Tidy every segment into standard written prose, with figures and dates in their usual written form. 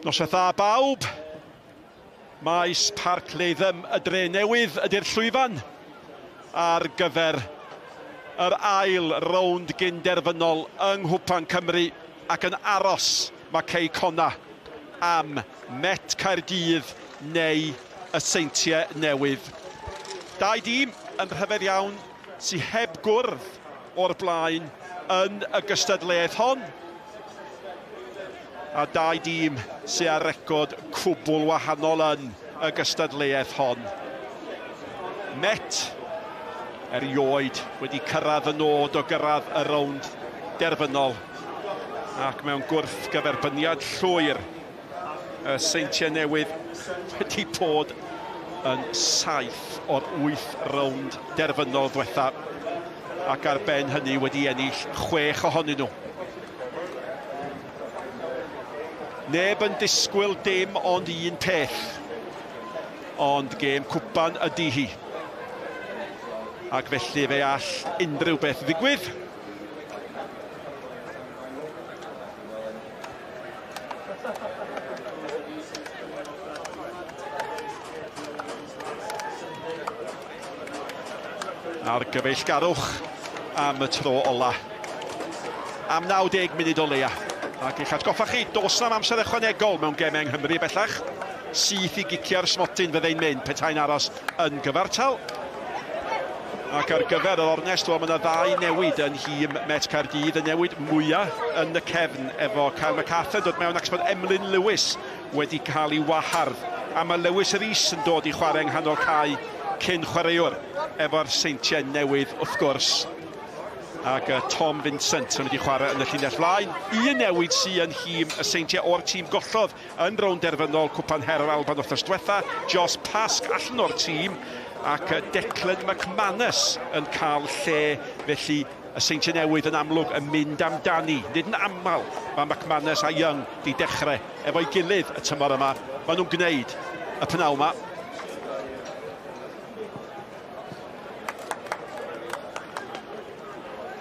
Noswaith dda bawb. Maes Parc Latham y Dre Newydd ydy'r llwyfan ar gyfer yr ail rownd gynderfynol yng Nghwpan Cymru ac yn aros mae Cei Connah am Met Caerdydd neu y Seintiau Newydd. Dau dîm yn rhyfedd iawn sy heb gwrdd o'r blaen yn y gystadleuaeth hon. A dau dîm sy â record cwbl wahanol yn y gystadleuaeth hon. Met erioed wedi cyrraedd y nod o gyrraedd y rownd derfynol ac mewn gwrthgyferbyniad llwyr y Seintiau Newydd wedi bod yn saith o'r wyth rownd derfynol diwetha ac ar ben hynny wedi ennill chwech ohonyn nhw. Neb yn disgwyl dim ond un peth, ond gêm cwpan ydy hi. Ac felly fe all unrhyw beth ddigwydd. A'r gyfeillgarwch am y tro ola. Am 90 munud o leia. Ac eich atgoffa chi, does na'm amser ychwanegol mewn gemau yng Nghymru bellach. Syth i gicio'r smotyn fyddai'n mynd petai'n aros yn gyfartal. Ac ar gyfer yr ornest, wel, mae yna ddau newid yn nhîm Met Caerdydd. Y newid mwyaf yn y cefn efo Kyle MacArthur dod mewn ac bod Emlyn Lewis wedi cael ei wahardd. A mae Lewis Rees yn dod i chwarae yng nghanol cae cyn chwaraewr efo'r Seintiau Newydd wrth gwrs. Ac Tom Vincent yn mynd i chwarae yn y llinell flaen. Un newid sydd yn nhîm y Seintiau o'r tîm gollodd Yn rownd derfynol Cwpan Her yr Alban wythnos diwetha, Jos Pask allan o'r tîm ac Declan McManus yn cael lle, felly y Seintiau Newydd yn amlwg yn mynd amdani. Nid yn aml mae McManus a Young di dechrau efo'i gilydd y tymor yma. Maen nhw'n gwneud y pnawn yma.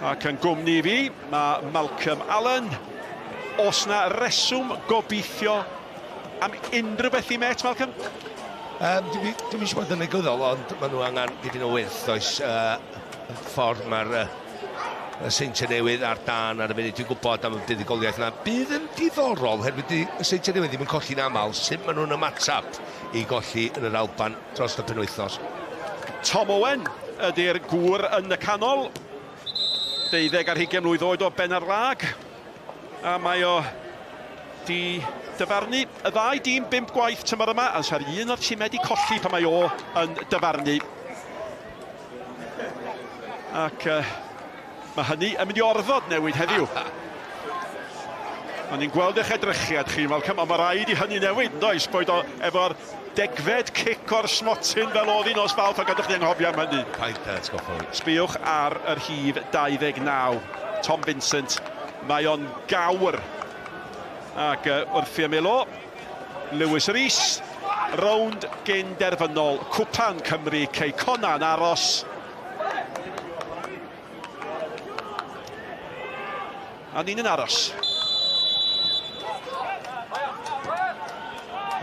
Ac yn gwmni fi, mae Malcolm Allen. Os na reswm gobeithio am unrhyw beth i Met, Malcolm? Um, Dwi'n dwi eisiau bod yn negyddol, ond maen nhw angen dipyn o wyrth, oes. Uh, ffordd mae'r uh, y Seintiau Newydd ar dan ar y funud. Dwi'n gwybod am y buddugoliaeth yna. Bydd yn diddorol, herwydd di y Seintiau Newydd ddim yn colli'n aml, sut maen nhw'n ymateb i golli yn yr Alban dros y penwythnos. Tom Owen ydy'r gŵr yn y canol. 12 ar hugain mlwydd oed o Benarlâg. A mae o di dyfarnu y ddau dîm bump gwaith tymor yma, a sa'r un o'r tîmau di colli pan mae o yn dyfarnu. Ac uh, mae hynny yn mynd i orfod newid heddiw. O'n i'n gweld eich edrychiad chi, Malcolm, ond mae rhaid i hynny newid, yn does? Boed o efo'r degfed cic o'r smotyn fel oedd hi nos Fawrth, a gadwch ni anghofio am hynny. Paid â atgoffa fi. Sbïwch ar yr rhif 29, Tom Vincent. Mae o'n gawr. Ac uh, wrth i ymyl o, Lewis Rees, rownd gyn derfynol Cwpan Cymru, Cei Connah yn aros. A ni'n yn aros.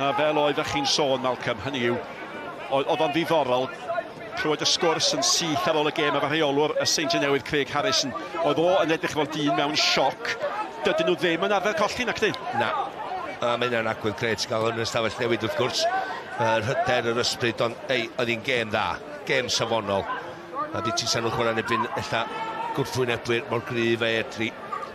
A fel oeddech chi'n sôn, Malcolm, hynny yw, oedd o'n ddiddorol clywed y sgwrs yn syth ar ôl y gêm efo rheolwr y Seintiau Newydd, Craig Harrison. Oedd o yn edrych fel dyn mewn sioc. Dydyn nhw ddim yn arfer colli, nac dyn? Na. A mae hynna'n agwedd grêt gael yn yr ystafell newid wrth gwrs. Yr hyder, yr ysbryd, ond ei, oedd hi'n gêm dda, gêm safonol. A di ti sa'n nhw'n chwarae yn erbyn ella gwrthwynebwyr mor gryf a Airdrie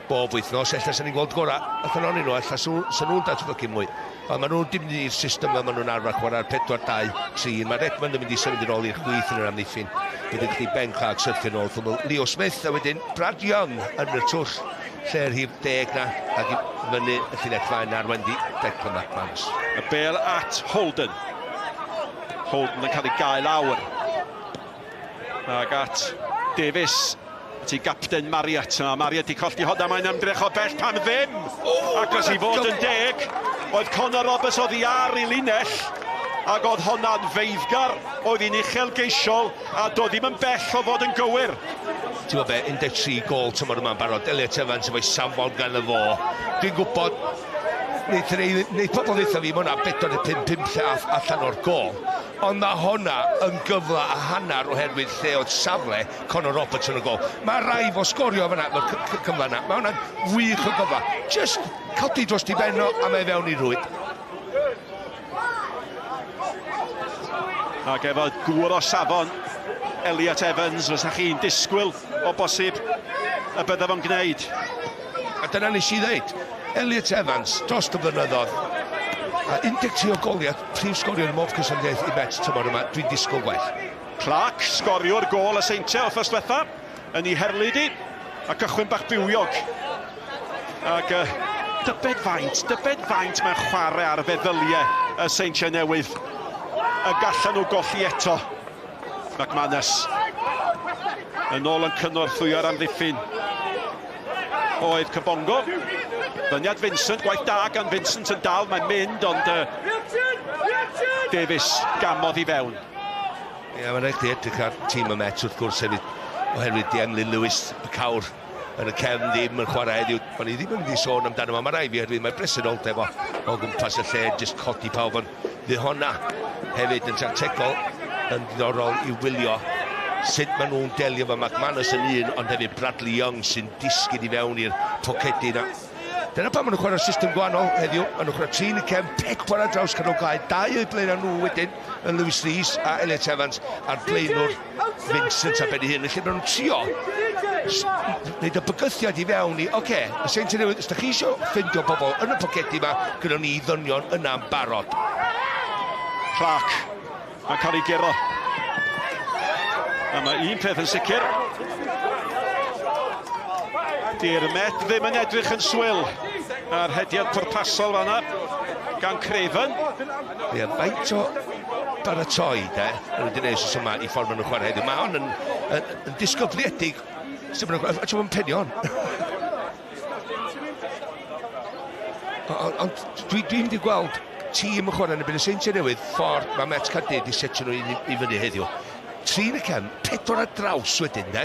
bob wythnos, ella sa'n ni'n gweld gorau allan ohonyn nhw, ella sa'n nhw'n datblygu mwy. Ond maen nhw'n dim i'r system fel maen nhw'n arfer chwarae'r 4, 2, 3. Mae Redmond yn mynd i symud yn ôl i'r chwith yn yr amddiffyn. Wedyn chdi Ben Clark syrthio yn ôl wrth Leo Smith a wedyn Brad Young yn y twll lle'r rhif deg na ac i fyny y llinell flaen ar Wendy Declan McManus. Y bel at Holden. Holden yn cael ei gael lawr. Ac at Davies, at ei gapten Marriott. A Marriott di colli hwnna, mae'n ymdrech o bell pam ddim. Ac os i fod yn deg, oedd Conor Roberts oddi ar ei linell, ac oedd honna'n feiddgar, oedd hi'n uchelgeisiol, a doedd ddim yn bell o fod yn gywir. Ti'n gwybod be, 13 gol tymor yma'n barod, Elliot Evans efo'i safon gan y fo. Dwi'n gwybod, Neith, neith pobl ddeutha fi, mae hwnna 4 neu 5 5 lle allan o'r gol. Ond mae hwnna yn gyfle a hanner oherwydd lle oedd safle Conor Roberts yn y gol. Mae rai fo sgorio fyna, mae'r cyfle yna. Mae hwnna'n wych o gyfle. Just codi dros di benno a mae fewn i rwyd. Ac efo gŵr o safon, Elliot Evans, fysa chi'n disgwyl o bosib y bydda fo'n gwneud. A dyna nes i ddeud, Elliot Evans, dros y blynyddoedd, a 13 o goliau, prif sgoriwr ym mhob cystadleuaeth i Met tymor yma, dwi'n disgwyl gwell. Clark, sgoriwr gôl y Seintiau wythnos diwetha, yn ei herlid i, a cychwyn bach bywiog. Ac uh, dybed faint, dybed faint mae'n chwarae ar feddyliau y Seintiau Newydd. Y gallan nhw golli eto. McManus yn ôl yn cynorthwyo'r amddiffyn oedd Kabongo. Fyniad Vincent, gwaith da gan Vincent yn dal, mae'n mynd, ond uh, Davies gamodd i fewn. Ie, yeah, mae'n rhaid i edrych ar tîm y Mets wrth gwrs hefyd, oherwydd di Emlyn Lewis, y cawr yn y cefn ddim yn chwarae heddiw. O'n i ddim yn mynd i sôn amdano fo, mae rhaid fi oherwydd mae bresenoldeb o, o gwmpas y lle, jyst codi pawb, ond fydd honna hefyd yn tactegol yn ddiddorol i wylio sut maen nhw'n delio efo McManus yn un, ond hefyd Bradley Young sy'n disgyn i fewn i'r pocedi yna. Dyna pam maen nhw'n chwarae system gwahanol heddiw. Maen nhw'n chwarae tri yn y cefn, pedwar ar draws canol cae, dau o'i blaenau nhw wedyn, yn Lewis Rees a Elliot Evans, a'r blaenwr Vincent ar ben ei hun. Felly maen nhw'n trio wneud y bygythiad i fewn i, oce, okay, y Seintiau Newydd, os da chi eisiau ffindio bobl yn y pocedi yma, gyda ni ddynion yna'n barod. Clark, mae'n cael ei guro. A mae un peth yn sicr. Di'r Met ddim yn edrych yn swil. A'r hediad pwrpasol fanna gan Craven. Ie, faint o baratoi, de, maen nhw wedi gwneud sy'n yma i ffordd maen nhw'n chwarae heddiw. Mae hon yn, yn, yn disgybliedig. Sut maen nhw'n chwarae, penion. Ond dwi, dwi'n mynd i gweld tîm yn chwarae yn y byd y Seintiau Newydd ffordd mae Met Caerdydd wedi setio nhw i, i fyny heddiw. Tri yn y cefn, pedwar ar draws wedyn, de.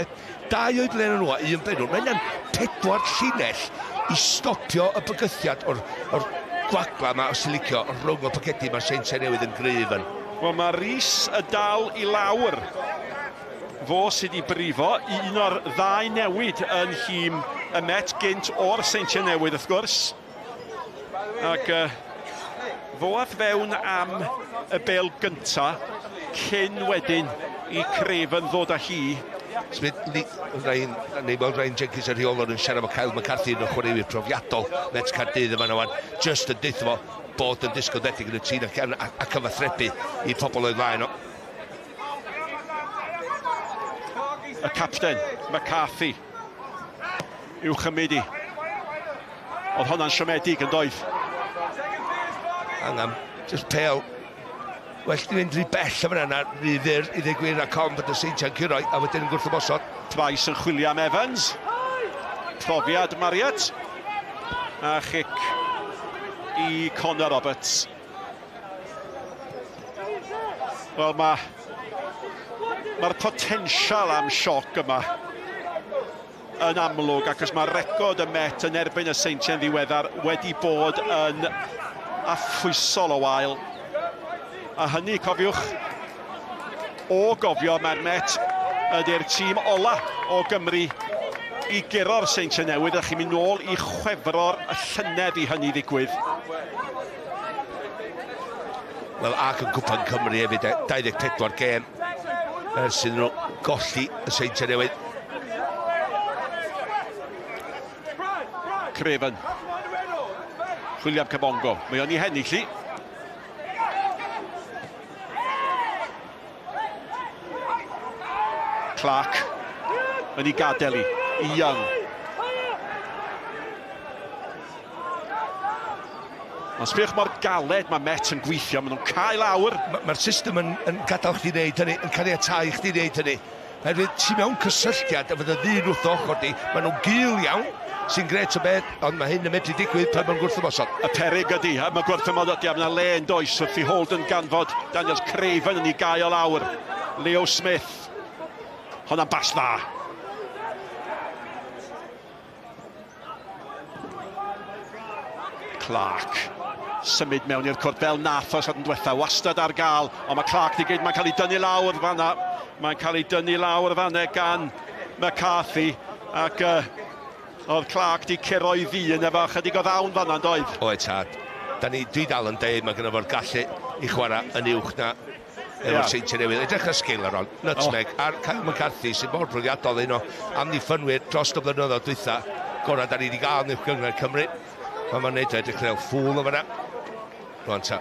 Dau o'i blaen nhw a un blaen nhw. Mae hynna'n pedwar llinell i stopio y bygythiad o'r, or gwagla yma, os ti'n licio, rhwng y pocedi mae'r Seintiau Newydd yn gryf yn. Wel, mae Rhys y dal i lawr. Fo sydd wedi brifo un o'r ddau newid yn nhîm y Met gynt o'r Seintiau Newydd, wrth gwrs. Ac uh, fo ath fewn am y bel gynta cyn wedyn i Craven ddod â hi. Smith, Ryan, neu weld Ryan Jenkins y rheolwr yn siarad efo Kyle McCarthy yn y chwaraewyr profiadol Met Caerdydd yma wan, just yn deutha fo bod yn disgwyliedig yn y tîm ac, a, a cyfathrebu i pobl o'i flaen o. Y capten, McCarthy, i'w chymryd i. Oedd honna'n siomedig yn doedd. Angan, just pel. Well di fynd rhy bell am yna, rhy fyr i ddweud gwir a com bod y Seintiau'n curo a wedyn yn gwrthymosod. Price yn chwilio am Evans. Profiad Marriott. A chic i Conor Roberts. Wel, mae mae'r potensial am sioc yma yn amlwg, ac os mae record y Met yn erbyn y Seintiau'n ddiweddar wedi bod yn affwysol o wael. A hynny, cofiwch, o gofio mae'r Met ydy'r tîm ola o Gymru i guro'r Seintiau Newydd, a chi'n mynd nôl i Chwefror y llynedd i hynny ddigwydd. Wel, ac yn Cwpan Cymru hefyd, 24 gêm ers iddyn nhw golli y Seintiau Newydd. Craven. Chwilio am Kabongo. Mae o'n i hennill i. Clark yn ei gadael i, i Young. Ond sbiwch mor galed mae Met yn gweithio, maen nhw'n cael awr. Mae'r ma system yn, yn gadael chdi wneud hynny, yn caniatáu chdi wneud hynny. Herwydd ti mewn cysylltiad a fydd y ddyn wrth ochr di, maen nhw'n gul iawn, sy'n gret o beth, ond mae hyn yn medru digwydd pan mae'n gwrthymosod. Y peryg ydy, mae gwrthymosod, mae yna le yn does wrth i Holden ganfod Daniels Craven yn ei gael lawr. Leo Smith. Honna'n bas dda. Clark. Symud mewn i'r cwrt fel nath oes yn diwetha, wastad ar gael, ond mae Clark di gyd, mae'n cael ei dynnu lawr fanna, mae'n cael ei dynnu lawr fanna gan McCarthy, ac oedd Clark di curo i ddyn efo chydig o ddawn fanna, yn doedd? Oedd tad. Da ni, dwi dal yn deud, mae gynno fo'r gallu i chwarae yn uwch na efo'r Seintiau Newydd. Edrych ar sgil ar on, nutmeg, a'r Kyle McCarthy sy'n mor brofiadol un o amddiffynwyr dros y blynyddoedd dwytha, gorau da ni wedi gael yn Uwch Gynghrair Cymru. Mae'n neud o edrych fel ffŵl o fanna. Rwan ta.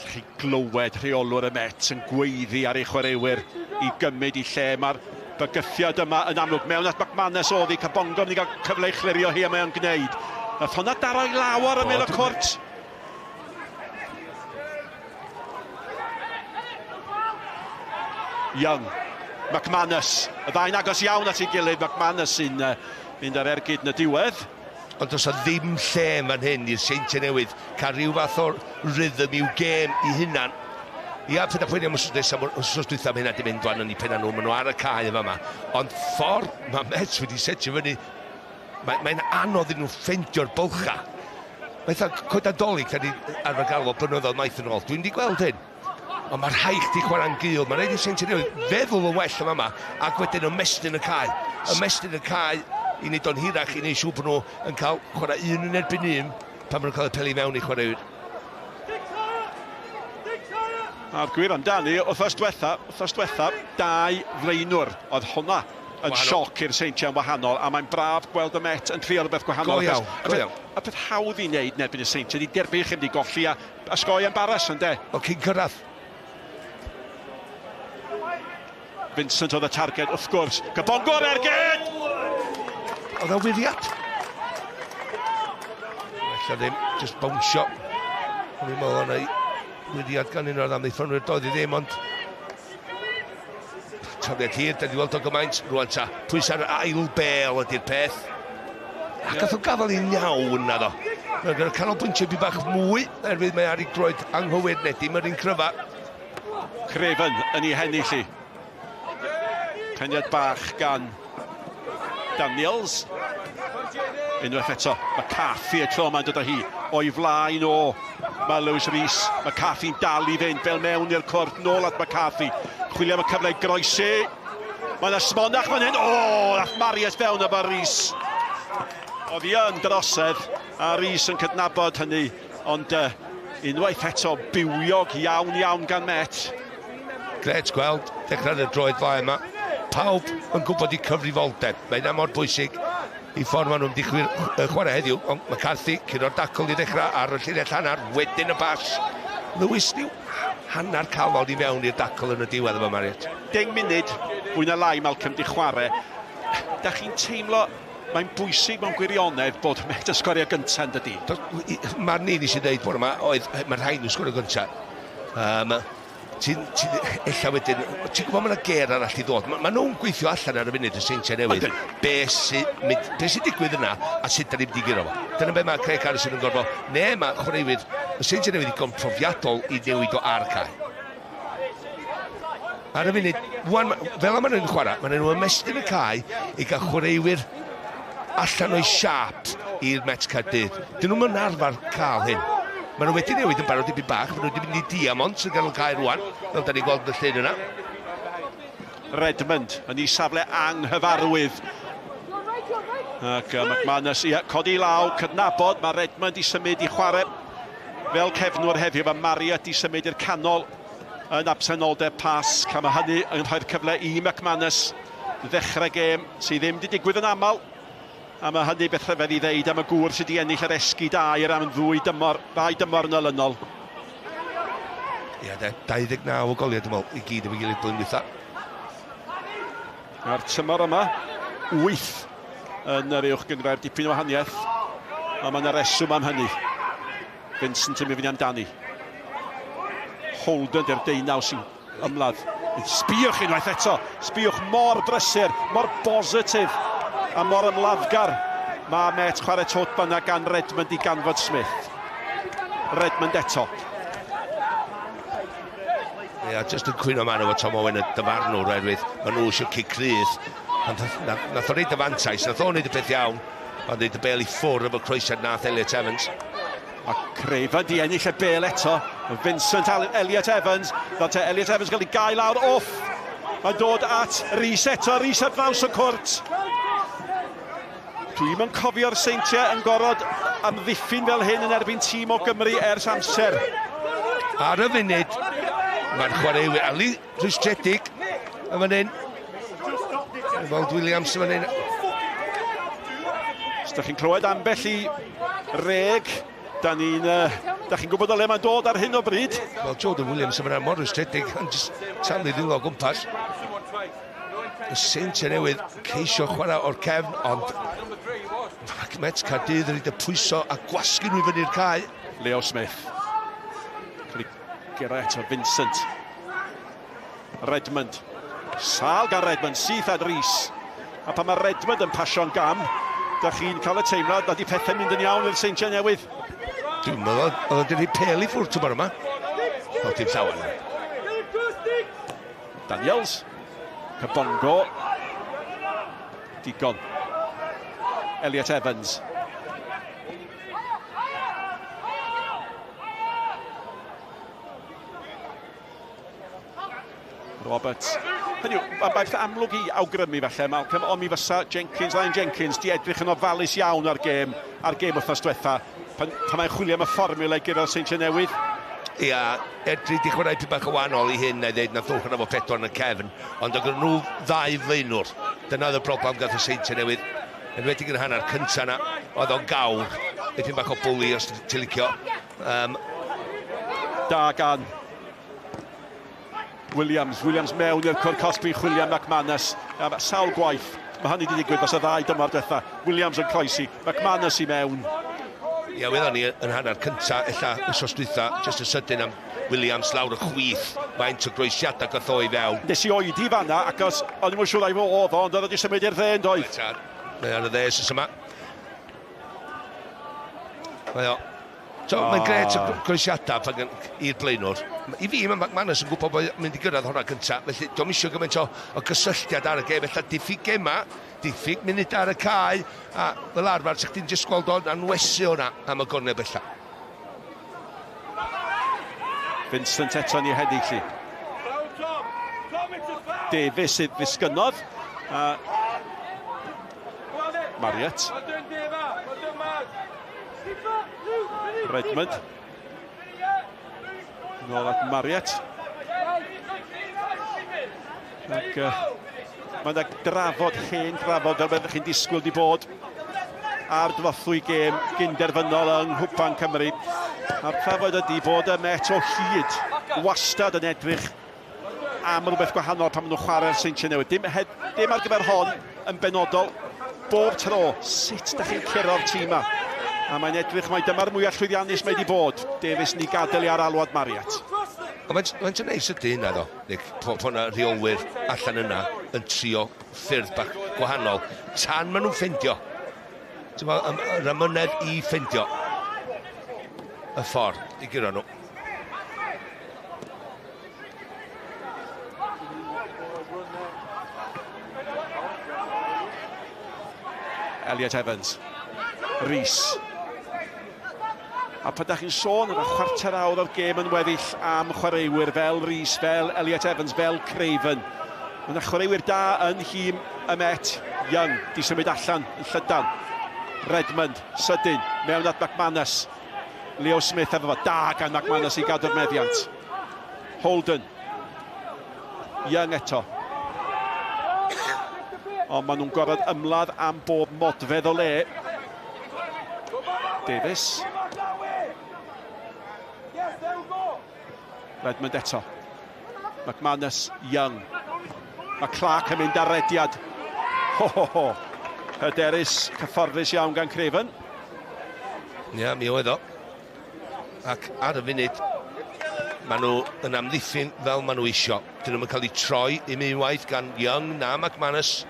Chi glywed rheolwr y Met yn gweiddi ar ei chwaraewyr i gymryd i lle. Mae'r bygythiad yma yn amlwg mewn at McManus oedd i Kabongo mynd i gael cyfle i chlirio hi a mae o'n gwneud. Nath hwnna daro i law ar ymyl y cwrt. Young, McManus, y ddau'n agos iawn at ei gilydd, McManus sy'n mynd ar ergyd yn y diwedd. Ond does ddim lle fan hyn i'r Seintiau Newydd cael rhyw fath o rhythm i'w gêm i hunan. Ia, peth a pwynt am wythnos nesaf, wythnos dwytha, mae hynna di mynd wan yn eu penna nhw, maen nhw ar y cae yn fama. Ond ffordd mae Mets wedi setio fyny, mae'n anodd iddyn nhw ffeindio'r bylcha. Mae eitha coed adolyg, da ni arfer gael o blynyddoedd maith yn ôl. Dwi'n di gweld hyn. Ond mae rhaid chdi chwarae'n gul. Mae'n rhaid i'r Seintiau Newydd feddwl yn well am yma ac wedyn ymestyn y cae. Ymestyn y cae i wneud o'n hirach, i wneud siŵr bod nhw yn cael chwarae un yn erbyn un pan maen nhw'n cael y peli mewn i chwaraewyr. A'r gwir amdani, wythnos diwetha, wythnos diwetha, dau flaenwr oedd hwnna yn sioc i'r Seintiau yn wahanol, a mae'n braf gweld y Met yn trio rhywbeth gwahanol. Go iawn, go iawn. Y peth hawdd i wneud yn erbyn y Seintiau, di derbyn chi mynd i golli a osgoi embarrass, ynde? O, cyn cyrraedd. Vincent oedd y targed, wrth gwrs. Kabongo ar ergyd! Oedd o'n wiriad. Ella ddim, just bownsio. O'n i'n meddwl o'na wiriad gan un o'r amddiffynwyr, doedd i ddim, ond tafliad hir, da ni weld o gymaint, rwan ta, pwysau'r ail bel ydy'r peth. A gath o gafael i'n iawn na ddo. Mae'n gyda canolbwyntio bi bach mwy, erwydd mae ar ei droed anghywir neu dim yr un cryfa. Craven yn ei hennill i. Peniad bach gan Daniels. Unwaith eto, McCarthy y tro yma'n dod â hi o'i flaen o. Mae Lewis Rees, McCarthy'n dal i fynd fel mewn i'r cwrt, nôl at McCarthy. Chwilio am y cyfle i groesi. Mae yna smonach fan hyn. O, nath Marius fewn efo Rees. Oedd hi yn drosedd, a Rees yn cydnabod hynny. Ond unwaith eto, bywiog iawn iawn gan Met. Gret gweld, dechrau ar y droed flaen yma. Pawb yn gwybod eu cyfrifoldeb. Mae hynna mor bwysig i ffordd maen nhw'n mynd i chwarae heddiw. Ond McCarthy, curo'r dacl i ddechrau ar y llinell hanner, wedyn y bas. Lewis, niw hanner calon i mewn i'r dacl yn y diwedd yma, Mariot. 10 munud, fwy na lai Malcolm di chwarae. Da chi'n teimlo, mae'n bwysig mewn gwirionedd bod Met yn sgorio gyntaf yn dydi? Mae'r ni nes i ddeud bore yma, oedd mae'r rhaid nhw sgorio gyntaf. Ti'n, ti, ella wedyn, ti'n gwybod mae yna ger arall i ddod. Ma nhw'n gweithio allan ar y funud y Seintiau Newydd. Be sy'n be sy digwydd yna a sut da ni'n mynd i guro fo. Dyna be mae Craig Harrison yn gorfod. Ne, mae chwaraewyr y Seintiau Newydd digon profiadol i newid o ar cae. Ar y funud, wan, fel yma nhw'n chwarae, maen nhw'n ymestyn y cae i gael chwaraewyr allan o'i siap i'r Met Caerdydd. Dyn nhw'n arfer cael hyn. Maen nhw wedi newid yn barod dipyn bach, maen nhw wedi mynd i Diamond sy'n ganol cae rwan, fel da ni'n gweld yn y llun yna. Redmond yn ei safle anghyfarwydd. Ac McManus, ia, codi law, cydnabod, mae Redmond i symud i chwarae fel cefnwr heddiw, mae Marriott i symud i'r canol yn absenoldeb Pasg, a mae hynny yn rhoi'r cyfle i McManus ddechrau gêm sydd ddim wedi digwydd yn aml. A mae hynny beth rhyfedd i ddeud am y gŵr sydd wedi ennill yr esgid aur am ddwy dymor, ddau dymor yn olynol. Ia, de, 29 o goliau, dwi'n meddwl, i gyd efo'i gilydd blwyddyn dwytha. A'r tymor yma, 8 yn yr uwch gynghrair, dipyn o wahaniaeth. A mae yna reswm am hynny. Vincent yn mynd fyny amdani. Holden di'r deunaw sy'n ymladd. Sbïwch unwaith eto, sbïwch mor brysur, mor bositif a mor ymladdgar. Mae Met chwarae tot bynnag gan Redmond i ganfod Smith. Redmond eto. Ia, jyst yn cwyno maen nhw efo Tom Owen y dyfarnwr oherwydd maen nhw eisiau cic rydd. Ond nath o reid y fantais, nath o'n neud y peth iawn, ond neud y bel i ffwrdd efo croesiad nath Elliot Evans. A Craven di ennill y bel eto. Vincent Elliot Evans. Nath Elliot Evans gael ei gael lawr off. Mae'n dod at Rhys eto. Rhys ar draws y cwrt. Dwi'm yn cofio'r Seintiau yn gorfod amddiffyn fel hyn yn erbyn tîm o Gymru ers amser. Ar y funud, mae'r chwaraewyr Ali rhwystredig yn fan hyn. Weld Williams yn fan hyn. Os da chi'n clywed ambell i reg, da ni'n... da chi'n gwybod o le mae'n dod ar hyn o bryd. Wel, Jordan Williams yn fan hyn mor rhwystredig, yn just taflu ddwylo o gwmpas. Y Seintiau Newydd ceisio chwarae o'r cefn, ond Met Caerdydd yn rhaid y pwyso a gwasgu nhw i fyny'r cae. Leo Smith. Cael ei gyrra eto Vincent. Redmond. Sal gan Redmond, syth at Rhys. A pan mae Redmond yn pasio'n gam, da chi'n cael y teimlad nad i pethau'n mynd yn iawn i'r Seintiau Newydd. Dwi'n meddwl, oedd o'n rhoi pel i ffwrdd tymor yma. O, dim llawer. Daniels. Kabongo. Digon. Elliot Evans. Roberts. Hynny yw, mae'n beth amlwg i awgrymu falle, Malcolm, ond mi fysa Jenkins, Ryan Jenkins, di edrych yn ofalus iawn ar gêm, wythnos diwetha, pan mae'n chwilio am y fformiwla i gyrraedd Seintiau Newydd. Ia, edrych di chwarae tipyn bach o wahanol i hyn, na i ddeud, nath nhw efo pedwar yn y cefn, ond oedd nhw ddau flaenwr. Dyna oedd y broblem gath y Seintiau Newydd. Enwedig yn hanner cynta na, oedd o'n gawr. Dipyn bach o bwli os ti'n licio. Da gan Williams. Williams mewn i'r cwrt cosbi, chwilio am McManus. Sawl gwaith, mae hynny wedi digwydd dros y ddau dymor diwetha. Williams yn croesi, McManus i mewn. Ia, welon ni yn hanner cynta, ella wsos dwytha, jyst yn sydyn am Williams lawr y chwith, faint o groesiadau gath o i fewn. Nes i oedi fanna, achos o'n i'm yn siŵr ai fo oedd o, ond oedd o wedi symud i'r dde yn doedd. Mae ar y dde sy'n yma. Mae o. So, mae'n gret y groesiadau i'r blaenwr. I fi, mae McManus yn gwybod bod mynd i gyrraedd hwnna cyntaf, felly do'm isio gymaint o gysylltiad ar y gêm, felly diffyg gema, diffyg munud ar y cae, a fel arfer, sa chdi'n jyst gweld o'n anwesu hwnna am y gornel bella. Vincent eto yn ei hennill i. Davies sydd ddisgynnodd. Marriott. Redmond. Nôl at Marriott. Ac mae yna drafod, hen drafod, fel byddwch chi'n disgwyl di bod ar drothwy gêm gynderfynol yng Nghwpan Cymru. A'r trafod ydy bod y Met o hyd wastad yn edrych am rhywbeth gwahanol pan maen nhw'n chwarae'r Seintiau Newydd. Dim ar gyfer hon yn benodol. Bob tro, sut da chi'n curo'r tîm yma? A mae'n edrych mai dyma'r mwyaf llwyddiannus mae wedi bod. Davies ni gadael i ar alwad Marriott. Ond mae'n neis ydy hynna ddo, Nick, po na rheolwyr allan yna yn trio ffyrdd bach gwahanol, tan maen nhw'n ffeindio. Yr amynedd i ffeindio y ffordd i guro nhw. Elliot Evans. Rhys. A pan da chi'n sôn am y chwarter awr o'r gêm yn weddill am chwaraewyr fel Rhys, fel Elliot Evans, fel Craven. Mae yna chwaraewyr da yn nhîm y Met. Young di symud allan yn llydan. Redmond, sydyn, mewn at McManus. Leo Smith efo fo, da gan McManus i gadw'r meddiant. Holden. Young eto. Ond maen nhw'n gorfod ymladd am bob modfedd o le. Davies. Redmond eto. McManus, Young. Mae Clark yn mynd ar rediad. Ho, ho, ho. Hyderus, cyfforddus iawn gan Craven. Ia, mi oedd o. Ac ar y funud, maen nhw yn amddiffyn fel maen nhw isio. Dyn nhw'n cael eu troi i mewn waith gan Young na McManus.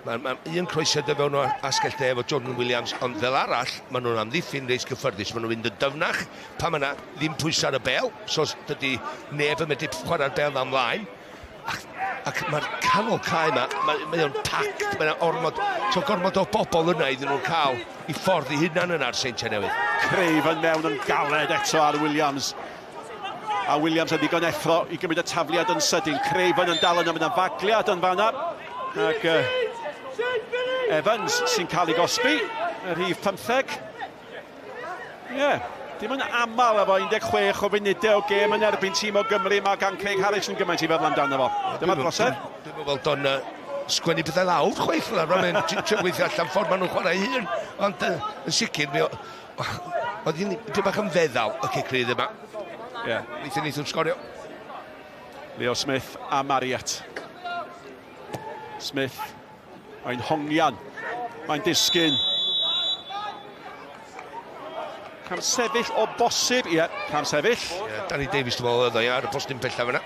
Mae un croesiad o fewn o asgell de efo Jordan Williams, ond fel arall, maen nhw'n amddiffyn reit gyffyrddus. Maen nhw'n mynd yn dyfnach pan mae yna ddim pwysau ar y bel, so dydy neb yn medru chwarae'r bel na ymlaen. Ac mae'r canol cae yma, mae o'n packed, mae'n ormod, so gormod o bobl yna iddyn nhw'n cael i ffordd i hunan yna'r Seintiau Newydd. Craven mewn yn galed eto ar Williams. A Williams yn ddigon effro i gymryd y tafliad yn sydyn. Craven yn dal yna, mynd yn fagliad yn fanna. Ac Evans sy'n cael ei gosbi, y rhif 15. Ie, yeah, dim yn aml efo 16 o funudau o gêm yn erbyn tîm o Gymru. Mae gan Craig Harris yn gymaint i feddwl amdano fo. Dyma'r brosedd. Dwi'n meddwl don sgwennu pethau lawr chwaith fel arfer. Mae'n trio gweithio allan ffordd maen nhw'n chwarae hun. Ond yn sicr, mi oedd hi'n dipyn bach yn feddal y cic rydd yma. Ie. Yeah. Weithiau wnaethon sgorio. Leo Smith a Marriott. Smith, mae'n hongian, mae'n disgyn. Cam sefyll o bosib, ie, cam sefyll. Yeah, Danny Davies dwi'n meddwl oedd o, ia, ar y postyn pellaf yna.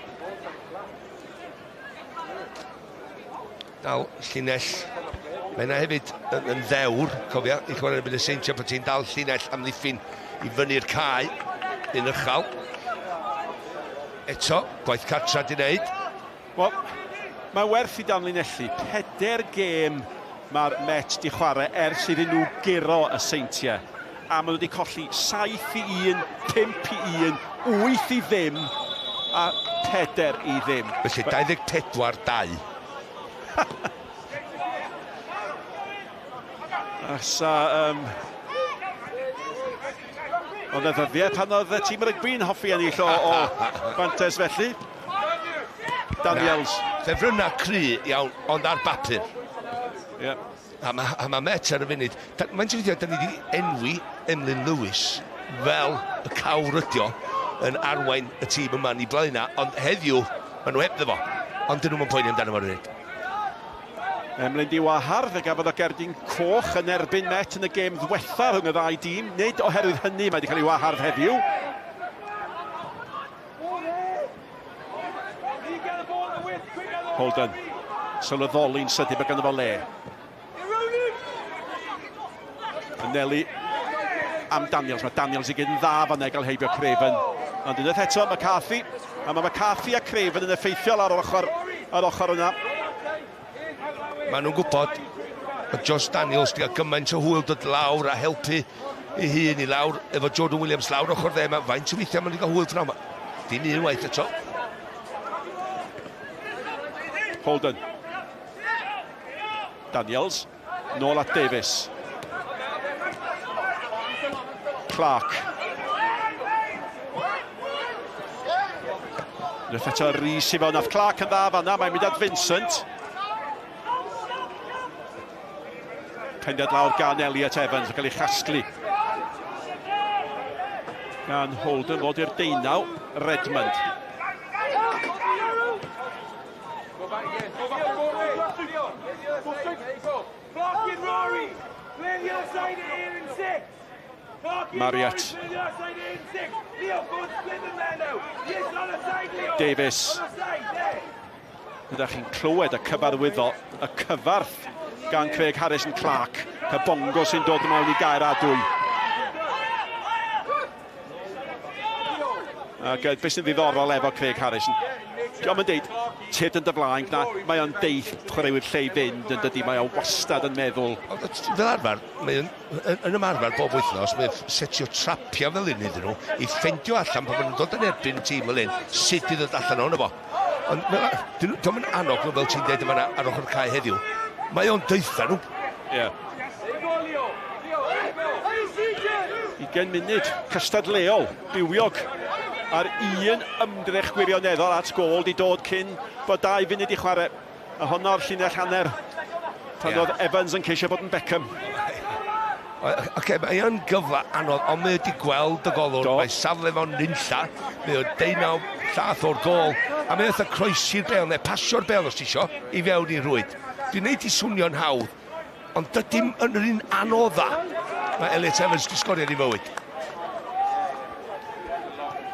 Dal llinell. Mae yna hefyd yn ddewr, cofia, i chwarae erbyn y Seintiau bod ti'n dal llinell amddiffyn i fyny'r cae yn uchel. Eto, gwaith cartra di wneud. Wel, mae werth i danlinellu. 4 gêm mae'r Met di chwarae ers iddyn nhw guro y Seintiau. A maen nhw wedi colli 7-1, 5-1, 8-0 a 4-0. Felly 24-2. Asa, ond y ddyddiau pan oedd y tîm rygbi'n hoffi ennill o fantes felly. Daniels. Ffefrynnau cry iawn, ond ar bapur. Yeah. A mae Met ar y funud. Mae'n teithio, da ni wedi enwi Emlyn Lewis fel y cawr ydi o yn arwain y tîm yma yn ei blaenau, ond heddiw, maen nhw hebddo fo. Ond dyn nhw'n poeni amdano fo ar y funud. Emlyn di wahardd, fe gafodd o gerdyn coch yn erbyn Met yn y gêm ddwetha rhwng y ddau dîm. Nid oherwydd hynny mae wedi cael ei wahardd heddiw. Holden, sylweddoli'n sydyn bod ganddo fo le. Anelu am Daniels, mae Daniels i gyd yn dda fan gael heibio Craven. Ond unwaith eto, McCarthy, a mae McCarthy a Craven yn effeithiol ar ochr yna. Maen nhw'n gwybod bod Josh Daniels wedi cael gymaint o hwyl dod lawr a helpu ei hun i lawr efo Jordan Williams lawr ochr dde. Mae faint o weithiau maen nhw wedi cael hwyl pnawn yma. Dim un waith eto. Holden. Daniels. Nôl at Davies. Clark. Unwaith eto Rhys i fewn. Nath Clark yn dda fanna. Mae'n mynd at Vincent. Pendiad lawr gan Elliot Evans yn cael ei chasglu gan Holden ddod i'r 19, Redmond. Marriott. Davies. Ydych chi'n clywed y cyfarwyddo, y cyfarth gan Craig Harrison Clark. Kabongo sy'n dod mewn i gair adwy. Ac beth sy'n ddiddorol efo Craig Harrison, dio'm yn deud tyd yn dy flaen, na, mae o'n deud chwaraewyr lle i fynd yn dydi, mae o wastad yn meddwl. Fel arfer, mae o'n yn ymarfer bob wythnos, mae'n setio trapia fel un iddyn nhw i ffeindio allan pan maen nhw'n dod yn erbyn tîm fel un, sut i ddod allan ohono fo. Ond dio'm yn annog nhw fel ti'n deud yma ar ochr cae heddiw. Mae o'n deutha nhw. Ie. 20 munud, cystadleuol, bywiog. A'r un ymdrech gwirioneddol at gôl di dod cyn bod 2 funud i chwarae. A honno'r llinell hanner pan oedd Evans yn ceisio bod yn Beckham. Oce, mae o'n gyfle anodd, ond mae wedi gweld y golwr. Mae safle fo'n nunlla, mae o'n 19 llath o'r gôl, a mae o'n croesi'r bêl, neu pasio'r bêl os ti isio, i fewn i rwyd. Dwi'n neud i swnio'n hawdd, ond dydym yn yr un anodda mae Elliot Evans wedi sgorio yn ei fywyd.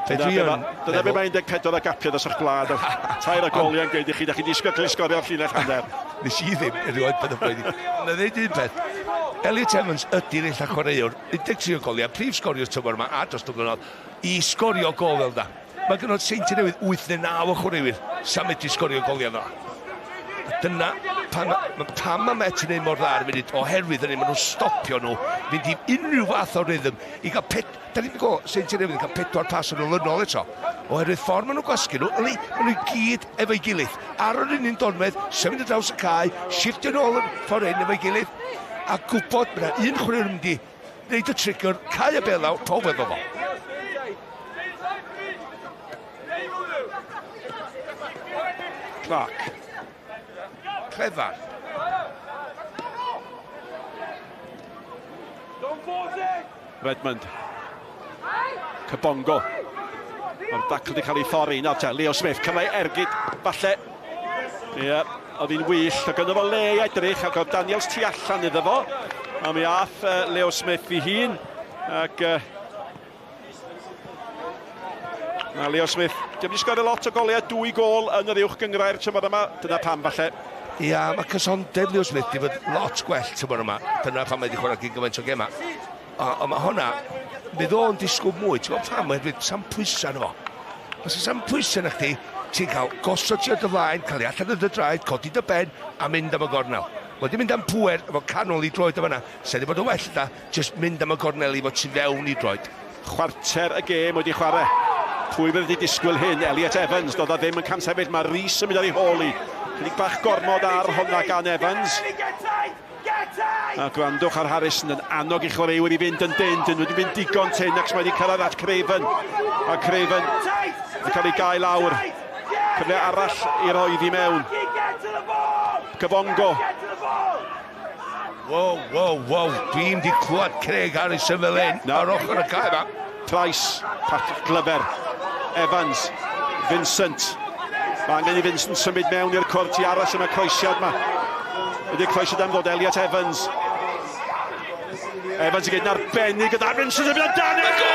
Dyna be mae 14 o gapiau dros eich gwlad. Tair o goliau'n gweud i chi, da chi'n disgwyl cael ei sgorio ar llinell hanner. Nes i ddim erioed pan y poeni. Na ddeud un peth, Elliot Evans ydy'r ella chwaraewr, 13 o goliau, prif sgoriwr tymor yma a dros y blynyddoedd, i sgorio gôl fel da. Mae gen o'r Seintiau Newydd 8 neu 9 o chwaraewyr sa'n medru sgorio goliau fel A dyna pam, pam mae Met yn neud mor dda ar y funud, oherwydd hynny, maen nhw'n stopio nhw fynd i unrhyw fath o rhythm i gael pet... Da ni'n gweld Seintiau Newydd yn cael pedwar pas yn olynol eto. Oherwydd ffordd maen nhw'n gwasgu nhw, yli, maen nhw i gyd efo'i gilydd. Ar yr un un donfedd, symud y draws y cae, shiftio nôl yn ffordd hyn efo'i gilydd, a gwybod mae yna un chwaraewr yn mynd i wneud y trigger, cau y bel lawr, pawb efo fo. Clark. Clefar. Redmond. Kabongo. Mae'r dacl wedi cael ei thorri. Nawr te, Leo Smith, cyfle ergyd, falle. Ie, yeah, oedd hi'n wyllt. Oedd gynno fo le i edrych, ac oedd Daniels tu allan iddo fo. A mi ath Leo Smith i hun. Ac Mae Leo Smith, dim wedi sgorio lot o goliau, dwy gol yn yr uwch gynghrair tymor yma, dyna pam falle. Ia, mae cysondeb Leo Smith wedi bod lot gwell tymor yma, dyna pam mae wedi chwarae gyn gymaint o gema. Ond mae hwnna, fydd o'n disgwyl mwy, ti'n gwybod pam, oherwydd sam pwysau arno fo. Os oes sam pwysau na chdi, ti'n cael gosod ti o dy flaen, cael ei allan o dy draed, codi dy ben, a mynd am y gornel. Wedi mynd am pŵer efo canol i droed o fanna, se wedi bod yn well da, jyst mynd am y gornel i fod tu fewn i droed. Chwarter y gêm wedi chwarae. Pwy fydd wedi disgwyl hyn? Elliot Evans, doedd o ddim yn camsefyll, mae Rees yn mynd ar ei hôl i. Cynnig bach gormod ar honna gan Evans. A gwrandwch ar Harrison yn annog i chwaraewyr i fynd yn dyn. Dyn nhw wedi mynd digon tyn ac mae wedi cyrraedd at Craven. A Craven yn cael ei gael lawr. Cyfle arall i roi iddi mewn. Kabongo. Wow, wow, wow, dwi'n di clywed Craig Harrison fel hyn ar ochr y cae yma. Price, Patrick Glover, Evans, Vincent. Mae angen i Vincent symud mewn i'r cwrt i aros am y croesiad yma. Ydy'r croesiad am ddod Elliot Evans. Evans yn gwneud yn arbennig gyda Vincent yn mynd amdani!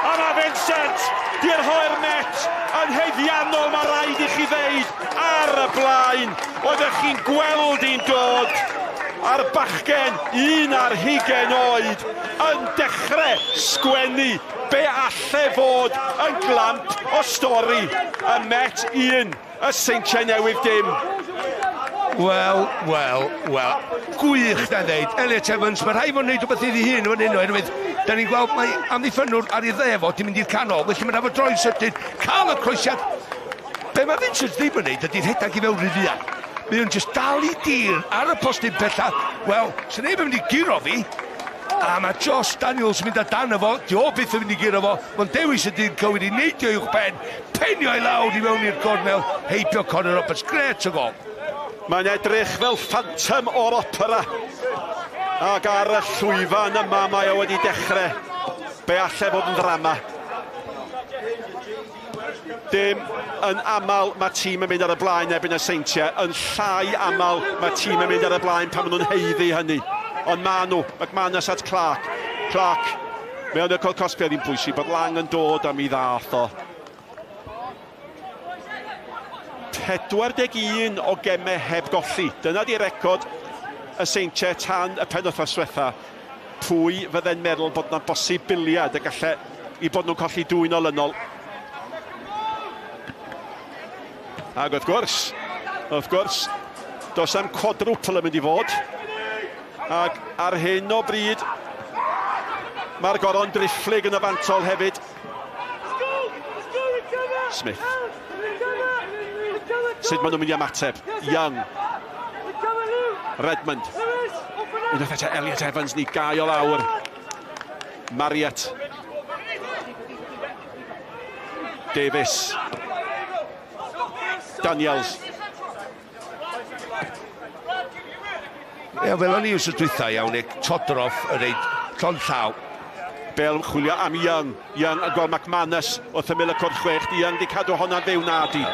A mae Vincent di rhoi'r Met yn haeddiannol, mae rhaid i chi ddeud, ar y blaen. Oeddech chi'n gweld hi'n dod a'r bachgen 21 oed yn dechrau sgwennu be alle fod yn glamp o stori. Y Met 1, y Seintiau Newydd dim. Wel, wel, wel. Gwych, da ddeud. Elliot Evans, mae rhaid fod yn gwneud rhywbeth iddi hun fan hyn oherwydd da ni'n gweld mae amddiffynnwr ar ei dde fo, di mynd i'r canol, felly mae'n rhaid fod droi'n sydyn, cael y croesiad. Be mae Vincent ddim yn neud ydy rhedeg i fewn rhy fuan. Mae o'n just dal i dir ar y postyn pella. Wel, sy'n neb yn mynd i guro fi. A mae Josh Daniels yn mynd o dan fo, di o byth yn mynd i guro fo. Mae'n dewis y dyn cywir i neidio uwch ben, penio i lawr i mewn i'r gornel, heibio Conor Roberts. Gret o gol. Mae'n edrych fel Phantom o'r opera. Ac ar y llwyfan yma mae o wedi dechrau. Be alle fod yn ddrama. Dim yn aml mae tîm yn mynd ar y blaen erbyn y Seintiau. Yn llai aml mae tîm yn mynd ar y blaen pan maen nhw'n haeddu hynny. Ond maen nhw, McManus at Clark. Clark, mewn i'r cod cosbi, oedd hi'n bwysig bod Lang yn dod am ei ddath o. 41 o gemau heb golli. Dyna di record y Seintiau tan y penwythnos diwetha. Pwy fydde'n meddwl bod yna bosibiliad y galle i bod nhw'n colli dwy'n olynol? Ac wrth gwrs, does am quadruple yn mynd i fod. Ac ar hyn o bryd, mae'r goron driphlyg yn y fantol hefyd. Smith. Sut maen nhw'n mynd i ymateb? Young. Redmond. Unwaith eto Elliot Evans ni gau o lawr. Marriott. Davies. Daniels. Ie, fel o'n i wrth dwytha iawn, Todorov yn reid llond llaw. Bale yn chwilio am Young. Young yn gweld McManus wrth ymyl y cwrt chwech. Di Young di cadw hwnna'n fyw na di.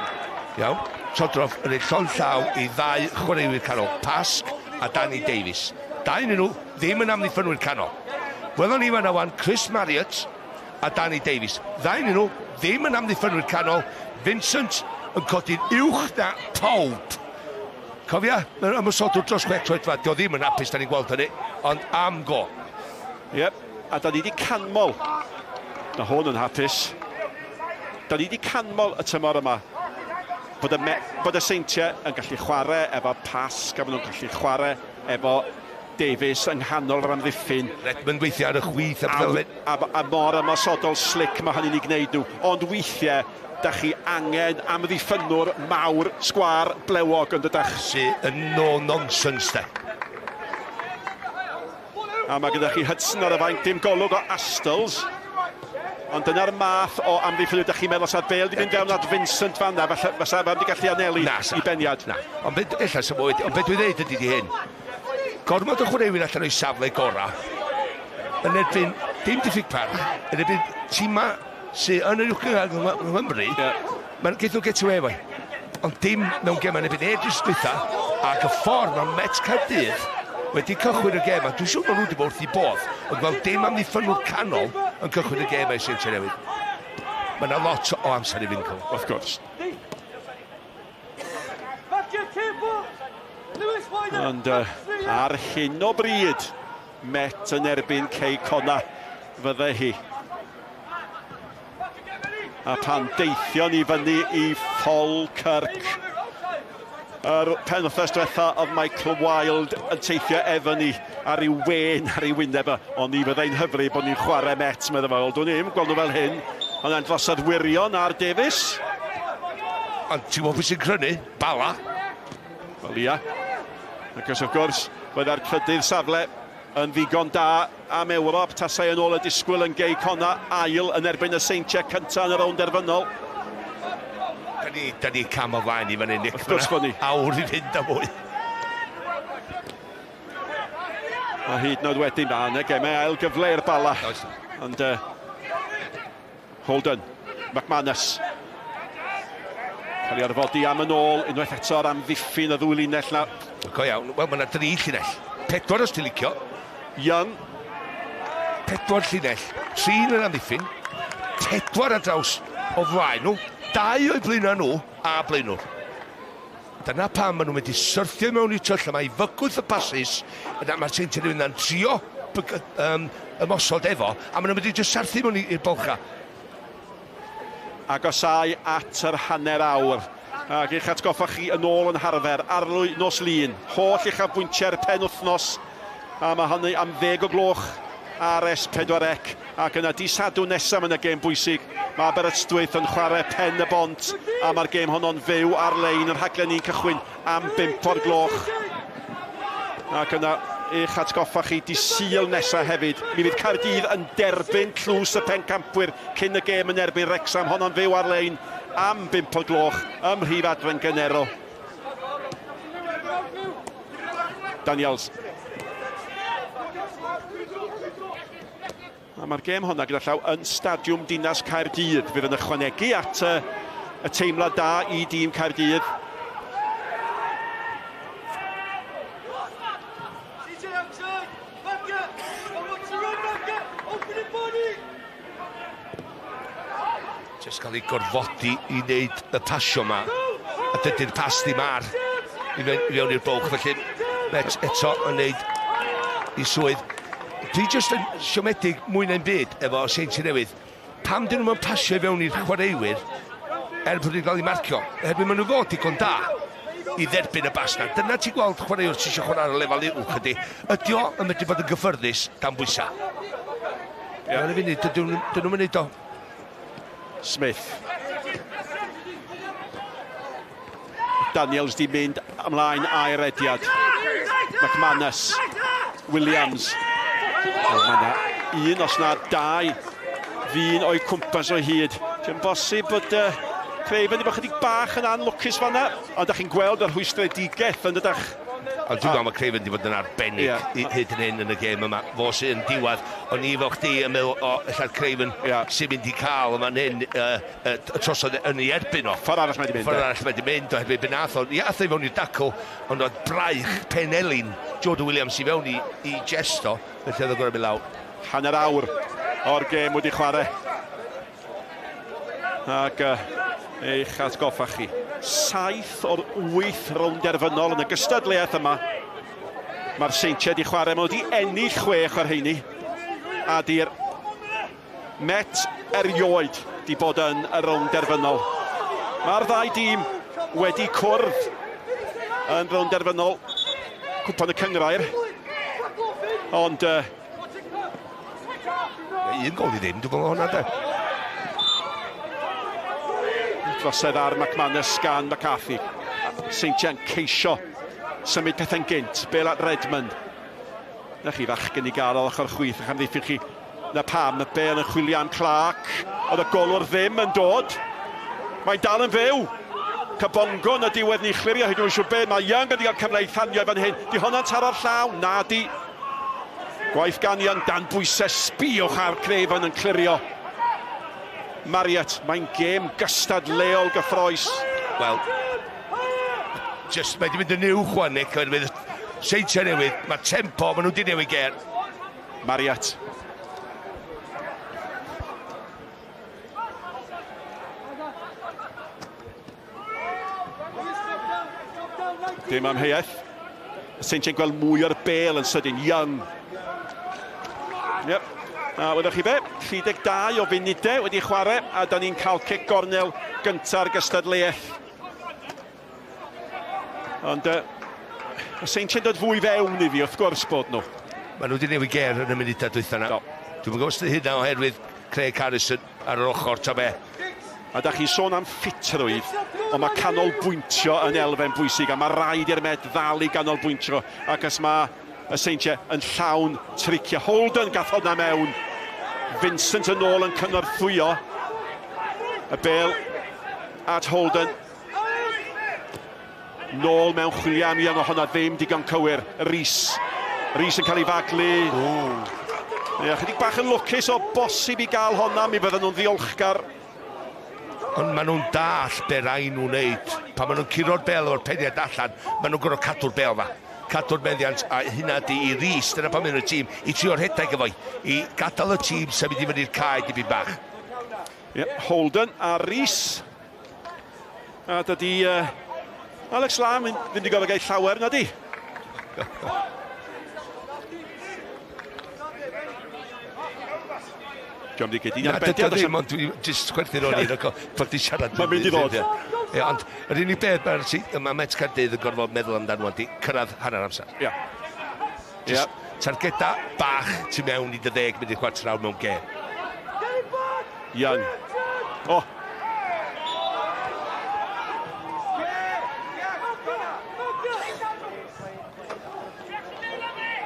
Iawn. Todorov yn reid llond llaw i ddau chwaraewyr canol, Pasc a Danny Davies. Dau yn nhw ddim yn amddiffynwyr canol. Welon ni fan'na wan Chris Marriott a Danny Davies. Ddau yn nhw ddim yn amddiffynwyr canol. Vincent yn codi'n uwch na pawb. Cofia, mae'n ymosodwr dros 6 troedfedd. Dio ddim yn hapus, da ni'n gweld hynny, ond am go. Yep, a da ni wedi canmol. Na hwn yn hapus. Da ni wedi canmol y tymor yma bod y, me, bod y Seintiau yn gallu chwarae efo Pasg a maen nhw'n gallu chwarae efo Davies yng nghanol yr amddiffyn. Redmond weithiau ar y chwith. A, a, a, a mor ymosodol slick mae hynny'n ei gwneud nhw. Ond weithiau, da chi angen amddiffynwr mawr, sgwâr, blewog yn dydach. Sy yn no nonsense de. A mae gyda chi Hudson ar y fainc, dim golwg o Astles. Ond dyna'r math o amddiffynwr da chi'n meddwl os Bale di mynd fewn at Vincent fan na, falle fysa fe wedi gallu anelu na, sa. i beniad. Na, ond be, ella sa fo wedi, ond be dwi'n dweud ydy di hyn. Gormod o chwaraewyr allan o'i safle gorau yn erbyn, dim diffyg parch, yn erbyn tîma sydd yn yr uwch gynghrair yng Nghymru, yeah. mae'n geith nhw get away efo. Ond dim mewn gemau yn erbyn Edris dwytha, ac y ffordd mae Met Caerdydd wedi cychwyn y gêm, a dwi'n siŵr bod nhw wedi bod wrth i bodd, ond gweld dim amddiffynwr canol yn cychwyn y gêm o'i Seintiau Newydd. Mae yna lot o amser i fynd, Cole. Wrth gwrs. Ond ar hyn o bryd, Met yn erbyn Cei Connah fydde hi. A pan deithion ni fyny i Falkirk, yr penwythnos diwetha oedd Michael Wilde yn teithio efo ni ar ei wen ar ei wyneb, ond ni fyddai'n hyfryd bod ni'n chwarae Met, meddai fo. Wel, dwn i ddim gweld nhw fel hyn, ond e'n drosodd wirion ar Davies. Ond ti'n gwybod pwy sy'n crynu? Bala. Wel, ia. Ac os wrth gwrs, byddai'r trydydd safle yn ddigon da am Ewrop, tasai yn ôl y disgwyl yn Gei Connah, ail yn erbyn y Seintiau cyntaf yn y rownd derfynol. Da ni, da ni cam o flaen i fyny, Nick. Wrth gwrs bod ni. Awr i fynd a mwy. A hyd yn oed wedyn, mae yna gemau ail gyfle i'r Bala. Oes. Ond Holden, McManus. Cael ei orfodi am yn ôl, unwaith eto ar amddiffyn y ddwy linell na. Go iawn, wel mae yna dri llinell. Pedwar os ti'n licio. Young. Pedwar llinell. Tri yn yr amddiffyn. Pedwar ar draws o flaen nhw. Dau o'i blaenau nhw a blaenwr. Dyna pam maen nhw'n mynd i syrthio mewn i twll yma i fygwth y pasys. Yna mae'r Seintiau Newydd yna'n trio ymosod efo, a maen nhw'n mynd i jyst sarthu mewn i'r bolcha. Agosau at yr hanner awr. Ac eich atgoffa chi yn ôl yn harfer, arlwy nos Lun, holl uchafbwyntiau'r penwythnos, a mae hynny am 10 o gloch ar S4C, ac yna di Sadwrn nesaf yn y gêm bwysig. Mae Aberystwyth yn chwarae Pen y Bont, a mae'r gêm honno'n fyw ar-lein yn rhaglen ni'n cychwyn am 5 o'r gloch. Ac yna eich atgoffa chi di Sul nesaf hefyd. Mi fydd Caerdydd yn derbyn tlws y pencampwyr cyn y gêm yn erbyn Wrecsam, honno'n fyw ar-lein am 5 o'r gloch ym Mhrif Adran Gynero. Daniels. A mae'r gêm honna gyda llaw yn Stadiwm Dinas Caerdydd. Fydd yn ychwanegu at y teimlad da i dîm Caerdydd. Just cael ei gorfodi i wneud y pasio yma. A dydy'r pas ddim ar i fewn i'r bwlch. Felly Met eto yn wneud i swydd. Dwi jyst yn siomedig mwy na'n byd efo Seintiau Newydd. Pam dyn nhw'n pasio i fewn i'r chwaraewyr er bod nhw'n cael eu marcio? Oherwydd maen nhw fod digon da i dderbyn y bas na. Dyna ti'n gweld chwaraewr sy'n eisiau chwarae ar y lefel uwch ydy. Ydy o yn medru bod yn gyffyrddus dan bwysau. Ie. Yn y funud, dydyn nhw'n mynd o. Smith. Daniels di mynd ymlaen a'i rediad. McManus. Williams. Mae yna un os na dau ddyn o'i cwmpas o hyd. Dwi'n bosib bod Craven wedi bod chydig bach yn anlwcus fanna, ond da chi'n gweld yr rhwystredigaeth yn dydach. Ond dwi'n meddwl mae Craven wedi bod yn arbennig hyd yn hyn yn y gêm yma. Fo sy'n yn diwedd, o'n i fel chdi yn meddwl, o, ella'r Craven sy'n mynd i cael yma'n hyn trosodd yn ei erbyn o. Ffordd arall mae wedi mynd. Ffordd arall mae wedi mynd, oherwydd be nath o. Ia, ath o i fewn i'r dacl, ond oedd braich penelin Jordan Williams i fewn i gesto, felly oedd o'n gorfod mynd lawr. Hanner awr o'r gêm wedi chwarae. Ac eich atgoffa chi, 7 o'r 8 rownd derfynol yn y gystadleuaeth yma. Mae'r Seintiau wedi chwarae, maen nhw wedi ennill 6 o'r rheini. A di'r Met erioed di bod yn y rownd derfynol. Mae'r ddau dîm wedi cwrdd yn rownd derfynol Cwpan y Cynghrair. Ond Un gol i ddim, dwi'n meddwl hwnna de. Drosedd ar McManus gan McCarthy. Seintiau'n ceisio symud pethau'n gynt. Bel at Redmond. Na chi fachgen i gael o'r ochr chwith ac amddiffyn chi. Na pam, y bel yn chwilio am Clark. Oedd y golwr ddim yn dod. Mae'n dal yn fyw. Kabongo yn y diwedd ni chlirio hyd yn oed siŵr be. Mae Young wedi cael cyfle i thanio fan hyn. Di honna'n taro'r llaw? Na di. Gwaith gan Young dan bwysau. Sbïwch ar Craven yn clirio. Marriott, mae'n gêm gystadleuol gyffroes. Wel, just mae di mynd yn uwch wan, Nick, oherwydd Seintiau Newydd, mae tempo, maen nhw wedi newid ger. Marriott. Dim amheuaeth. Y Seintiau'n gweld mwy o'r bel yn sydyn. Young. Yep. A wyddoch chi be? 32 o funudau wedi chwarae, a da ni'n cael cic gornel gynta'r gystadleuaeth. Ond y Seintiau'n dod fwy fewn iddi, wrth gwrs bod nhw. Maen nhw wedi newid ger yn y munudau dwytha yna. Dwi'n gwybod os hynna oherwydd Craig Harrison ar yr ochr, ta be. A da chi'n sôn am ffitrwydd, ond mae canolbwyntio yn elfen bwysig, a mae rhaid i'r Met ddal i ganolbwyntio, ac os mae y Seintiau yn llawn tricio. Holden gath hwnna mewn. Vincent yn ôl yn cynorthwyo. Y bel at Holden. Nôl mewn chwilio am Young, o hwnna ddim digon cywir. Rhys. Rhys yn cael ei faglu. Ie, chydig bach yn lwcus o bosib i gael honna, mi fydden nhw'n ddiolchgar. Ond maen nhw'n dall be rai nhw'n wneud. Pan maen nhw'n curo'r bel o'r peniad allan, maen nhw'n gorfod cadw'r bel fa. Cadw'r meddiant, a hynna di i Rhys, dyna pan maen nhw'n tîm, i trio rhedeg efo i, i gadael y tîm symud i fyny'r cae dipyn bach. Yep, Holden a Rhys. A dydy Alex Lam ddim wedi gorfod gael llawer, na di? Diolch wedi gedi Na, dydy o ddim, ond dwi jyst chwerthin o'n i'n bod di siarad. Mae'n mynd i ddod. Ie, ond yr unig beth mae Met Caerdydd yn gorfod meddwl amdano ydy cyrraedd hanner amser. Ie. Just targeda bach tu mewn i dy 10 munud chwarter awr mewn gêm. Young. O!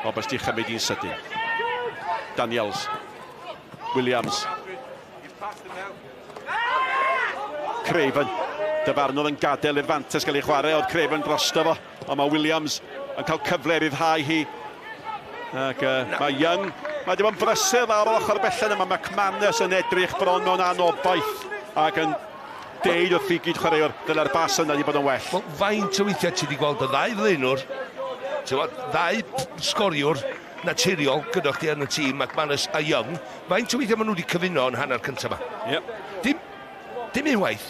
O, bys di chymryd i'n sydyn. Daniels. Williams. Craven. Dyfarnodd yn gadael i'r fantes gael ei chwarae, oedd Craven drosto fo, ond mae Williams yn cael cyfle i ryddhau hi. Ac mae Young, mae dim ond brysur ar ochr bellach yma, mae McManus yn edrych bron mewn anobaith ac yn deud wrth i gyd chwaraewr, dyla'r bas yna wedi bod yn well. Wel, faint o weithiau ti wedi gweld y ddau flaenwr, ti'n gwbod, ddau sgoriwr naturiol gyda chdi yn y tîm, McManus a Young, faint o weithiau maen nhw wedi cyfuno yn hanner cyntaf yma? Yep. Dim unwaith.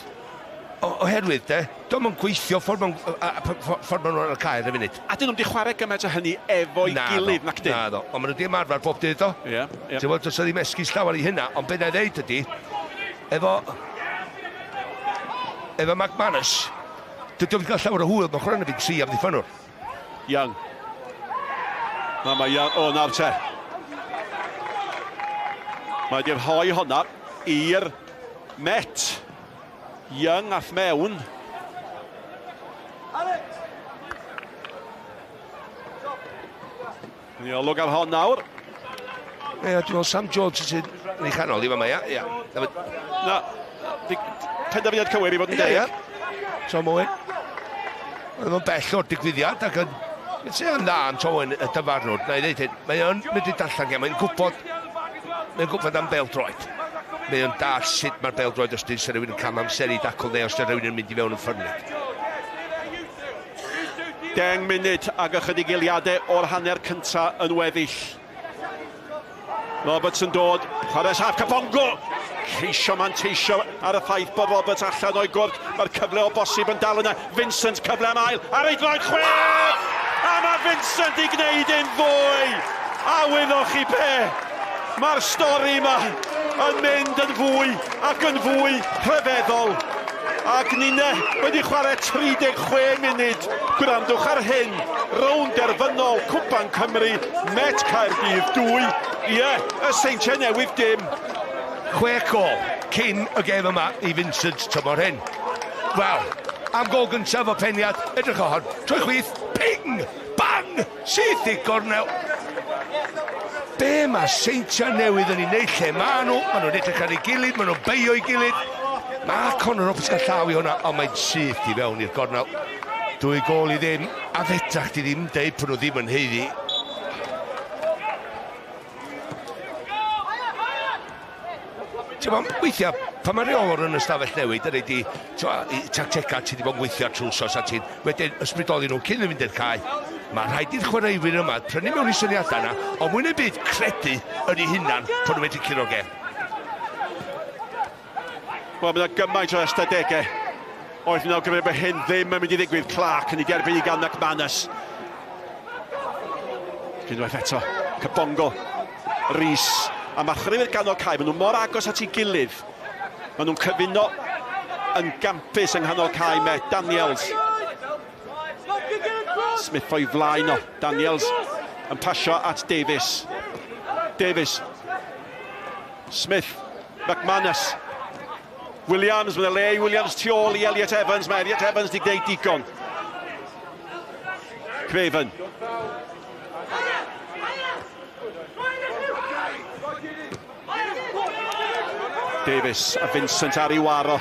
Oherwydd, de, dio'm yn gweithio ffordd maen nhw ar y cae ar y funud. A dyn nhw'n di chwarae gymaint o hynny efo'i gilydd, nac dyn? Na ddo, ond maen nhw wedi ymarfer bob dydd, do. Ie, ie. Ti'n gwybod, does 'na ddim esgus llawer i hynna, ond be na i ddeud ydy, efo McManus, dydy o'm wedi cael llawer o hwyl, mae'n chwarae yn y byd tri amddiffynnwr. Young. Na, mae Young, o, nawr te. Mae wedi rhoi honna i'r Met. Young ath mewn. Ni olwg ar hon nawr. Ie, dwi'n meddwl Sam Jones sy'n yn ei chanol i fama, ia. Ia. Na, penderfyniad cywir i fod yn deg. Ie, Tom Owen. Oedd o'n bell o'r digwyddiad ac yn... Sy'n yn dda am Tom Owen y dyfarnwr, na i ddeud hyn. Mae o'n mynd i darllen gêm, mae'n gwybod am bêl-droed. Mae o'n dall sut mae'r bêl-droed os dyn rhywun yn cam amser i dacl neu os dyn rhywun yn mynd i fewn yn ffyrnig. 10 munud ag ychydig eiliadau o'r hanner cynta yn weddill. Roberts yn dod, chwarae saff, Kabongo! Ceisio manteisio ar y ffaith bod Roberts allan o'i gwrdd. Mae'r cyfle o bosib yn dal yna. Vincent, cyfle am ail, ar ei droed chwech! A mae Vincent i gwneud un fwy! A wyddoch chi be? Mae'r stori yma yn mynd yn fwy ac yn fwy rhyfeddol. Ac ninne wedi chwarae 36 munud. Gwrandwch ar hyn, rownd derfynol Cwpan Cymru, Met Caerdydd 2, ie, y Seintiau Newydd dim. 6 gôl cyn y gêm yma i Vincent tymor hyn. Wel, am gôl gyntaf o peniad, edrych o hon, trwy chwith, ping! Bang! Syth i gornel! Be mae Seintiau Newydd yn ei wneud lle maen nhw? Maen nhw'n edrych ar ei gilydd, maen nhw'n beio ei gilydd. Mae Conor Roberts gael llaw i hwnna, ond mae'n syth i fewn i'r gornel. 2 gôl i ddim, a fedra chdi ddim deud bod nhw ddim yn haeddu. Ti'n weithiau, pan mae rheolwr yn ystafell newid, yn rhaid i, i tactegau ti wedi bod yn gweithio trwy wsos a ti'n wedyn ysbrydoli nhw cyn i fynd i'r cae. Mae rhaid i'r chwaraewyr yma prynu mewn i syniadau yna, ond mwy neu byd credu yn ei hunan pan nhw'n medru curo gêm. Wel, mae yna gymaint o ystadegau oedd yn awgrymu bod hyn ddim yn mynd i ddigwydd. Clark yn ei derbyn i gan McManus. Unwaith eto, Kabongo, Rees, a mae chwaraewyr ganol cae, maen nhw mor agos at ei gilydd. Maen nhw'n cyfuno yn gampus yng nghanol cae Met. Daniels. Smith o'i flaen o. Daniels yn pasio at Davies. Davies. Smith. McManus. Williams, mae'n le i Williams tu ôl i Elliot Evans. Mae Elliot Evans wedi gwneud digon. Craven. Davies a Vincent ar ei waro.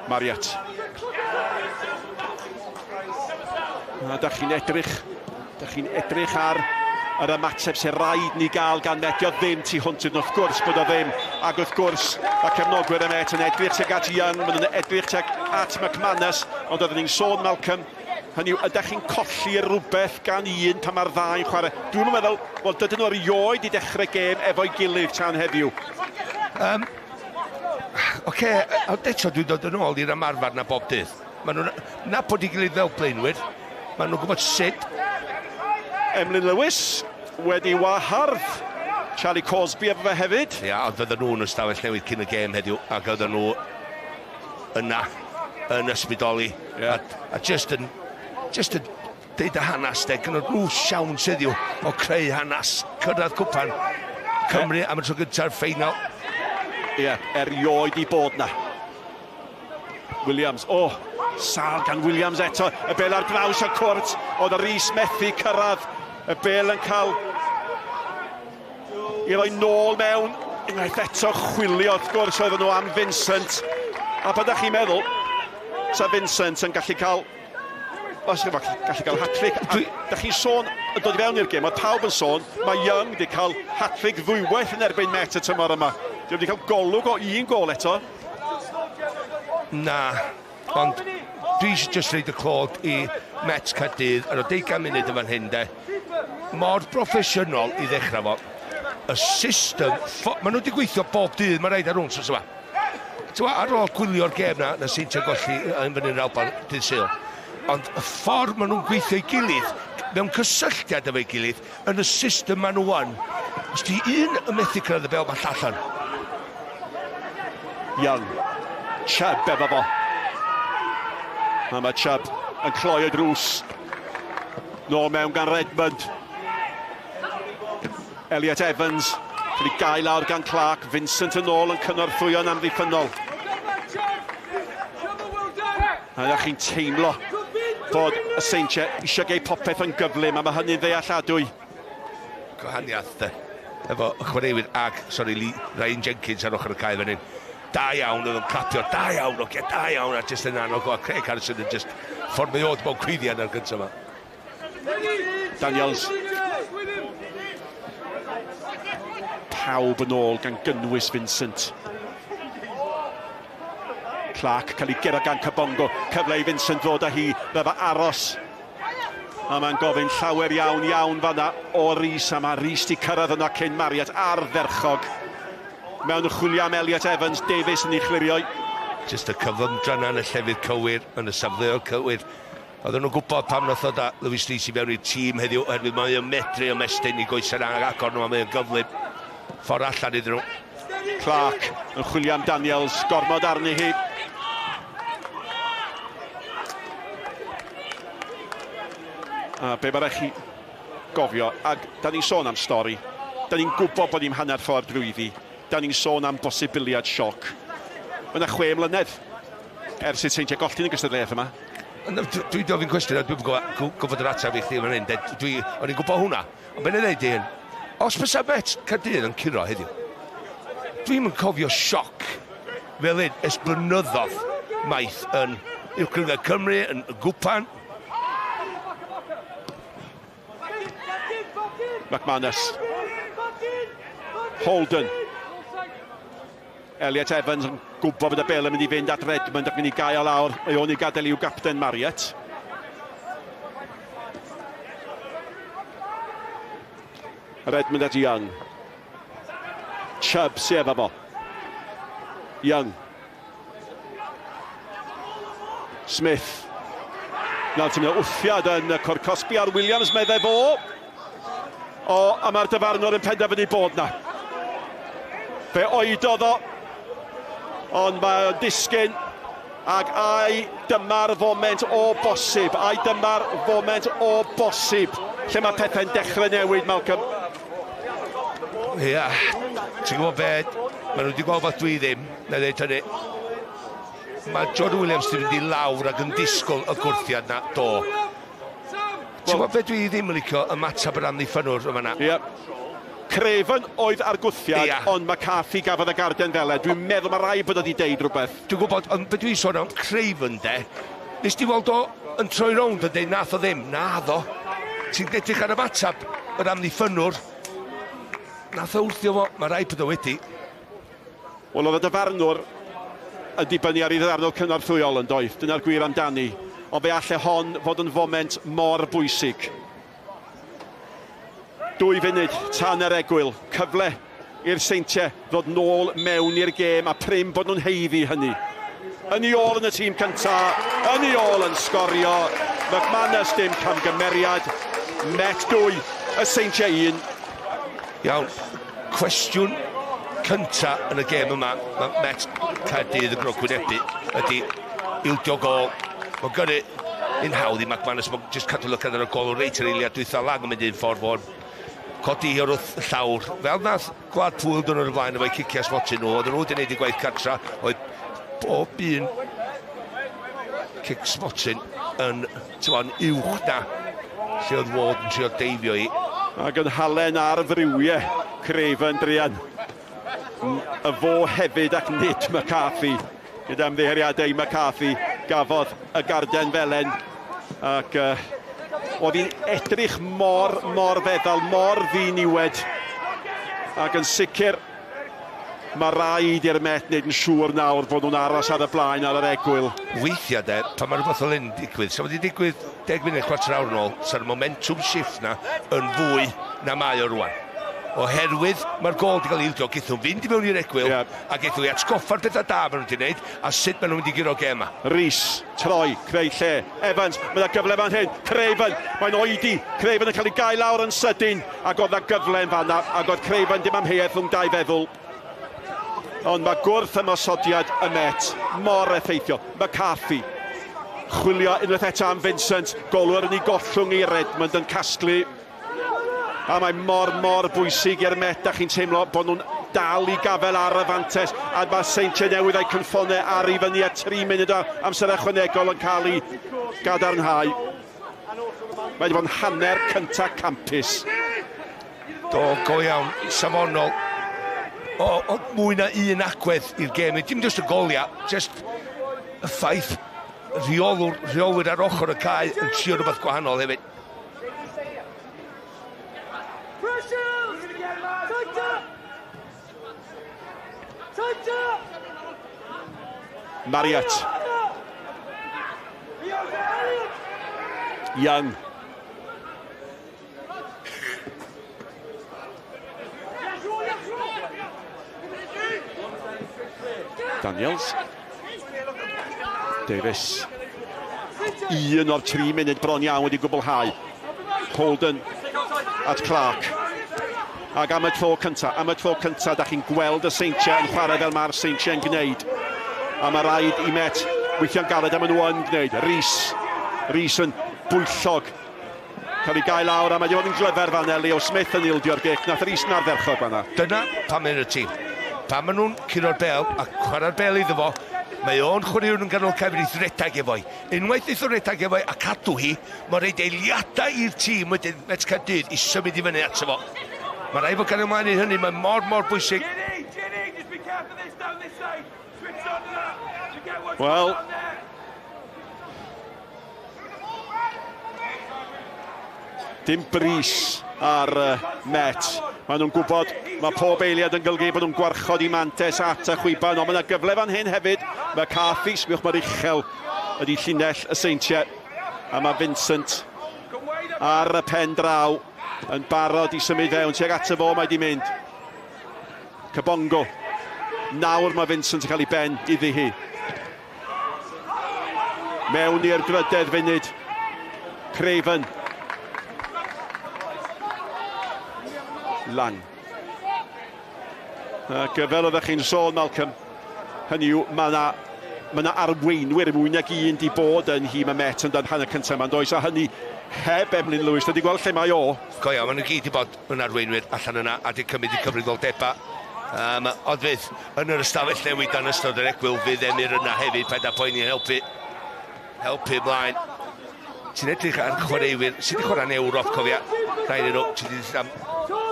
Marriott. A da chi'n edrych, da chi'n edrych ar yr ymateb sy'n rhaid ni gael gan Met. Dio ddim tu hwnt iddyn nhw, wrth gwrs bod o ddim. Ac wrth gwrs, mae cefnogwyr y Met yn edrych tuag at Young, maen nhw'n edrych tuag at McManus, ond oeddwn ni'n sôn, Malcolm, hynny yw, ydych chi'n colli rhywbeth gan un pan mae'r ddau'n chwarae? Dwi'n meddwl, wel, dydyn nhw erioed i dechrau gêm efo'i gilydd tan heddiw. Oce, ond eto dwi'n dod yn ôl i'r ymarfer na bob dydd. Maen nhw'n nabod ei gilydd fel blaenwyr, maen nhw'n gwybod sut. Emlyn Lewis wedi wahardd Charlie Cosby efo fe hefyd. Ia, ond oedden nhw'n ystafell newydd cyn y gêm heddiw, ac oedden nhw yna yn ysbrydoli. Yeah. A just yn deud y hanes, de, gyda nhw siawns heddiw o creu hanes, cyrraedd cwpan Cymru am y tro gyntaf ffeinal. Ie, yeah, erioed i bod na. Williams, oh, sal gan Williams eto, y bel ar draws y cwrt, oedd y Rhys methu cyrraedd, y bel yn cael i roi nôl mewn, unwaith eto chwilio wrth gwrs oedden nhw am Vincent, a pan ydych chi'n meddwl, sa Vincent yn gallu cael, os ydych gallu cael hat-trick, da chi'n sôn, yn dod i fewn i'r gêm, oedd pawb yn sôn, mae Young wedi cael hat-trick ddwywaith yn erbyn Met y tymor yma. Di wedi cael golwg o un gôl eto. Na, ond dwi eisiau just reid y clod i Met Caerdydd ar o 20 munud yn fan hyn, de. Mor broffesiynol i ddechrau fo. Y system, maen nhw wedi gweithio bob dydd, mae rhaid ar hwn, sos yma. Ti'n ar ôl gwylio'r gêm na, na Seintiau golli yn fyny'r Alban dydd Sul. Ond y ffordd maen nhw'n gweithio i gilydd, mewn cysylltiad efo'i gilydd, yn y system maen nhw yn. Os di un yn methu cyrraedd y bel, mae llall yn. Young. Chubb efo fo. A mae Chubb yn cloi y drws. Nôl mewn gan Redmond. Elliot Evans. Wedi gael lawr gan Clark. Vincent yn ôl yn cynorthwyo'n amddiffynnol. A ydych chi'n teimlo bod y Seintiau eisiau gei popeth yn gyflym, a mae hynny'n ddealladwy. Gwahaniaeth, de, efo chwaraewyr ag, sorry, Lee, Ryan Jenkins ar ochr y cae fan hyn. Da iawn, oedd o'n clapio, da iawn, oce, da iawn, a just yn annog o, a Craig Harrison yn just ffordd mae o wedi bod cwyddian ar gyntaf yma. Daniels. Pawb yn ôl gan gynnwys Vincent. Clark cael ei gyrra gan Kabongo. Cyfle i Vincent ddod â hi, fe aros. A mae'n gofyn llawer iawn iawn fanna o Rhys, a mae Rhys di cyrraedd yno cyn Marriott ardderchog. Mewn y chwilio am Elliot Evans, Davies yn ei chlirio. Just y cyflymdra yna yn y llefydd cywir, yn y safleoedd cywir. Oedden nhw'n gwybod pam nath o da Lewis Rees i fewn i'r tîm heddiw, oherwydd mae o'n medru ymestyn i goesau'n agor nhw a mae o'n gyflym. Ffordd allan iddyn nhw. Clark yn chwilio am Daniels, gormod arni hi. A be mae chi gofio, ac da ni'n sôn am stori, da ni'n gwybod bod ni'n hanner ffordd drwyddi, da ni'n sôn am bosibiliad sioc. Mae yna chwe mlynedd ers i'r Seintiau golli yn y gystadleuaeth yma. Dwi'n gofyn cwestiwn a dwi'n gwybod yr ateb i chdi fan hyn. Dwi, o'n i'n gwybod hwnna. Ond be'n ei ddeud i hyn, os bysa Bet Caerdydd yn curo heddiw, dwi'm yn cofio sioc fel hyn ers blynyddoedd maith yn Uwch Gynghrair Cymru, yn y Gwpan. McManus. Holden. Elliot Evans yn gwybod bod y bel yn mynd i fynd at Redmond ac mynd i gael lawr. Mae o'n ei gadael i'w gapten Marriott. Redmond at Young. Chubb sydd efo fo. Young. Smith. Nawr ti'n mynd wthiad yn y Corcosby ar Williams, meddai fo. O, a mae'r dyfarnwr yn penderfynu bod na. Fe oedodd o, ond mae o'n disgyn, ac ai dyma'r foment o bosib, ai dyma'r foment o bosib, lle mae pethau'n dechrau newid, Malcolm. Ia, ti'n gwybod be, maen nhw wedi gweld fath dwi ddim, na dweud hynny. Mae Jordan Williams wedi mynd i lawr ac yn disgwyl y gwrthiad na, do. Ti'n gwybod beth dwi ddim yn licio ymateb yr amddiffynnwr yma na? Ie. Craven oedd ar gwthiad, yeah. ond McCarthy gafodd y garden fele. Dwi'n meddwl mae rai bod o wedi deud rhywbeth. Dwi'n gwybod, ond beth dwi'n sôn am Craven de, nes di weld o yn troi rownd yn deud nath o ddim, naddo. Ti'n edrych ar ymateb yr amddiffynnwr, nath o wrthio fo, mae rai bod o wedi. Wel, oedd y dyfarnwr yn dibynnu ar ei ddyfarnwr cynorthwyol yn doedd. Dyna'r gwir amdani. Ond fe alle hon fod yn foment mor bwysig. Dwy funud tan yr egwyl. Cyfle i'r Seintiau ddod nôl mewn i'r gêm a prim bod nhw'n haeddu hynny. Yn ei ôl yn y tîm cyntaf, yn ei ôl yn sgorio. McManus dim camgymeriad. Met 2, y Seintiau 1. Iawn, cwestiwn cynta yn y gêm yma, mae Met Caerdydd yn gwrthwynebu, ydy ildio gol. Mae'n gyrru un hawdd i McManus, mae'n just cadw lygad ar y gol reit yr eiliad dwytha lang yn mynd un ffordd fo'n codi hi o'r wrth y llawr. Fel nath Gwlad Pwyl dyn nhw'n flaen efo'i ciciau smotyn nhw, oedden nhw wedi gwneud eu gwaith cartra, oedd bob un cic smotyn yn, ti'n uwch na lle oedd Ward yn trio deifio i. Ac yn halen ar friwiau Craven druan. Y fo hefyd ac nid McCarthy. Gyda ymddiheuriadau i McCarthy gafodd y garden felen. Ac oedd hi'n edrych mor, mor feddal, mor ddiniwed. Ac yn sicr mae rhaid i'r Met wneud yn siŵr nawr bod nhw'n aros ar y blaen ar yr egwyl. Weithiau de, pan mae rhywbeth fel hyn digwydd, sa wedi digwydd 10 munud, chwarter awr yn ôl, sa'r momentum shift na yn fwy na mae o rwan. Oherwydd mae'r gol wedi cael ei ildio, geith nhw fynd i mewn i'r egwyl, yeah. a geith nhw i atgoffa'r pethau da maen nhw wedi gwneud, a sut maen nhw'n mynd i guro gêm yma. Rhys, troi, creu lle. Evans, mae yna gyfle fan hyn. Craven, mae'n oedi. Craven yn cael ei gael lawr yn sydyn, ac oedd yna gyfle yn fanna, ac oedd Craven dim amheuaeth rhwng dau feddwl. Ond mae gwrth ymosodiad y Met mor effeithiol. McCarthy, chwilio unwaith eto am Vincent, golwr yn ei gollwng i Redmond yn casglu. A mae mor, mor bwysig i'r Met, da chi'n teimlo bod nhw'n dal i gafel ar y fantes, a mae Seintiau Newydd a'i cynffonau ar i fyny a 3 munud o amser ychwanegol yn cael ei gadarnhau. Mae wedi bod yn hanner cynta campus. Do, go iawn, safonol. O, o mwy na un agwedd i'r gêm. Dim jyst y goliau, jyst y ffaith rheolwr, rheolwyr ar ochr y cae yn trio rhywbeth gwahanol hefyd. Marriott. Young. Daniels. Davis. Un o'r 3 munud bron iawn wedi gwblhau. Holden at Clark. Ac am y tro cynta, am y tro cynta, da chi'n gweld y Seintiau yn chwarae fel mae'r Seintiau yn gwneud. A mae rhaid i Met weithio'n galed am nhw yn gwneud. Rhys, Rhys yn bwyllog. Cael ei gael lawr, a mae wedi bod yn glyfar fan Leo Smith yn ildio'r gic. Nath Rhys yn ardderchog fanna. Dyna pam yn y tîm. Pan maen nhw'n curo'r bel a chwarae'r bel iddo fo, mae o'n chwaraewr yn ganol cefn i redag efo i. Unwaith eith o redag efo i a cadw hi, mae'n rhaid eiliadau i'r tîm wedyn Met Caerdydd i symud i fyny ato fo. Mae rhaid fod gan ymlaen i hynny, mae mor, mor bwysig. Wel, dim bris ar Met. Maen nhw'n gwybod, mae pob eiliad yn golygu bod nhw'n gwarchod i mantes at y chwiban, ond mae yna gyfle fan hyn hefyd. McCarthy, sbiwch mor uchel ydy llinell y Seintiau, a mae Vincent ar y pen draw yn barod i symud fewn tuag ato fo mae di mynd. Kabongo. Nawr mae Vincent yn cael ei ben iddi hi. Mewn i'r drydedd funud. Craven. Lang. Ac fel oeddech chi'n sôn, Malcolm, hynny yw, mae yna ma arweinwyr mwy nag un di bod yn nhîm y Met yn dan hanner cyntaf yma, does, a hynny heb Emlyn Lewis. Dydy gweld lle mae o. Go iawn, maen nhw gyd i bod yn arweinwyr allan yna a di cymryd i cyfrifoldeba. Ond fydd yn yr ystafell newid dan ystod yr egwyl, fydd Emyr yna hefyd, paid â poeni yn helpu ymlaen. Ti'n edrych ar chwaraewyr sydd wedi chwarae yn Ewrop, cofia, rhaid nhw, ti'n edrych am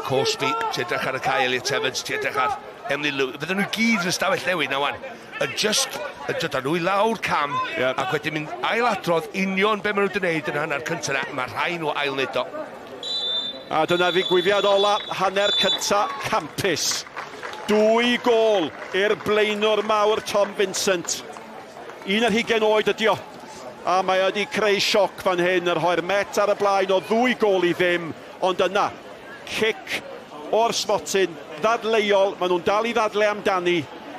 Cosby, ti'n edrych ar y cae Elliot Evans, ti'n edrych ar Emlyn Lewis. Fydden nhw gyd yn ystafell newid na wan. Yn just yn dod â nhw i lawr cam, yep. Ac wedyn mynd ailadrodd union be maen nhw wedi gwneud yn hanner cyntaf yna. Mae rhai nhw ail-wneud o. A dyna ddigwyddiad ola, hanner cynta campus. 2 gôl i'r blaenwr mawr Tom Vincent. 21 oed ydi o. A mae wedi creu sioc fan hyn, yr rhoi'r Met ar y blaen o 2 gôl i ddim. Ond yna, cic o'r smotyn, ddadleuol, maen nhw'n dal i ddadle amdani.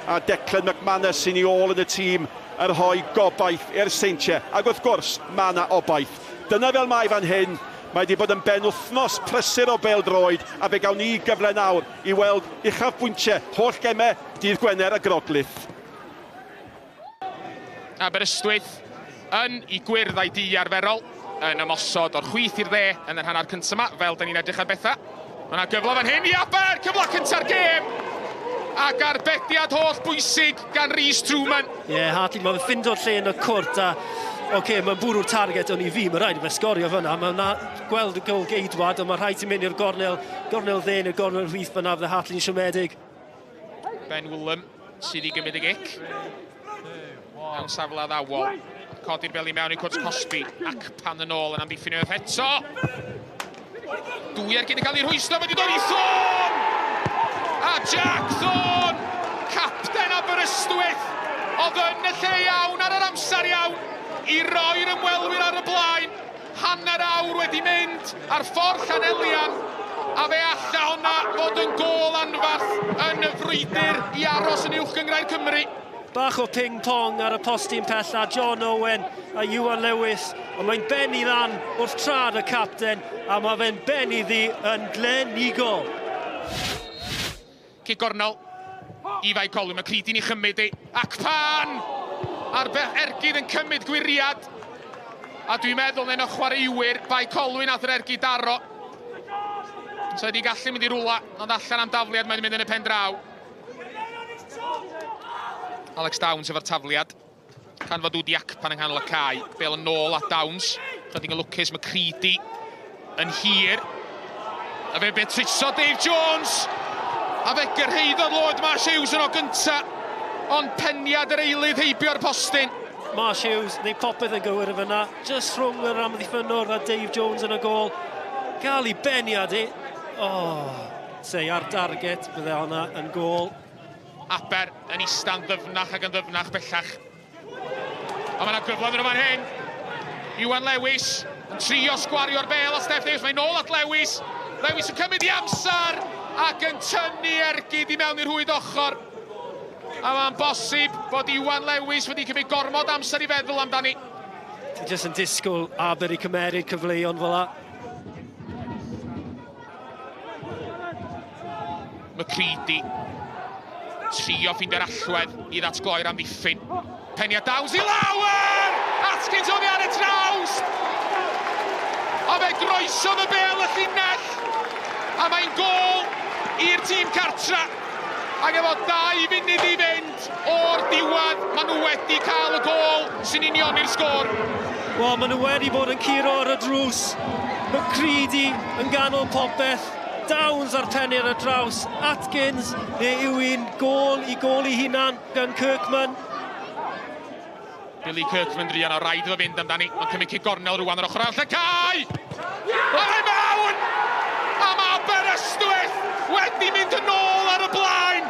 A Declan McManus sy'n ei ôl yn y tîm yn rhoi gobaith i'r Seintiau. Ac wrth gwrs, mae yna obaith. Dyna fel mae fan hyn. Mae wedi bod yn benwythnos prysur o bêl-droed, a fe gawn ni gyfle nawr i weld uchafbwyntiau holl gemau dydd Gwener y Groglith. Aberystwyth yn ei gwyrdd a'i du arferol, yn ymosod o'r chwith i'r dde yn yr hanner cyntaf yma, fel da ni'n edrych ar bethau. Mae yna gyfle fan hyn i Aber, cyfle cynta'r gêm! Ac arbediad holl bwysig gan Rhys Truman. Ie, yeah, Hartley, mae'n ffindo'r lle yn y cwrt a okay, mae'n bwrw'r target ond i fi, mae rhaid i fe sgorio fyna. Mae'n gweld y gol geidwad, ond mae rhaid i mynd i'r gornel dde neu'r gornel rhith fyna, fydde Hartley'n siomedig. Ben Willem sydd i gymryd y gic. Mewn safle addawol. Codi'r bel i mewn i cwrt Cosby. Ac pan yn ôl yn amddiffyn unwaith eto. 2 ergyd yn cael ei rhwystro, wedi dod i Thorne! A Jack Thorne, capten Aberystwyth, oedd yn y lle iawn ar yr amser iawn i roi'r ymwelwyr ar y blaen. Hanner awr wedi mynd ar ffordd Llanelian, a fe alla hwnna fod yn gôl anfarth yn y frwydr i aros yn Uwch Gynghrair Cymru. Bach o ping-pong ar y postyn pella, John Owen a Iwan Lewis, ond mae'n benni lan wrth trad y capten, a mae fe'n benni ddi yn glenigol. Cic gornel i Fae Colwyn, mae Creedy'n ei chymryd i, ac pan a'r ergyd yn cymryd gwiriad, a dwi'n meddwl na un o chwaraewyr Bae Colwyn nath yr ergyd daro. So wedi gallu mynd i rwla, ond allan am dafliad mae'n mynd yn y pen draw. Alex Downs efo'r tafliad. Can fod Wdi Acpan yng nghanol y cae. Bel yn ôl at Downs. Chydig yn lwcus, mae Creedy yn hir. A fe betruso Dave Jones. A fe gyrhaeddodd Lloyd Marsh Hughes yn o gynta. Ond peniad yr eilydd heibio'r postyn. Marsh Hughes, neu popeth yn gywir yn fyna. Just rhwng yr amddiffynnwr a Dave Jones yn y gôl. Gael ei beniad i. Oh, sei ar target, bydde hwnna yn gôl. Aber yn ista'n ddyfnach ac yn ddyfnach bellach. A mae yna gyfle yn fan hyn. Iwan Lewis yn trio sgwario'r bel a Steff Davies. Mae'n ôl at Lewis. Lewis yn cymryd i amser ac yn tynnu ergyd i mewn i'r rhwyd ochr. A mae'n bosib bod Iwan Lewis wedi cymryd gormod amser i feddwl amdani. Ti jyst yn disgwyl Aber i cymeryd cyfleon fel la. McCready. Trio ffeindio'r allwedd i ddatgloi'r amddiffyn. Peniad Downs i lawr! Atkins oddi ar y trawst! A fe groesodd y bêl y llinell! A mae'n gôl i'r tîm cartra. Ac efo 2 funud i fynd o'r diwedd, maen nhw wedi cael y gôl sy'n unioni'r sgôr. Wel, maen nhw wedi bod yn curo ar y drws. McCready yn ganol popeth. Downs ar pennu ar y draws. Atkins, neu yw un gôl i gôl i hunan gan Kirkman. Billy Kirkman druan o raid iddo fynd amdani. Mae'n cymryd cic gornel rwan ar ochr arall y cae! A mae mewn! A mae Aberystwyth wedi mynd yn ôl ar y blaen!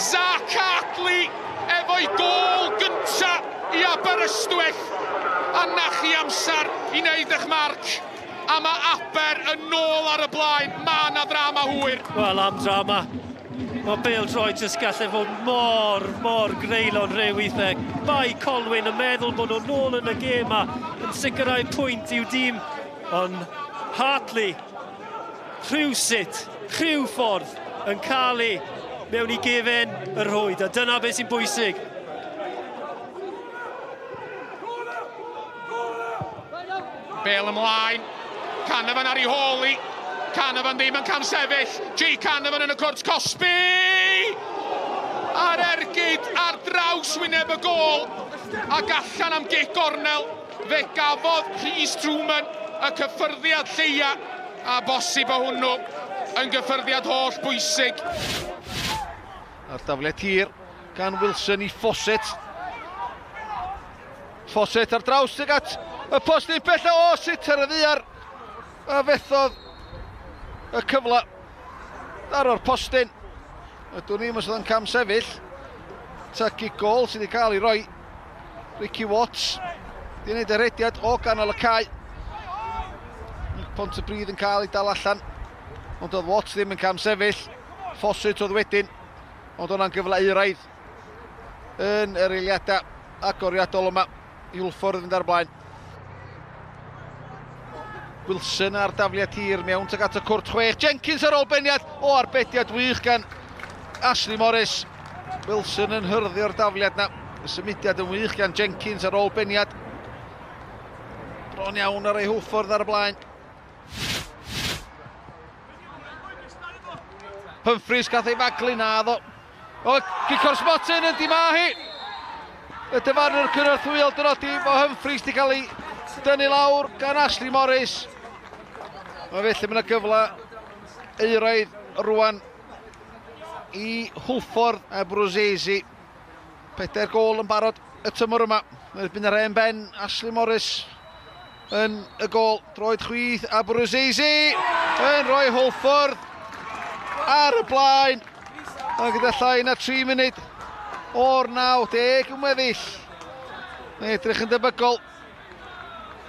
Zach Hartley efo'i gôl gynta i Aberystwyth. A na chi amser i wneud eich marc. A mae Aber yn ôl ar y blaen. Mae yna ddrama hwyr. Wel, am drama. Mae bêl-droed jyst gallu fod mor, mor greulon rhyw weithiau. Bae Colwyn yn meddwl bod nhw'n nôl yn y gêm a yn sicrhau pwynt i'w dîm. Ond Hartley, rhywsut, rhyw ffordd, yn cael ei mewn i gefen y rhwyd. A dyna beth sy'n bwysig. Bêl ymlaen. Canavan ar ei hôl i. Canavan ddim yn camsefyll. Jay Canavan yn y cwrt cosbi! A'r ergyd ar draws wyneb y gôl. Ac allan am gic gornel. Fe gafodd Rhys Truman y cyffyrddiad lleia. A bosib o hwnnw yn gyffyrddiad holl bwysig. A'r dafliad hir gan Wilson i Fawcett. Fawcett ar draws tuag at y postyn pella. O, sut ar y ddaear. A fethodd y cyfle ar o'r postyn. Ydw ni, os oedd yn cam sefyll. Ta gic gôl sydd wedi cael ei roi. Ricky Watts di wneud y rediad o ganol y cae. Pontypridd yn cael ei dal allan. Ond oedd Watts ddim yn cam sefyll. Fawcett oedd wedyn. Ond o'na'n gyfle euraidd yn yr eiliadau agoriadol yma. I Hwlffordd fynd ar blaen. Wilson ar dafliad hir mewn tuag at y cwrt 6. Jenkins ar ôl beniad. O, arbediad wych gan Ashley Morris. Wilson yn hyrddio'r dafliad na. Y symudiad yn wych gan Jenkins ar ôl beniad. Bron iawn ar ei Hwlffordd ar y blaen. Humphreys gath ei faglu na ddo. O, gic o'r smotyn yn di ma hi. Y dyfarnwr cynorthwyol dynodi bod Humphreys wedi cael ei dynnu lawr gan Ashley Morris. Mae felly mae yna gyfle euraidd rwan i Hwlffordd a Bruzzese. 4 gôl yn barod y tymor yma. Erbyn yr hen ben, Ashley Morris yn y gôl. Droed chwith a Bruzzese yn rhoi Hwlffordd ar y blaen. A gyda llai na 3 munud o'r 90 yn weddill. Mae'n edrych yn debygol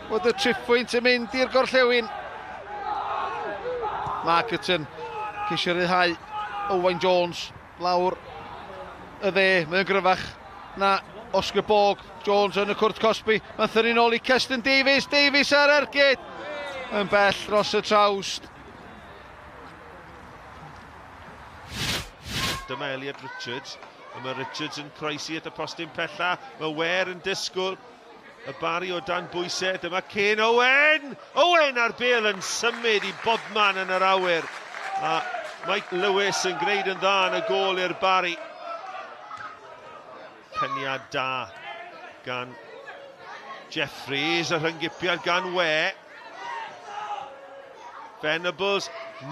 bod y triphwynt yn mynd i'r gorllewin. Markerton ceisio ryddhau Owain Jones lawr y dde, mae'n gryfach na Oscar Borg. Jones yn y cwrt cosbi, mae'n thynnu nôl i Keston Davies. Davies ar ergyd yn bell dros y trawst. Dyma Elliot Richards, a mae Richards yn croesi at y postyn pella. Mae Ware yn disgwyl y Barry o dan bwysau. Dyma Kane Owen! Owen a'r bêl yn symud i bobman yn yr awyr. A Mike Lewis yn gwneud yn dda yn y gôl i'r Barry. Peniad da gan Jeffries, y rhyngipiad gan Ware. Venables,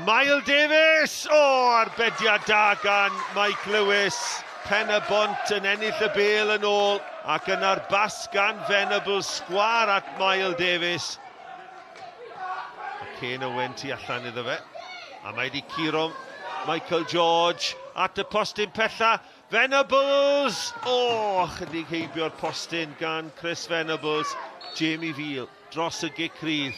Mael Davies! O, arbediad da gan Mike Lewis. Pen y Bont yn ennill y bêl yn ôl, ac yna'r bas gan Venables sgwar at Mael Davies. A Kane Owen tu allan iddo fe. A mae wedi curo Michael George at y postyn pella. Venables! O, chydig heibio'r postyn gan Chris Venables. Jamie Veal dros y gic rydd.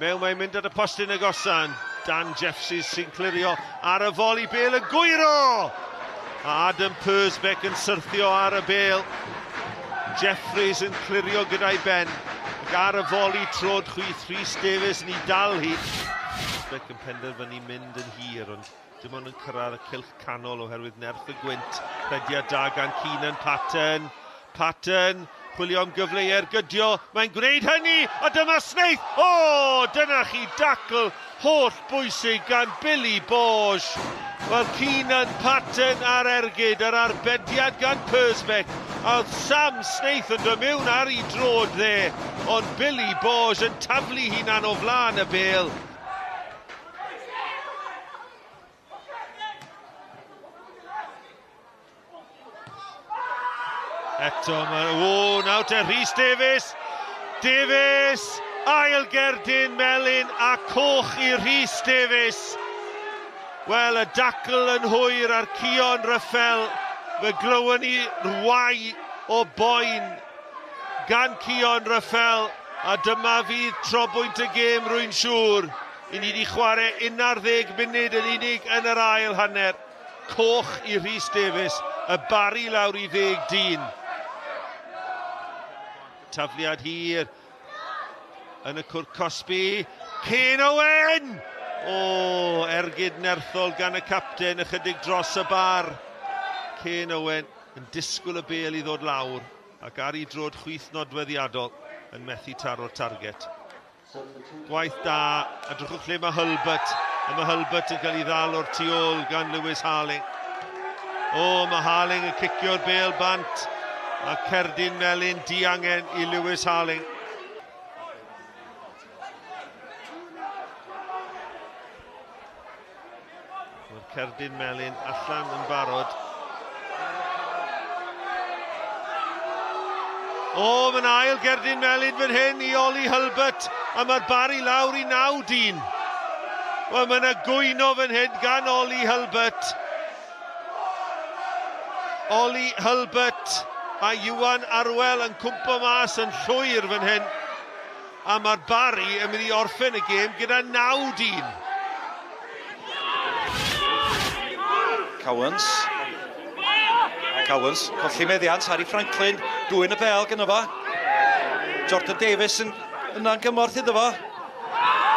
Mewn mae'n mynd at y postyn agosan. Dan Jeffries sy'n clirio ar y foli, bêl yn gwyro! A Adam Persbeck yn syrthio ar y bêl. Jeffries yn clirio gyda'i ben. Ac ar y foli trod chwith Rhys Davies yn ei dal hi. Persbeck yn penderfynu mynd yn hir, ond dim ond yn cyrraedd y cylch canol oherwydd nerth y gwynt. Rhediad da gan Keenan Patton. Patton, chwilio am gyfle i ergydio. Mae'n gwneud hynny, a dyma Snaith! O, dyna chi dacl holl bwysig gan Billy Borge. Wel, Keenan Patton ar ergyd, yr arbediad gan Persbeck. A oedd Sam Snaith yn dod mewn ar ei drod dde, ond Billy Borge yn taflu hunan o flaen y bêl. Eto, mae... O, nawr te, Rhys Davies! Davies! Ail gerdyn melyn a coch i Rhys Davies. Wel, y dacl yn hwyr ar Cion Ruffel. Fe glywon ni rwai o boen gan Cion Ruffel. A dyma fydd trobwynt y gêm, rwy'n siŵr. I ni wedi chwarae 11 munud yn unig yn yr ail hanner. Coch i Rhys Davies, y Barri lawr i 10 dyn. Tafliad hir yn y cwrt cosbi. Kane Owen! O, ergyd nerthol gan y capten ychydig dros y bar. Kane Owen yn disgwyl y bêl i ddod lawr ac ar ei drod chwith nodweddiadol yn methu taro'r target. Gwaith da, a drychwch lle mae Hulbert. A mae Hulbert yn cael ei ddal o'r tu ôl gan Lewis Harling. O, mae Harling yn cicio'r bêl bant. A cerdyn melyn diangen i Lewis Harling. Mae'r cerdyn melyn allan yn barod. O, mae'n ail gerdyn melyn fan hyn i Ollie Hulbert, a mae'r Barri lawr i 9 dyn. Wel, mae yna gwyno fan hyn gan Ollie Hulbert. Ollie Hulbert a Iwan Arwel yn cwmpo mas yn llwyr fan hyn. A mae'r Barri yn mynd i orffen y gêm gyda 9 dyn. Cowans. Cowans, colli meddiant, Harry Franklin, dwyn y bel gyda fo. Jordan Davies yn yna'n gymorth iddo fo.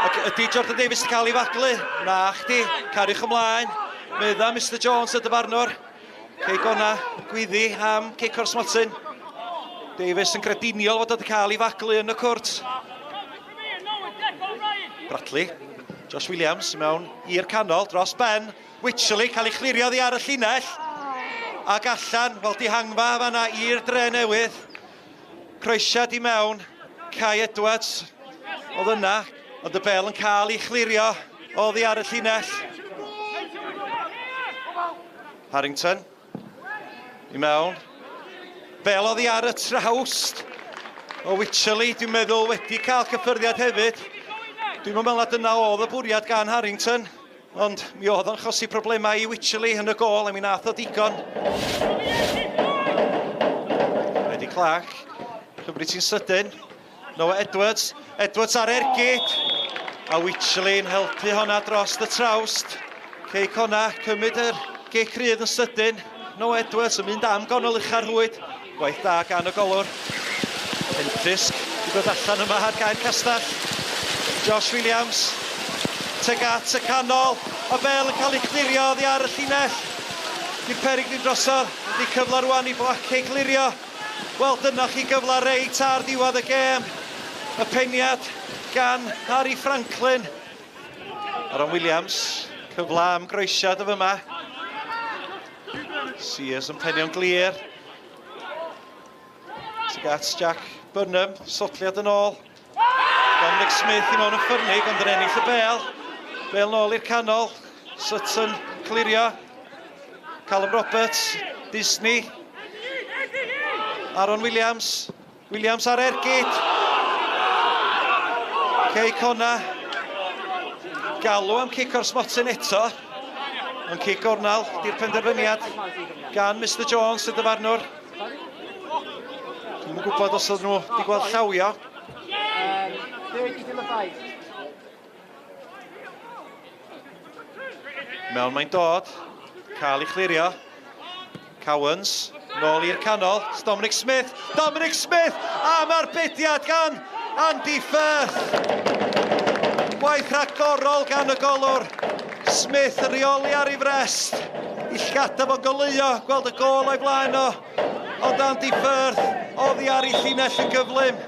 Ac ydy Jordan Davies yn cael ei faglu? Na chdi, cariwch ymlaen. Medda Mr Jones y dyfarnwr. Cei Gona, gwyddi am cic o'r smotyn. Davies yn grediniol fod wedi cael ei faglu yn y cwrt. Bradley, Josh Williams mewn i'r canol dros ben. Wycherley cael ei chlirio oddi ar y llinell. Ac allan, fel dihangfa fanna i'r dre newydd. Croesiad i mewn, Kai Edwards oedd yna, ond y bel yn cael ei chlirio oddi ar y llinell. Harrington, i mewn. Bel oddi ar y trawst o Wycherley, dwi'n meddwl wedi cael cyffyrddiad hefyd. Dwi'n meddwl na dyna oedd y bwriad gan Harrington, ond mi oedd o'n chosi problemau i Wycherley yn y gôl, a mi nath o digon. Eddie Clark, cymryd ti'n sydyn. Noah Edwards, Edwards ar ergyd. A Wycherley'n helpu honna dros y trawst. Cei Conna cymryd yr gic rydd yn sydyn. Noah Edwards yn mynd am gonol ucha'r rhwyd. Gwaith da gan y golwr. Pentrysg wedi dod allan yma ar gael castell. Josh Williams teg at y canol. A bel yn cael ei clirio oddi ar y llinell. Di'r perig ddim drosodd. Ydy cyfle rwan i Blackie clirio. Wel, dyna chi gyfle reit ar ddiwedd y gêm. Y peniad gan Harry Franklin. Aaron Williams, cyfle am groesiad o fyma. Sears yn penio'n glir. Tuag at Jack Burnham, sodliad yn ôl. Dominic Smith i mewn yn ffyrnig, ond yn ennill y bel. Bel nôl i'r canol. Sutton clirio. Callum Roberts, Disney. Aaron Williams. Williams ar ergyd. Cei Conna. Galw am cic o'r smotyn eto. Ond cic gornel, di'r penderfyniad gan Mr Jones, y dyfarnwr. Dwi'm yn gwybod os oedd nhw wedi gweld llawio. Mewn mae'n dod, cael ei chlirio. Cowans, nôl i'r canol, Dominic Smith, Dominic Smith, am arbediad gan Andy Firth. Gwaith rhagorol gan y golwr. Smith yn rheoli ar ei frest. I llgada fo'n goleuo, gweld y gôl o'i flaen o. Ond Andy Firth oddi ar ei llinell yn gyflym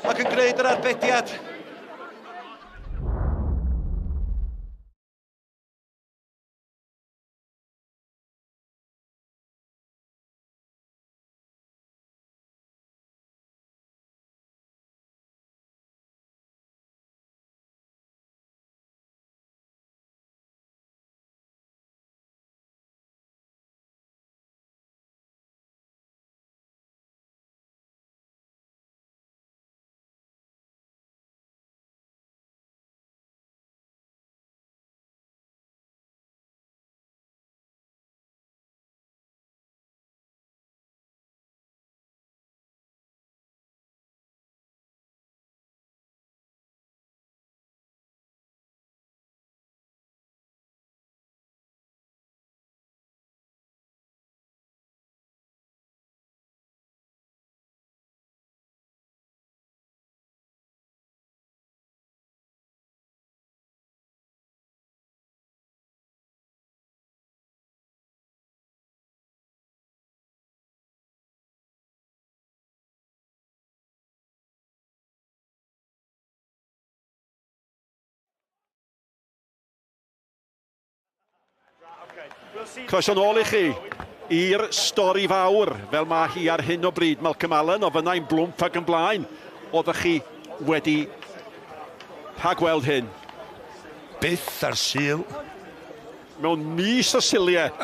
ac yn gwneud yr arbediad. Croeso nôl i chi i'r stori fawr, fel mae hi ar hyn o bryd. Malcolm Allen o fynnau'n blwmp ac yn blaen. Oeddech chi wedi rhagweld hyn? Byth ar Sul. Mewn mis o Suliau.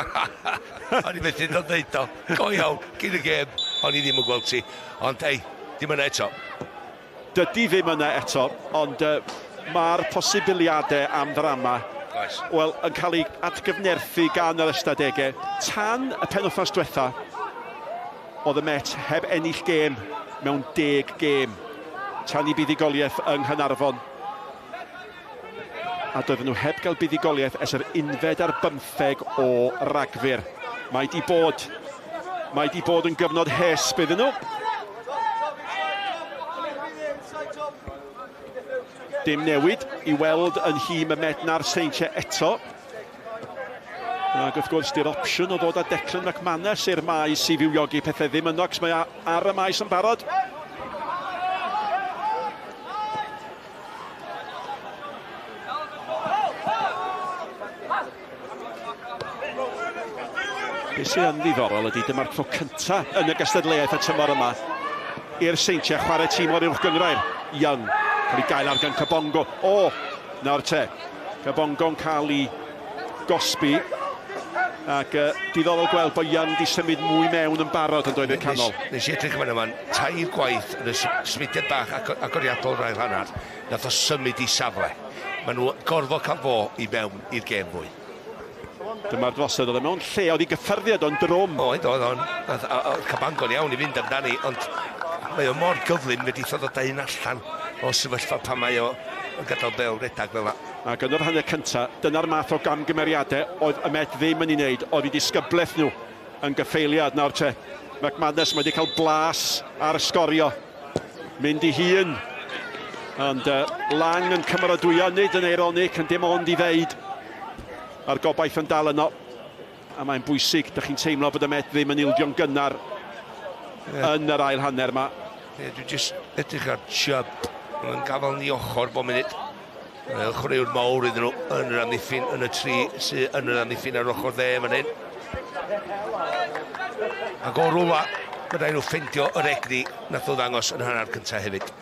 O'n i methu dod ddeud o. Go iawn, cyn y gêm, o'n i ddim yn gweld ti. Ond ei, dim yna eto. Dydy ddim yna eto, ond mae'r posibiliadau am ddrama wel, yn cael ei atgyfnerthu gan yr ystadegau. Tan y penwythnos diwetha, oedd y Met heb ennill gêm mewn 10 gêm. Tan i buddugoliaeth yng Nghaernarfon. A doedden nhw heb gael buddugoliaeth ers yr 11 o Ragfyr. Mae di bod yn gyfnod hesb iddyn nhw. Dim newid i weld yn nhîm y Met na'r Seintiau eto. Ac wrth gwrs, di'r opsiwn o ddod â Declan McManus i'r maes i fywiogi pethau ddim yno, ac mae ar y maes yn barod. Be sydd yn ddiddorol ydy dyma'r tro cyntaf yn y gystadleuaeth y tymor yma i'r Seintiau chwarae tîm o'r uwch gynghrair. Young, cael ei gael ar gan Kabongo. O, nawr te, Kabongo'n cael ei gosbi. Ac diddorol gweld bod Young di symud mwy mewn yn barod yn dod i'r canol. Nes i edrych yma, tair gwaith yn y symudiad bach agoriadol rhaid hanner, nath o symud i safle. Maen nhw gorfod cael fo i mewn i'r gêm fwy. Dyma'r drosedd oedd e mewn lle, oedd ei gyffyrddiad o'n drwm. Oedd, oedd. Cabango'n iawn i fynd amdani, ond mae o mor gyflym wedi ddod o un allan o sefyllfa pan mae o yn gadael bel redag fel yna. Ac yn yr hanner cyntaf, dyna'r math o gamgymeriadau oedd y Met ddim yn ei wneud, oedd ei disgyblaeth nhw yn gyffeiliad. Nawr te, McManus mae wedi cael blas ar sgorio. Mynd i hun. Ond Lang yn cymeradwyo, nid yn eironig, yn dim ond i ddeud. A'r gobaith yn dal yno. A mae'n bwysig, dych chi'n teimlo bod y Met ddim yn ildio'n gynnar yn yr ail hanner yma. Dwi'n jyst edrych ar Chubb. Mae'n gafael ni ochr bob munud. Chwaraewr mawr iddyn nhw yn yr amddiffyn, yn y tri sydd yn yr amddiffyn ar ochr dde fan hyn. Ac o rwla, mae rhaid nhw ffeindio yr egni nath o ddangos yn hanner cyntaf hefyd.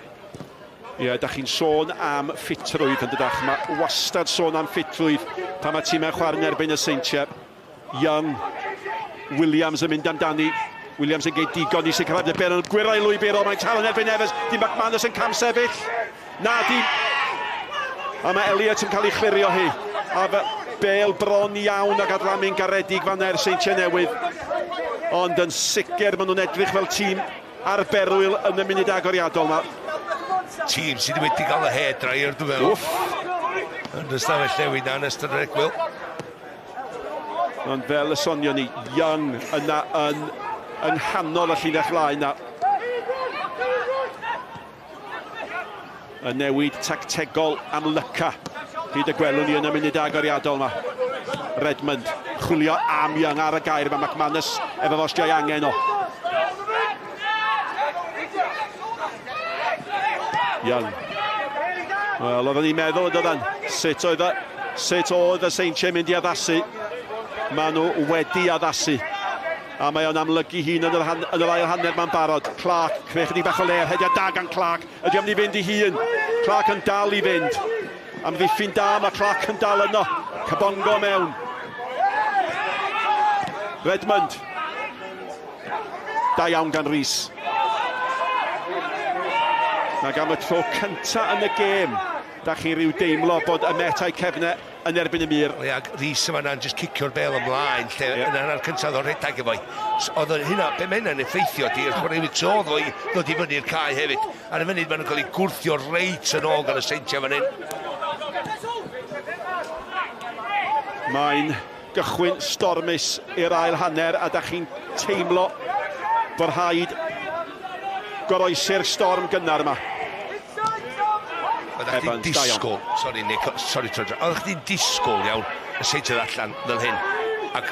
Ie, da chi'n sôn am ffitrwydd yn dydach. Mae wastad sôn am ffitrwydd pan mae tîmau'n chwarae yn erbyn y Seintiau. Young, Williams yn mynd amdani. Williams yn geid digon i sicrhau y bêl yn gwyrau lwybr o, mae'n taro'n erbyn Evans. Di McManus yn camsefyll. Na, di. A mae Elliot yn cael ei chlirio hi. A bêl bron iawn ac adlamu'n garedig fan e'r Seintiau Newydd. Ond yn sicr maen nhw'n edrych fel tîm ar berwyl yn y munud agoriadol yma. Tîm sydd wedi cael y hairdryer, dwi'n meddwl. Yn y stafell newid na yn ystod yr egwyl. Ond fel y sonion ni, Young yna yn nghanol y llinell flaen na. Y newid tactegol am Lyca. Hyd y gwelwn ni yn y munud agoriadol yma. Redmond, chwilio am Young ar y gair. Mae McManus efo fo os angen o. Young. Wel, oedden ni'n meddwl yn doedden, sut oedd y Seintiau mynd i addasu. Maen nhw wedi addasu. A mae o'n amlygu hun yn yr ail hanner ma'n barod. Clark, creu chydig bach o le, rhediad da gan Clark. Ydy o'n mynd i fynd i hun. Clark yn dal i fynd. Amddiffyn da, mae Clark yn dal yno. Kabongo mewn. Redmond. Da iawn gan Rhys. Ac am y tro cynta yn y gêm, da chi rhyw deimlo bod y Met a'i cefnau yn erbyn y mur. Ie, ac Rhys yma na'n just cicio'r bel ymlaen, lle yn hanner cyntaf o'r rhedeg efo i. Oedd hynna, be mae hynna'n effeithio di, yr chwaraewyr tu ôl i ddod i fyny'r cae hefyd. Ar y funud maen nhw'n cael eu gwrthio reit yn ôl gan y Seintiau fan hyn. Mae'n gychwyn stormus i'r ail hanner, a da chi'n teimlo bod rhaid goroesi'r storm gynnar yma. Oeddech chdi'n disgwyl, sorry Nick, sorry Trydra, oeddech chdi'n disgwyl iawn y Seintiau allan fel hyn. Ac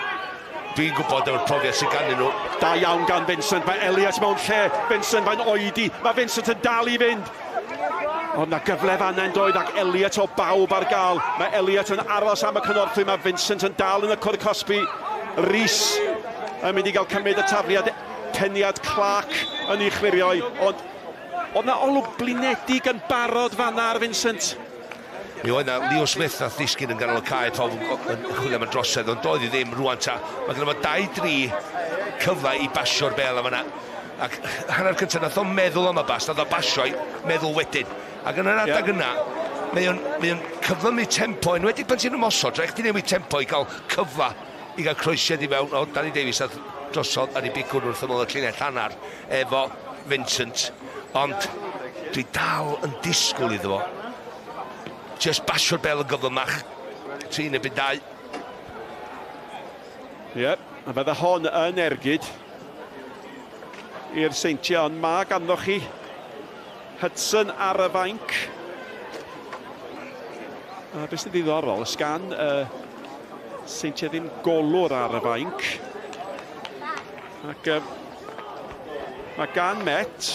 dwi'n gwybod efo'r profiad sydd ganddyn nhw. Da iawn gan Vincent, mae Elliot mewn lle, Vincent mae'n oedi, mae Vincent yn dal i fynd. Ond na gyfle fan hyn doedd, ac Elliot o bawb ar gael. Mae Elliot yn aros am y cynorthwy, mae Vincent yn dal yn y cwrt cosbi. Rhys yn mynd i gael cymryd y tafliad, peniad Clark yn ei chlirio, ond oedd na olwg blinedig yn barod fanna ar Vincent. Mi oedd na Leo Smith nath ddisgyn yn ganol y cae, pawb yn chwilio am y drosedd, ond doedd hi ddim rwan ta. Mae gynno fo 2-3 cyfle i basio'r bel am yna. Ac hanner cyntaf nath o'n meddwl am y bas, nath o basio i meddwl wedyn. Ac yn yr adeg yna, mae o'n cyflymu tempo, enwedig pan ti'n ymosod, rhaid chdi newid tempo i gael cyfle i gael croesiad i fewn. O, Danny Davies nath drosodd ar ei bigwrn wrth ymyl y llinell hanner efo Vincent. Ond dwi dal yn disgwyl iddo fo. Just basio'r bel yn gyflymach. 3-2. Ie, a fydde hon yn ergyd i'r Seintiau, ond mae ganddo chi Hudson ar y fainc. A beth sy'n ddiddorol, sgan Seintiau ddim golwr ar y fainc. Ac mae gan Met,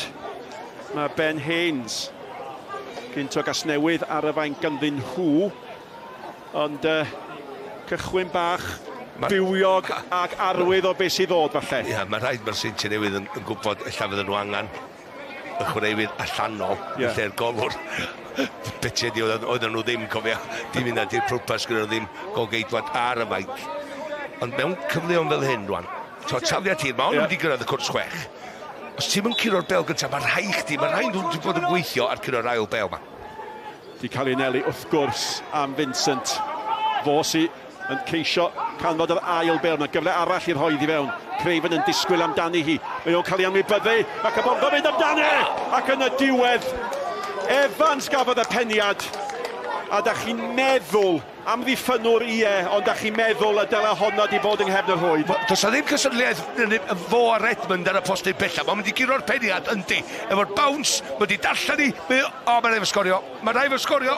mae Ben Haynes, gynt o Gasnewydd ar y fainc ganddyn nhw, ond cychwyn bach bywiog ac arwydd o beth sydd ddod falle. Ie, mae rhaid mae'r Seintiau Newydd yn gwybod ella fydden nhw angen y chwaraewyr allanol yn lle'r golwr. Beth ydi, oedden nhw ddim, cofio, dim hynna di'r pwrpas gyda nhw ddim golgeidwad ar y fainc. Ond mewn cyfleon fel hyn rwan, tafliad hir, mae hwn wedi gyrraedd y cwrt 6. Os ti'n mynd curo'r bel gyntaf, mae rhaid chdi, mae rhaid nhw wedi bod yn gweithio ar curo'r ail bel ma. Di cael ei anelu wrth gwrs am Vincent. Fo sy yn ceisio canfod yr ail bel. Mae gyfle arall i'r hoedd i fewn. Craven yn disgwyl amdani hi. Mae o'n cael ei anwybyddu. Mae Kabongo mynd amdani! Ac yn y diwedd, Evans gafodd y peniad. A da chi'n meddwl am ddiffynwr ie, ond da chi'n meddwl y dyle honno di bod yng nghefn yr rhwyd. Does na ddim cystadleuaeth fo a Redmond ar y postyn bella. Mae'n mynd i guro'r peniad, yndi. Efo'r bounce, mae'n di darllen i. O, mae'n rhaid fo sgorio. Mae'n rhaid fo sgorio.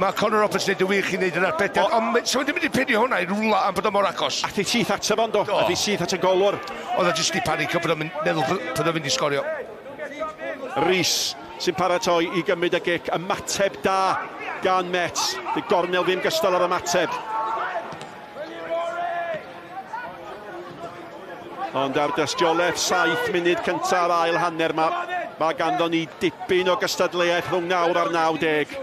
Mae Conor Roberts yn neud y wych i wneud yr arbediad, ond so wedi mynd i penio hwnna i rwla am bod o mor agos. Ath i syth ato fo, do? Ath i syth at y golwr. Oedd o jyst i panico bod o'n meddwl bod o'n mynd i sgorio. Rhys sy'n paratoi i gymryd y gic. Ymateb da gan Met. Di gornel ddim gystal ar ymateb. Ond ar dystiolaeth 7 munud cynta'r ail hanner ma, mae ganddo ni dipyn o gystadleuaeth rhwng nawr a'r 90.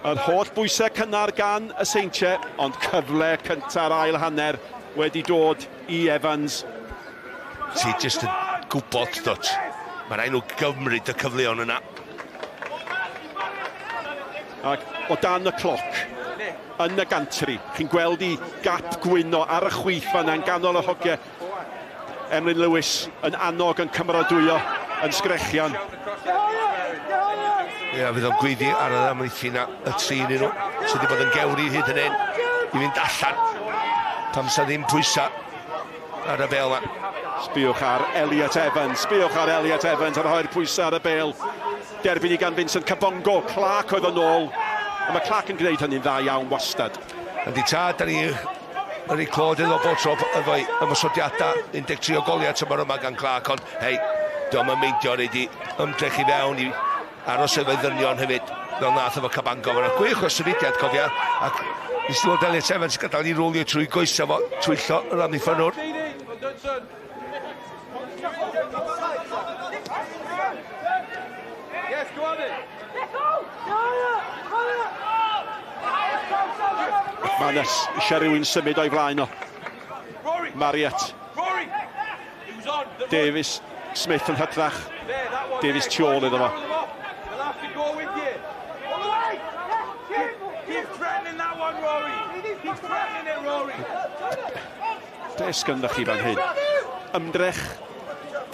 Yr holl bwysau cynnar gan y Seintiau, ond cyfle cynta'r ail hanner wedi dod i Evans. Ti jyst yn gwybod, dot. Mae rhaid nhw gymryd y cyfleon yna. Ac o dan y cloc, yn y gantri, chi'n gweld i gap gwyno ar y chwith fan'na yn ganol y hogiau. Emlyn Lewis yn annog, yn cymeradwyo, yn sgrechian. Ie, fydd o'n gweiddi ar yr amddiffyn y tri yn nhw, sydd wedi bod yn gewri hyd yn hyn, i fynd allan, pam sa ddim pwysau ar y bel yma. Sbiwch ar Elliot Evans, sbiwch ar Elliot Evans ar rhoi'r pwysau ar y bel. Derbyn i gan Vincent Kabongo. Clark oedd yn ôl. A mae Clark yn gwneud hynny'n dda iawn wastad. Yndi ta, da ni yn ei clod iddo bob tro efo'i ymosodiadau 13 o goliau tymor yma gan Clark, ond hei, diolch yn meindio reid i ymdrech i fewn i aros efo'i ddynion hefyd, fel nath efo Cabango. Mae'n gwych o symudiad, cofia, ac nes i weld Elliot Evans gadael i rowlio trwy goesau fo, twyllo yr amddiffynnwr. McManus eisiau rhywun symud o'i flaen o. Marriott. Davis Smith yn hytrach. Davis tu ôl iddo fo. Be sgynddo chi fan hyn? Ymdrech.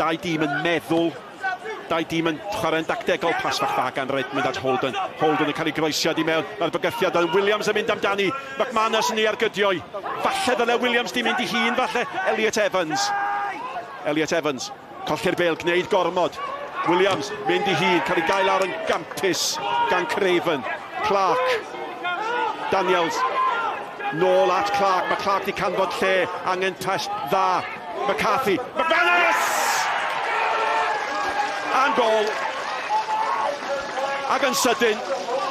Dau dîm yn meddwl. Dau dîm yn chwarae'n dactegol. Pas fach dda gan Redmond at Holden. Holden yn cael ei groesiad i mewn. Mae'r bygythiad yn Williams yn mynd amdani. McManus yn ei argydioi. Falle ddyle Williams di mynd i hun, falle Elliot Evans. Elliot Evans, colli'r bêl, gwneud gormod. Williams mynd i hun, cael ei gael ar yn gampus gan Craven. Clark. Daniels. Nôl at Clark. Mae Clark di canfod lle. Angen test dda. McCarthy. McManus! Am gol. Ac yn sydyn,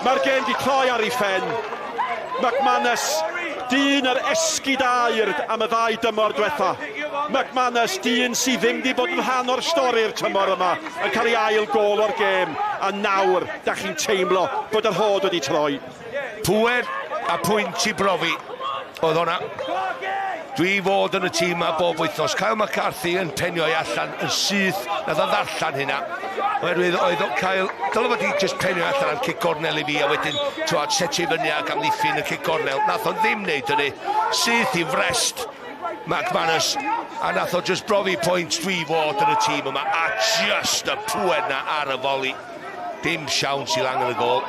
mae'r gêm di troi ar ei phen. McManus, dyn yr esgid aur am y ddau dymor diwetha. McManus, dyn sydd ddim di bod yn rhan o'r stori'r tymor yma, yn cael ei ail gol o'r gêm. A nawr, da chi'n teimlo bod yr hod wedi troi. Pŵer a pwynt i brofi oedd hwnna. Dwi fod yn y tîm yma bob wythnos. Kyle McCarthy yn penio i allan yn syth, nath o ddarllan hynna. Oherwydd oedd o Kyle, dylai fod i just penio allan am cic gornel i fi, a wedyn twad, setio i fyny ac amddiffyn y cic gornel. Nath o ddim wneud hynny. Syth i frest McManus, a nath o just brofi pwynt dwi fod yn y tîm yma, a just y pŵer na ar y foli. Dim siawns i lan yn y gol.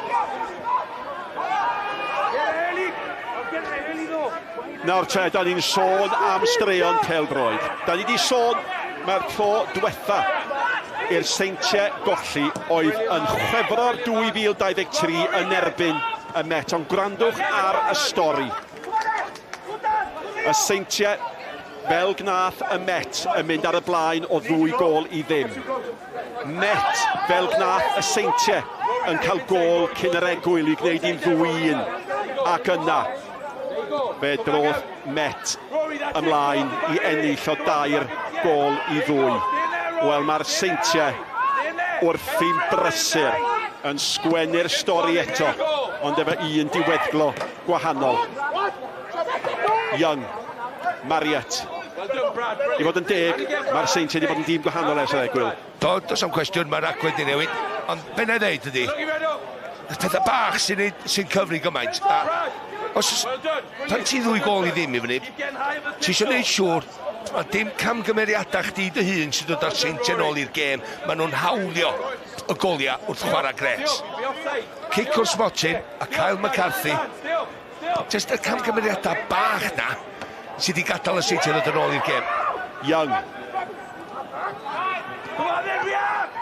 Nawr te, da ni'n sôn am straeon pêl-droed. Da ni di sôn mae'r tro diwetha i'r Seintiau golli oedd yn Chwefror 2023 yn erbyn y Met. Ond gwrandwch ar y stori. Y Seintiau fel gnath y Met yn mynd ar y blaen o 2 gôl i ddim. Met fel gnath y Seintiau yn cael gôl cyn yr egwyl i gwneud hi'n 2-1. Ac yna, fe drodd Met ymlaen i ennill o 3 gôl i 2. Wel, mae'r Seintiau wrthi'n brysur yn sgwennu'r stori eto, ond efo un diweddglo gwahanol. Young, Marriott. I fod yn deg, mae'r Seintiau wedi bod yn dîm gwahanol ers yr egwyl. Do, does am cwestiwn, mae'r agwedd di newid, ond be na i ddeud ydi, y pethau bach sy'n cyfri gymaint. A os pan ti 2 gôl i ddim i fyny, ti eisiau gwneud siŵr a dim camgymeriadau chdi dy hun sy'n dod â'r Seintiau nôl i'r gêm. Maen nhw'n hawlio y goliau wrth chwarae gret. Cic o'r smotyn a Kyle McCarthy. Just y camgymeriadau bach na sydd wedi gadael y Seintiau ddod yn ôl i'r gêm. Young.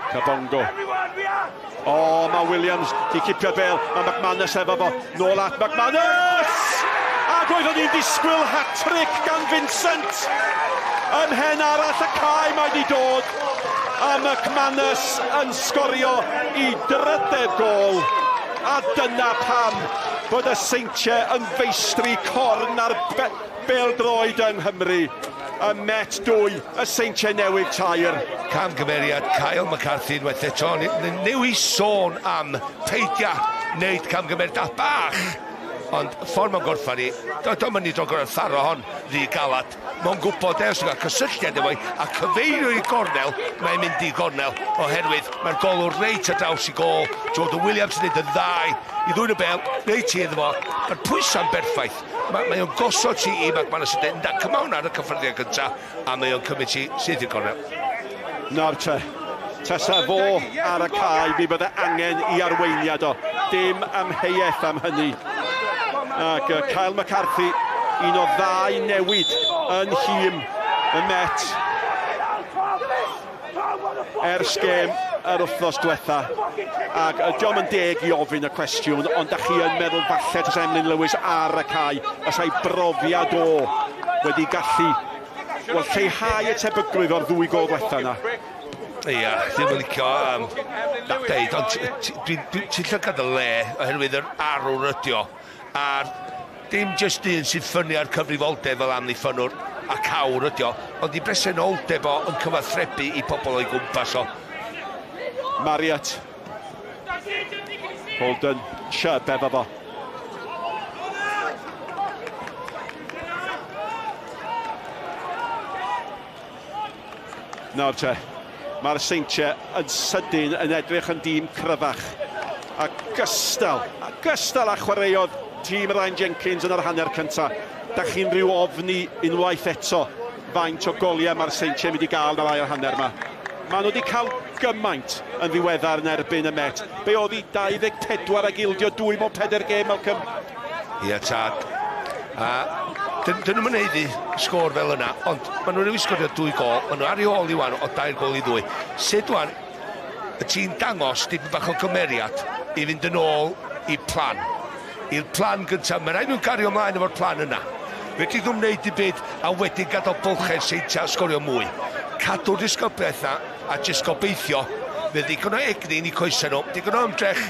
Kabongo. O, mae Williams di cipio'r bêl. Mae McManus efo fo. Nôl at McManus! Ac oeddwn ni'n disgwyl hat-trick gan Vincent. Ymhen arall y cae mae di dod. A McManus yn sgorio i drydedd gôl. A dyna pam bod y Seintiau yn feistri corn ar bêl-droed yng Nghymru. Y Met 2, y Seintiau Newydd 3. Camgymeriad Kyle McCarthy unwaith eto. Newi sôn am peidio wneud camgymeriad bach. Ond ffordd mae'n gorffan ni, do'n mynd i dro gorau tharo hon rhy galad. Mae'n gwybod ers yn cael cysylltiad efo i, a cyfeirio i gornel, mae'n mynd i gornel, oherwydd mae'r golwr reit ar draws i gôl. Jordan Williams yn neud yn dda i ddwyn y bêl, reit i iddo fo. Mae'r pwysa'n berffaith. Mae o'n gosod ti i McManus yn dweud, na, cymawn ar y cyffyrddiad gyntaf, a mae o'n cymryd ti syth i'r gornel. Nawr te, tasa fo ar y cae, mi bydde angen i arweiniad o. Dim amheuaeth am hynny. Ac Kyle McCarthy, un o ddau newid yn nhîm y Met. Ers gêm yr wythnos diwetha, ac dio'm yn deg i ofyn y cwestiwn, ond da chi yn meddwl falle tas Emlyn Lewis ar y cae, os brofiad o wedi gallu, wel, lleihau y tebygrwydd o'r ddwy gol diwetha yna. Ia, ddim yn licio deud, ond ti'n llygad y le oherwydd yr arwr ydi o, a'r dim jyst un sy'n ffynnu ar cyfrifoldeb fel amddiffynnwr a cawr ydi o, ond i bresenoldeb o yn cyfathrebu i pobl o'i gwmpas o. Marriott. Holden, Chubb efo fo. Nawr te, mae'r Seintiau yn sydyn yn edrych yn dîm cryfach. A gystal a chwaraeodd tîm Ryan Jenkins yn yr hanner cyntaf. Da chi'n rhyw ofni unwaith eto faint o goliau mae'r Seintiau mynd i gael yn yr ail hanner yma. Maen nhw wedi cael gymaint yn ddiweddar yn erbyn y Met. Be oedd hi 24 ag ildio 2 mewn 4 gêm, Malcolm? Ia, tad. A dyn nhw'n haeddu sgôr fel yna, ond maen nhw'n rhywun sgorio 2 gol, maen nhw ar ei ôl i wan o 2 gol i 2. Sut wan, y ti'n dangos dipyn bach o gymeriad i fynd yn ôl i plan. I'r plan gyntaf, mae rhaid nhw'n cario ymlaen efo'r plan yna. Fedri nhw'n wneud i byd a wedyn gadael bylchau'r Seintiau sgorio mwy. Cadw'r disgybliaeth na a jyst gobeithio fe ddigon o egni yn eu coesau nhw, digon o ymdrech.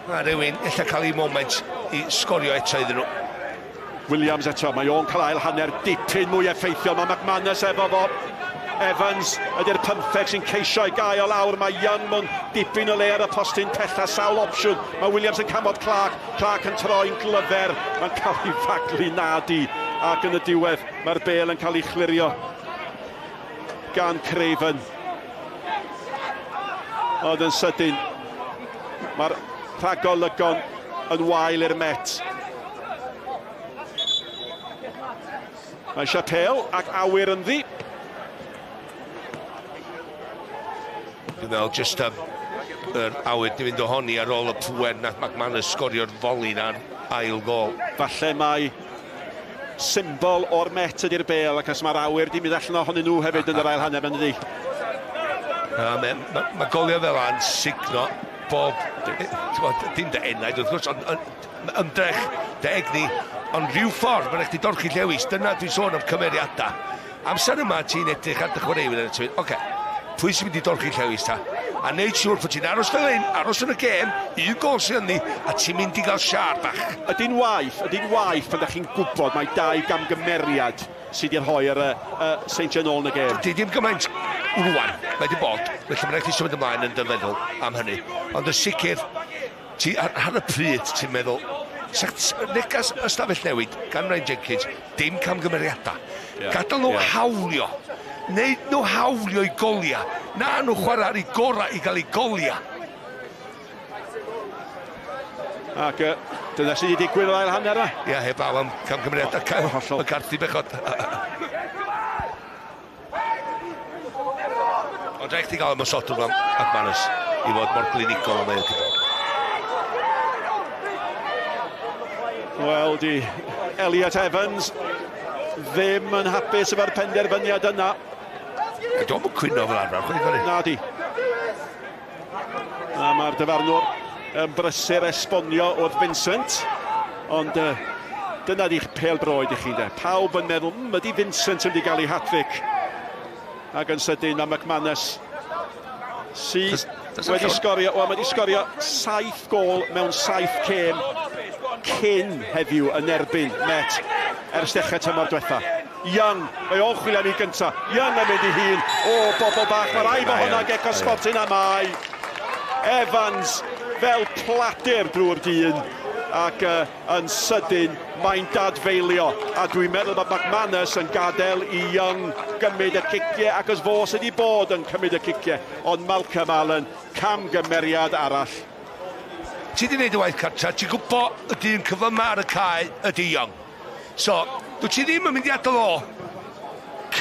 Mae rhywun ella cael ei moment i sgorio eto iddyn nhw. Williams eto, mae o'n cael ail hanner dipyn mwy effeithiol. Mae McManus efo fo. Evans ydy'r 15 sy'n ceisio i gael o lawr. Mae Young mewn dipyn o le ar y postyn pella, sawl opsiwn. Mae Williams yn canfod Clark. Clark yn troi'n glyfer. Mae'n cael ei faglu nadi. Ac yn y diwedd, mae'r bel yn cael ei chlirio gan Craven. Ond yn sydyn, mae'r rhagolygon yn wael i'r Met. Mae eisiau pêl ac awyr ynddi. Dwi'n meddwl jyst yr awyr di fynd ohoni ar ôl y pŵer nath McManus sgorio'r foli na'r ail gol. Falle mai symbol o'r Met ydy'r bêl, ac os mae'r awyr di mynd allan ohonyn nhw hefyd yn yr ail hanner yn ydy. Mae golio fel a'n signo bob, dim dy enaid wrth gwrs, ond ymdrech, dy egni, ond rhyw ffordd, mae'n rhaid i dorchi llewis, dyna dwi'n sôn am cymeriadau. Amser yma ti'n edrych ar dy chwaraewyr yn y ti'n oce, pwy sy'n mynd i dorchi llewis ta? A neud siŵr bod ti'n aros fel un, aros yn y gêm, un gol sy'n ynddi, a ti'n mynd i gael siar bach. Ydy'n waith pan ydych chi'n gwybod mae 2 gamgymeriad sydd wedi rhoi ar y Seintiau nôl yn y gêm. Di ddim gymaint rwan, mae di bod, felly mae'n rhaid i symud ymlaen yn dy feddwl am hynny. Ond yn sicr, ti, ar y pryd ti'n meddwl, negas ystafell newid gan Ryan Jenkins, dim camgymeriadau. Gadael nhw hawlio. Neud nhw hawlio i goliau. Na nhw chwarae ar eu gorau i gael eu goliau. Ac dyna sydd wedi digwydd yr ail hanner yma. Ia, heb aw am camgymeriadau Kyle McCarthy bechod. Ond rhaid chdi gael ymosodwr fel McManus i fod mor glinigol am ei bod. Wel, di Elliot Evans ddim yn hapus efo'r penderfyniad yna. Dwi'n yn cwyno fel arfer, chwaith. Na di. A mae'r dyfarnwr yn brysur esbonio wrth Vincent, ond dyna di'ch pêl-droed i chi de. Pawb yn meddwl, ydy Vincent yn mynd i gael ei hat-trick. Ac yn sydyn mae McManus sydd wedi sgorio, wel, mae wedi sgorio 7 gôl mewn 7 gêm cyn heddiw yn erbyn Met ers dechrau tymor diwetha. Young, mae o'n chwilio am ei gynta. Young yn mynd i hun. O, bobl bach, mae rhaid bod hwnna geco sbotyn a mae Evans fel pladur drwy'r dyn, ac yn sydyn mae'n dadfeilio, a dwi'n meddwl bod McManus yn gadael i Young gymryd y ciciau, ac os fo sydd wedi bod yn cymryd y ciciau, ond Malcolm Allen, camgymeriad arall. Ti wedi gwneud y waith cartra, ti'n gwybod y dyn cyflyma ar y cae ydy Young. So, dwi ti ddim yn mynd i adael o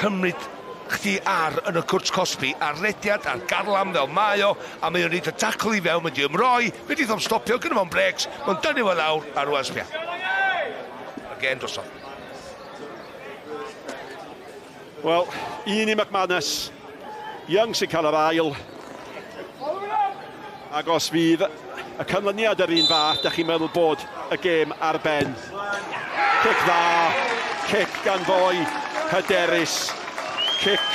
cymryd chdi ar yn y cwrt cosbi, ar rediad, ar garlam fel mae o, a mae o'n neud y tacl i fewn, mynd i ymroi, mynd i ddom stopio, gynno fo'n breaks, mae'n dynnu fo lawr, a rwan sbia. A'r gêm drosodd. Wel, un i McManus, Young sy'n cael yr ail, Ac os fydd y canlyniad yr un fath, da chi'n meddwl bod y gêm ar ben. Cic dda, cic gan foi hyderus. Cic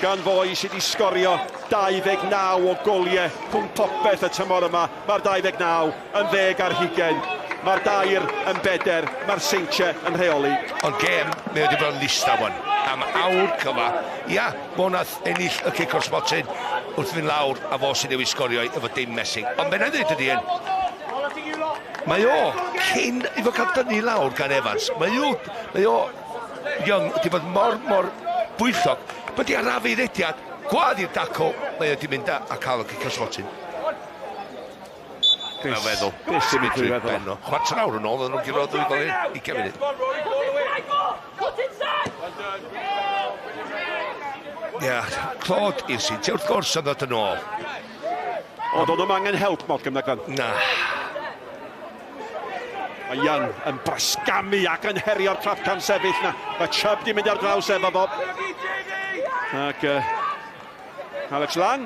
gan foi sydd wedi sgorio 29 o goliau rhwng popeth y tymor yma. Mae'r 29 yn 10 ar hugain. Mae'r dair yn beder, mae'r Seintiau yn rheoli. Ond gêm, mae wedi bod yn ddistaw wan. Am awr cyfa. Ia, fo nath ennill y cic o'r smotyn wrth fynd lawr a fo sy'n newid sgorio efo dim messing. Ond be na i ddweud ydy hyn, mae o, cyn i fo cael dynnu lawr gan Evans, mae o, Young, wedi bod mor, mor bwyllog, bod i arafu rediad, gwadd i'r dacl, mae o wedi mynd a cael y cic o'r smotyn. Mae'n feddwl. Beth sy'n mynd drwy feddwl? Ben o. Chwarter awr yn ôl, oedden nhw'n guro ddwy gol i 20 munud. Ia, clod i'r Seintiau, wrth gwrs yn ddod yn ôl. Ond o'n nhw'm angen help, Malcolm, nag o'n? Na. Mae Young yn brasgamu ac yn herio'r trap cam sefyll na. Mae Chubb di mynd ar draws efo fo. Ac Alex Lang.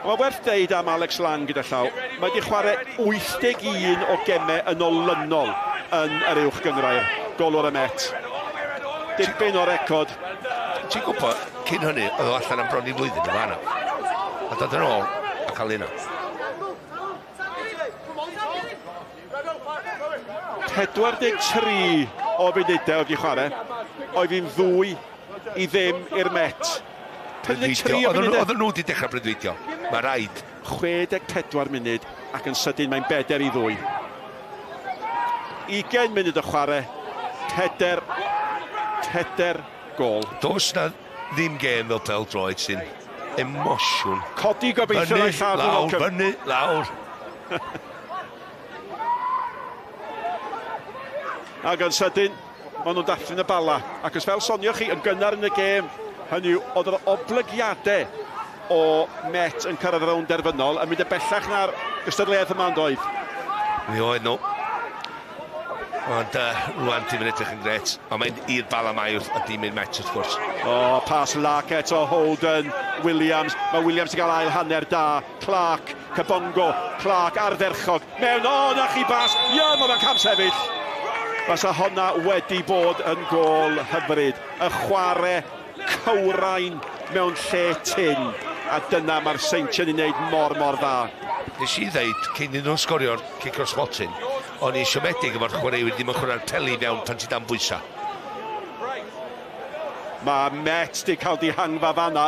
Mae werth deud am Alex Lang gyda llaw. Mae wedi chwarae 81 o gemau yn olynol yn yr uwch gynghrair. Golwr y Met. Dipyn o record. Ti'n gwybod, cyn hynny, oedd o allan am bron i flwyddyn yn fanna. A dod yn ôl a cael hynna. 43 o funudau oedd i chwarae. Oedd hi'n 2-0 i'r Met. 43 o funudau. Oedden nhw wedi dechrau breuddwydio. Mae rhaid. 64 munud ac yn sydyn mae'n 4-2. 20 munud o chwarae. 4 gol. Does na ddim gêm fel pêl-droed sy'n emosiwn. Codi gobeithio Fyny, o'i llaw. lawr, fyny, lawr. Ac yn sydyn, maen nhw'n dathlu yn y Bala. Ac os fel sonioch chi, yn gynnar yn y gêm, hynny yw, oedd yr oblygiadau o Met yn cyrraedd y rownd derfynol yn mynd y bellach na'r gystadleuaeth yma yn doedd. Mi oedd nhw. Ond rwan ti'n mynd edrych yn gret. Ond mae'n i'r Bala mai wrth a dim i'r Met wrth gwrs. O, pas lac eto, Holden, Williams. Mae Williams yn cael ail hanner da. Clark, Kabongo, Clark ardderchog. Mewn, o, na chi bas. Ie, mae fe'n cam sefyll. Fysa honna wedi bod yn gôl hyfryd. Y chwarae cywrain mewn lle tyn. A dyna mae'r Seintiau'n ei wneud mor, mor dda. Nes i ddeud, cyn iddyn nhw sgorio'r cic o'r smotyn, o'n i'n siomedig efo'r chwaraewyr ddim yn chwarae'r peli fewn pan ti dan bwysa. Mae Met di cael dihangfa fanna.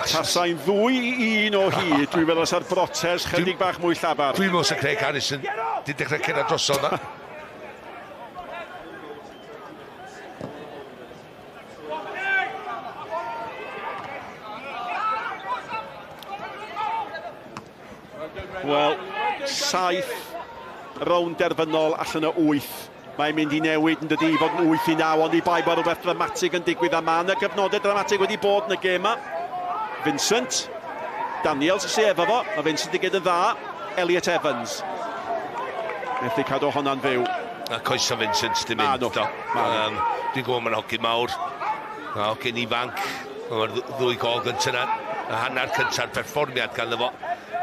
Tasai'n 2-1 o hyd, dwi'n meddwl sa'r brotest chydig bach mwy llafar. Dwi'n meddwl sa Craig Harrison di dechrau cerdded drosodd na. Wel, 7 rownd derfynol allan o 8. Mae'n mynd i newid yn dydi i fod yn 8-9, ond i bai bod rhywbeth dramatig yn digwydd, a mae yna gyfnodau dramatig wedi bod yn y gêm yma. Vincent, Daniels sydd efo fo, mae Vincent i gyd yn dda. Elliot Evans. Methu cadw honna'n fyw. A coesa Vincent di Ma mynd, nhw. do. Ma nhw. Dwi'n gwybod mae'n hogyn mawr. Mae'n hogyn ifanc. Mae'r ddwy gol gyntaf yna. A hanner cynta'r perfformiad ganddo fo.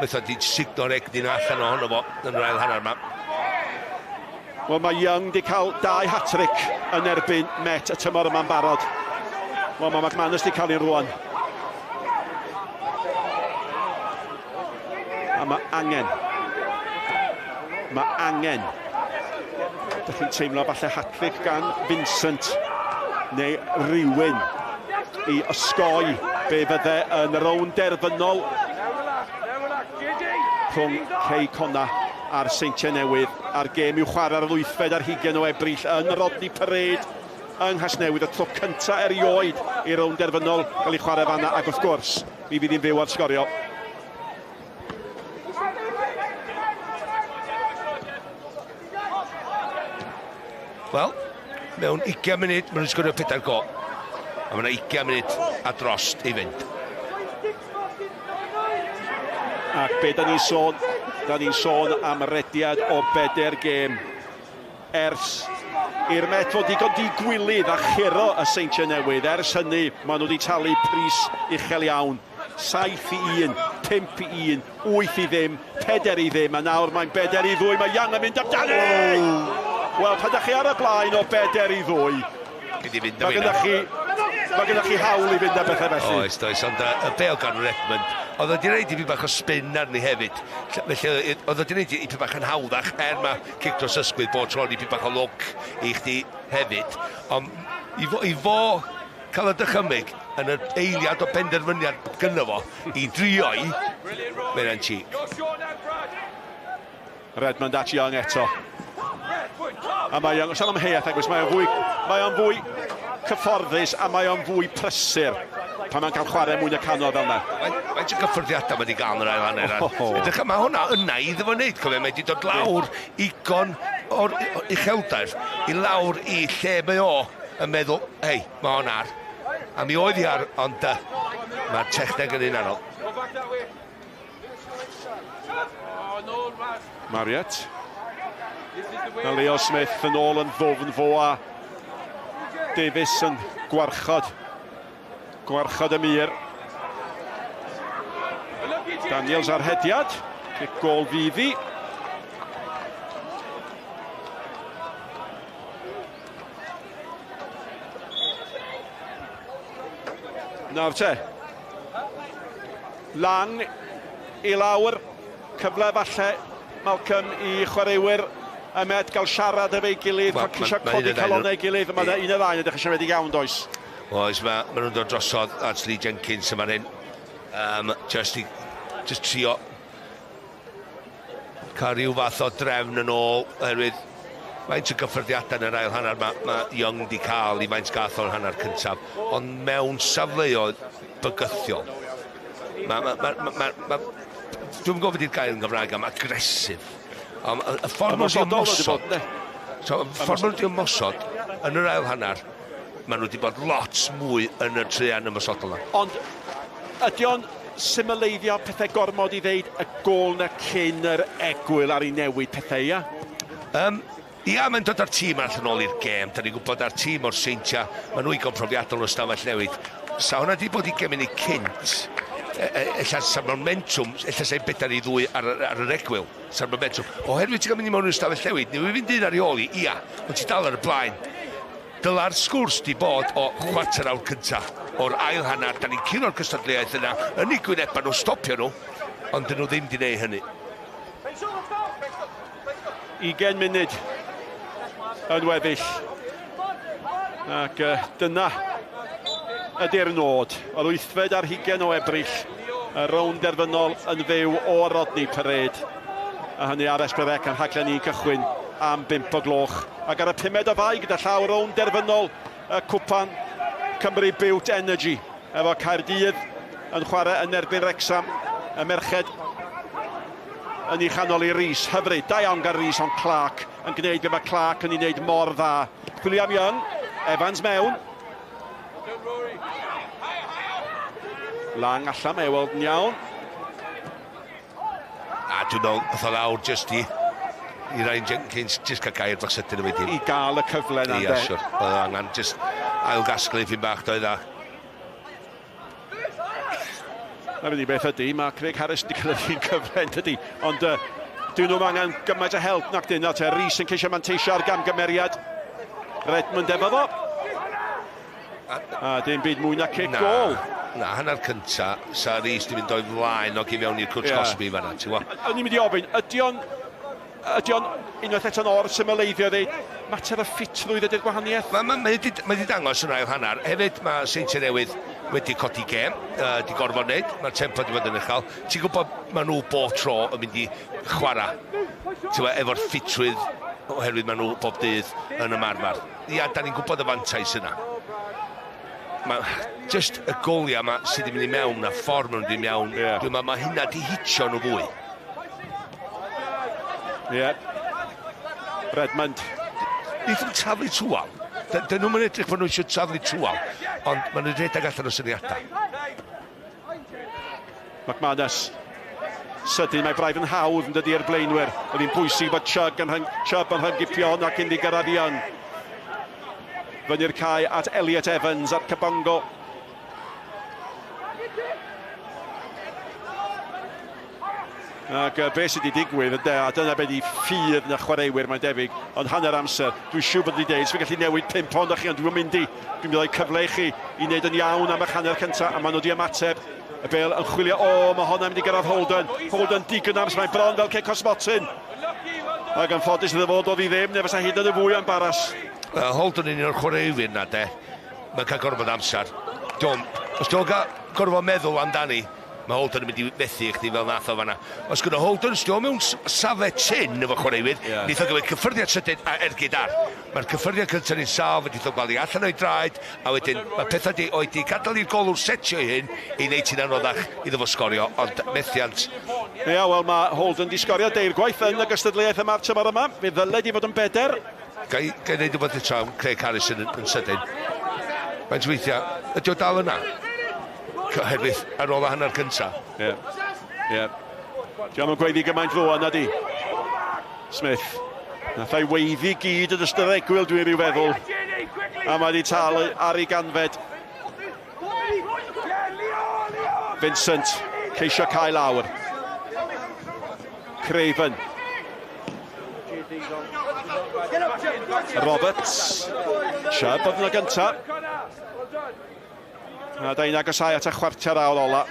Methu di signo'r egni 'na allan ohono fo yn yr ail hanner yma. Wel, mae Young di cael 2 hat-trick yn erbyn Met y tymor yma'n barod. Wel, mae McManus di cael un rwan. A mae angen. Mae angen. Dych chi'n teimlo falle hat-trick gan Vincent neu rywun i osgoi be fydde yn rownd derfynol rhwng Cei Connah a'r Seintiau Newydd, a'r gêm i'w chwarae ar yr 28 o Ebrill yn Rodney Parade yng Nghasnewydd, y tro cynta erioed i'r rownd derfynol gael ei chwarae fanna, ac wrth gwrs, mi fydd hi'n fyw ar Sgorio. Wel, mewn 20 munud, maen nhw'n sgorio 4 gol. A mae yna 20 munud a drost i fynd. Ac be da ni'n sôn? Da ni'n sôn am rediad o 4 gêm ers i'r Met fod digon digwilydd a churo y Seintiau Newydd. Ers hynny, maen nhw wedi talu pris uchel iawn. 7-1, 5-1, 8-0, 4-0, a nawr mae'n 4-2, mae Young yn mynd amdani! Wel, pan ydych chi ar y blaen o 4-2, mae gennych chi hawl i fynd â bethau felly. Oes, does, ond y bêl gan Redmond, oedd wedi rhaid i fi bach o spin arni hefyd. Felly, oedd wedi rhaid i fi bach yn hawddach, er mae cic dros ysgwydd bod tro i fi bach o lwc i chdi hefyd. Ond i fo cael y dychymyg yn yr eiliad o benderfyniad gynno fo i drio i, mae'n cheek. Redmond at Young eto. A mae Young, siarad am heiaeth, agos, mae o'n fwy cyfforddus a mae o'n fwy prysur pan mae'n cael chwarae mwy na canol fel yna. Faint o gyffyrddiadau mae wedi gael yn yr ail hanner. Edrych, mae hwnna yna iddo fo wneud, cofio, mae wedi dod lawr igon o'r ucheldair i lawr i lle mae o yn meddwl, hei, mae o'n ar. A mi oedd hi ar, ond mae'r techneg yn un anodd. Marriott. Mae Leo Smith yn ôl yn ddofn fo a Davies yn gwarchod. Gwarchod y mur. Daniels ar hediad. Cic gôl fydd hi. Nawr te. Lang i lawr. Cyfle falle, Malcolm, i chwaraewyr y Met gael siarad efo'i gilydd, well, ceisio codi calonnau ei gilydd. Mae un o ddau yn edrych yn siomedig iawn, does? Oes, mae nhw'n dod drosodd at Lee Jenkins yma'n hyn. Just trio cael rhyw fath o drefn yn ôl, oherwydd faint o gyffyrddiadau yn yr ail hanner mae Young di cael i faint gath o'r hanner cyntaf, ond mewn safleoedd bygythiol. Dwi'n gwybod beth yw'r gair yn Gymraeg am agresif. Y ffordd maen nhw wedi ymosod, ymosod yn yr ail hanner, maen nhw wedi bod lot mwy yn y trean ymosodol yna. Ond ydy o'n symleiddio pethau gormod i ddeud y gôl na cyn yr egwyl ar ei newid pethau, ia? Ia, mae'n dod â'r tîm arall yn ôl i'r gêm. Da ni'n gwybod ar tîm o'r Seintiau, maen nhw igon profiadol o'r stafell newid. Sa hwnna wedi bod i gêm ni cynt, ella sa'r momentum, ella sa'n 4-2 ar yr egwyl, sa'r momentum. Oherwydd ti'n cael mynd i mewn i'r stafell newid, ni fynd un ar ei ôl i, ia, ond ti dal ar y blaen. Dyla'r sgwrs di bod o chwarter awr cyntaf, o'r ail hanner, da ni'n curo'r cystadleuaeth yna, yn eu gwynebau nhw, stopio nhw, ond dyn nhw ddim di wneud hynny. 20 munud yn weddill. Ac dyna ydy'r nod. Yr 28 o Ebrill, y rownd derfynol yn fyw o Rodney Parade. A hynny ar S4C yn rhaglen ni'n cychwyn am 5 o gloch. Ac ar y 5 o Fai gyda llaw rownd derfynol y Cwpan Cymru Bute Energy. Efo Caerdydd yn chwarae yn erbyn Wrecsam, y merched yn ei chanol i Rhys. Hyfryd, da iawn gan Rhys, ond Clark yn gwneud be mae Clark yn ei wneud mor dda. William Young, Evans mewn. Lang allan, mae e weld yn iawn. A dwi'n meddwl, ath o lawr just i Ryan Jenkins, just cael gair bach sydyn yn wedyn. I gael y cyfle na, de. Ia, siwr. Oedd angen, just ailgasglu ffyn bach, doedd a. Na'r unig beth ydy, mae Craig Harris wedi cael yr un cyfle, dydy. Ond dyn nhw'n angen gymaint o help nac dyn. Nawr te, Rhys yn ceisio manteisio ar gamgymeriad. Redmond efo fo. A dim byd mwy na cic gôl. Na, hanner cynta, sa Rhys di mynd o'i flaen o i fewn i'r cwtch cosbi fan'na, ti'n gwybod? O'n i'n mynd i ofyn, ydy o'n unwaith eto'n or symleiddio ddeud, mater o ffitrwydd ydy'r gwahaniaeth? Mae wedi dangos yn ail hanner. Hefyd mae Seintiau Newydd wedi codi gêm, di gorfod wneud, mae'r tempo wedi bod yn uchel. Ti'n gwybod maen nhw bob tro yn mynd i chwarae, ti'n gwybod, efo'r ffitrwydd, oherwydd maen nhw bob dydd yn ymarfer. Ia, da ni'n gwybod y fantais yna. Mae just y goliau yma sydd wedi mynd i mewn, a ffordd maen nhw'n mynd i mewn, dwi'n meddwl mae hynna di hitio nhw fwy. Ie. Redmond. Nid yn taflu trwal. Dyn nhw'n edrych bod nhw eisiau taflu trwal, ond maen nhw'n rhedeg allan o syniadau. McManus. Sydyn, mae braidd yn hawdd yn dydy i'r blaenwyr. Oedd hi'n bwysig bod Chubb yn rhyngipio ac yn gyrraedd Young. Fyny'r cae at Elliot Evans at Kabongo. Ac beth sydd wedi digwydd, ynde, a dyna beth i ffydd na chwaraewyr mae'n debyg, ond hanner amser, dwi'n siŵr bod wedi deud, swn gallu newid 5 ond chi, ond dwi'n mynd i, dwi'n mynd i roi cyfle i chi i wneud yn iawn am eich hanner cyntaf, a maen nhw wedi ymateb. Y bel yn chwilio, o, mae hwnna'n mynd i gyrraedd Holden. Holden digon amser, mae'n bron fel cic o smotyn. Ac yn ffodus iddo fo, doedd hi ddim, neu fysa hyd yn y fwy o embaras. Well, Holden yn un o'r chwaraewyr na, de. Mae'n cael gorfod amser. Diom, os di'n cael gorfod meddwl amdani, mae Holden yn mynd i fethu i chdi fel nath o fanna. Os gyda Holden, os di o mewn safle tyn efo chwaraewyr, yeah. Neith o gymryd cyffyrddiad sydyn a ergyd ar. Mae'r cyffyrddiad cyntaf ni'n saf, wedi gweld i allan o'i draed, a wedyn mae pethau di oedi gadael i'r golwr setio ei hyn i wneud ti'n anoddach iddo fo sgorio, ond methiant. Ia, yeah, wel mae Holden di sgorio deir gwaith yn y gystadleuaeth yma'r tymor yma. Fe ddylai di fod yn beder. Ga i wneud rhywbeth eto am Craig Harris yn, yn sydyn? Faint weithiau, ydy o dal yna? Oherwydd ar ôl y hanner cyntaf. Ie, ie. Diolch yn gweiddi gymaint rwan, na di. Smith. Nath ei weiddi gyd yn ystod egwyl, dwi'n rhyw feddwl. A mae wedi talu ar ei ganfed. Vincent, ceisio cael lawr. Craven. Roberts. Chubb oedd yna gyntaf. A da ni'n agosau at y chwarter awr ola.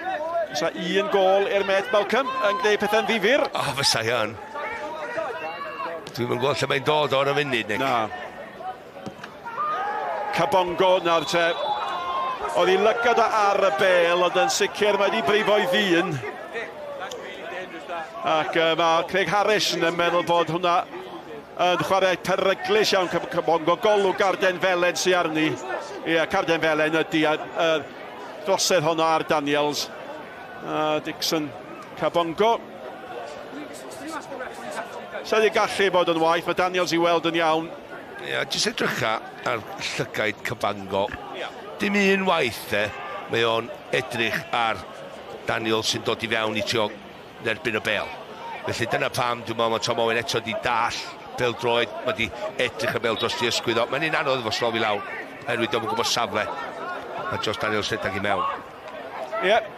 Fysa un gol i'r Met Malcolm yn gwneud pethau'n ddifyr. O, oh, fysa hi yn. Dwi'n mynd gweld lle mae'n dod o'r y funud, Nick. Na. Kabongo nawr te. Oedd hi lygad o ar y bel, ond yn sicr mae wedi brifo i ddyn. Ac mae Craig Harris yn meddwl bod hwnna yn chwarae peryglus iawn. Kabongo, golwg garden felen sy arni. Ie, carden felen ydy drosedd honno ar Daniels. Dixon Kabongo. Sa wedi gallu bod yn waith, mae Daniels i weld yn iawn. Ie, jyst edrycha ar llygaid Cabango. Dim un waith, de, mae o'n edrych ar Daniels sy'n dod i fewn i trio derbyn y bel. Felly dyna pam dwi'n meddwl mae Tom Owen eto di dall bel droed, mae di edrych y bel dros di ysgwydd o. Mae'n un anodd efo slofi lawr, oherwydd dio'm yn gwybod safle. Mae Josh Daniels rhedeg i mewn. Ie. Yeah.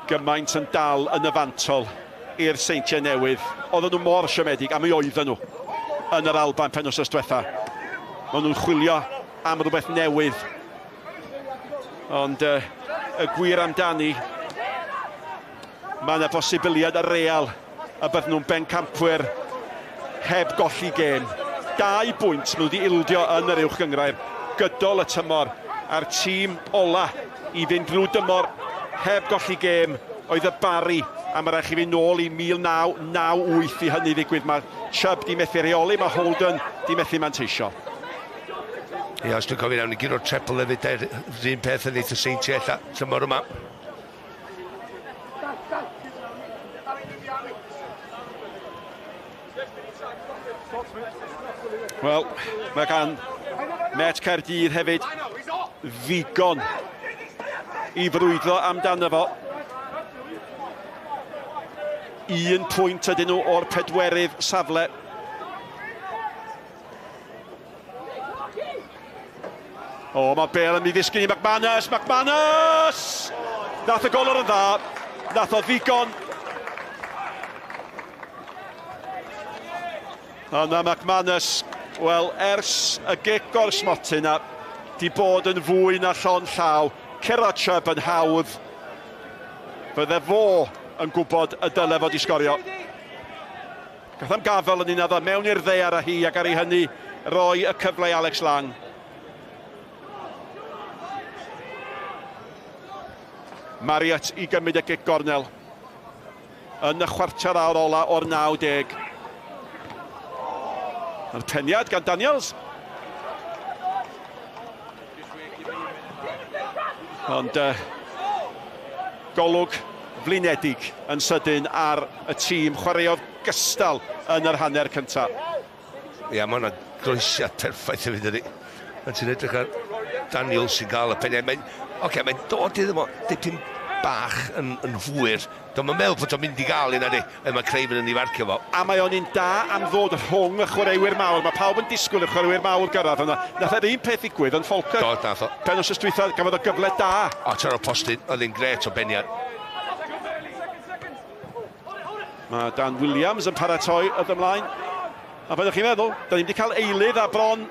Gymaint yn dal yn y fantol i'r Seintiau Newydd. Oedden nhw mor siomedig, a mi oedden nhw yn yr Alban penwythnos diwetha. Maen nhw'n chwilio am rhywbeth newydd. Ond y gwir amdani, mae yna bosibiliad y real y bydden nhw'n bencampwyr heb golli gêm. 2 bwynt maen nhw wedi ildio yn yr uwch gynghrair gydol y tymor, a'r tîm ola i fynd drwy dymor heb golli gêm oedd y Barri, a mae rhaid chi fynd nôl i 1998 i hynny ddigwydd. Mae Chubb di methu rheoli, mae Holden di methu manteisio. Ie, os dwi'n cofio iawn, i guro'r treble hefyd, yr un peth yn eitha Seintiau ella, tymor yma. Wel, mae gan Met Caerdydd hefyd ddigon i frwydro amdano fo. 1 pwynt ydyn nhw o'r pedwerydd safle. O, mae Bale yn mynd i ddisgyn i McManus. McManus! Nath y golwr yn dda. Nath o ddigon. Yna McManus, wel, ers y gic o'r smotyn na, di bod yn fwy na llon llaw. Curo Chubb yn hawdd. Fydde fo yn gwybod y dyle fod i sgorio. Gath am gafel yn un addo mewn i'r ddaear a hi, ac ar ei hynny roi y cyfle i Alex Lang. Marriott i gymryd y gic gornel yn y chwarter awr ola o'r 90. A'r peniad gan Daniels. Ond golwg flinedig yn sydyn ar y tîm chwaraeodd gystal yn yr hanner cyntaf. Ie, mae hwnna'n groesiad perffaith hefyd ydy. Mae'n ti'n edrych ar Daniels sy'n gael y peniad. Mae'n okay, mae'n dod iddo fo dipyn bach yn hwyr. Dwi'n meddwl bod o'n mynd i gael un ydy, a mae Craven yn ei farcio fo. A mae o'n un da am ddod rhwng y chwaraewyr mawr. Mae pawb yn disgwyl y chwaraewyr mawr gyrraedd yna. Nath yr un peth ddigwydd yn Falkirk. Do, nath o. Pen wythnos dwytha, gafodd o gyfle da. O, taro postyn, oedd hi'n gret o beniad. Mae Dan Williams yn paratoi oedd ymlaen. A beth ydych chi'n meddwl? Da ni wedi cael eilydd a bron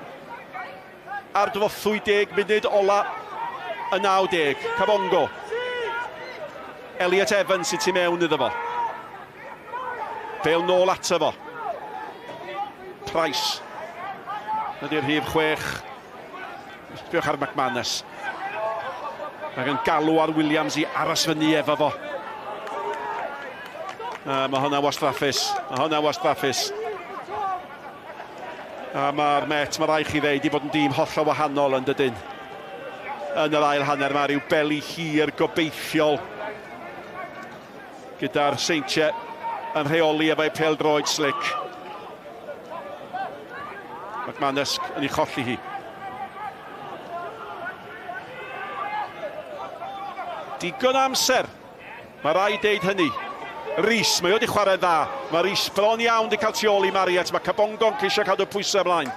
ar drothwy 10 munud ola y 90. Kabongo. Elliot Evans sydd tu mewn iddo fo. Bale nôl ato fo. Price. Ydy'r rhif 6. Sbiwch ar McManus. Ac yn galw ar Williams i aros fyny efo fo. Mae hwnna wastraffus. Mae hwnna wastraffus. A mae'r Met, mae rhaid chi ddeud, i fod yn dîm hollol wahanol yn dydyn. Yn yr ail hanner mae rhyw beli hir gobeithiol gyda'r Seintiau yn rheoli efo'i pêl-droed slick. McManus yn ei cholli hi. Digon amser, mae rhaid deud hynny. Rhys, mae o wedi chwarae dda. Mae Rhys bron iawn wedi cael tu ôl i Marriott. Mae Kabongo'n ceisio cadw pwysau ymlaen.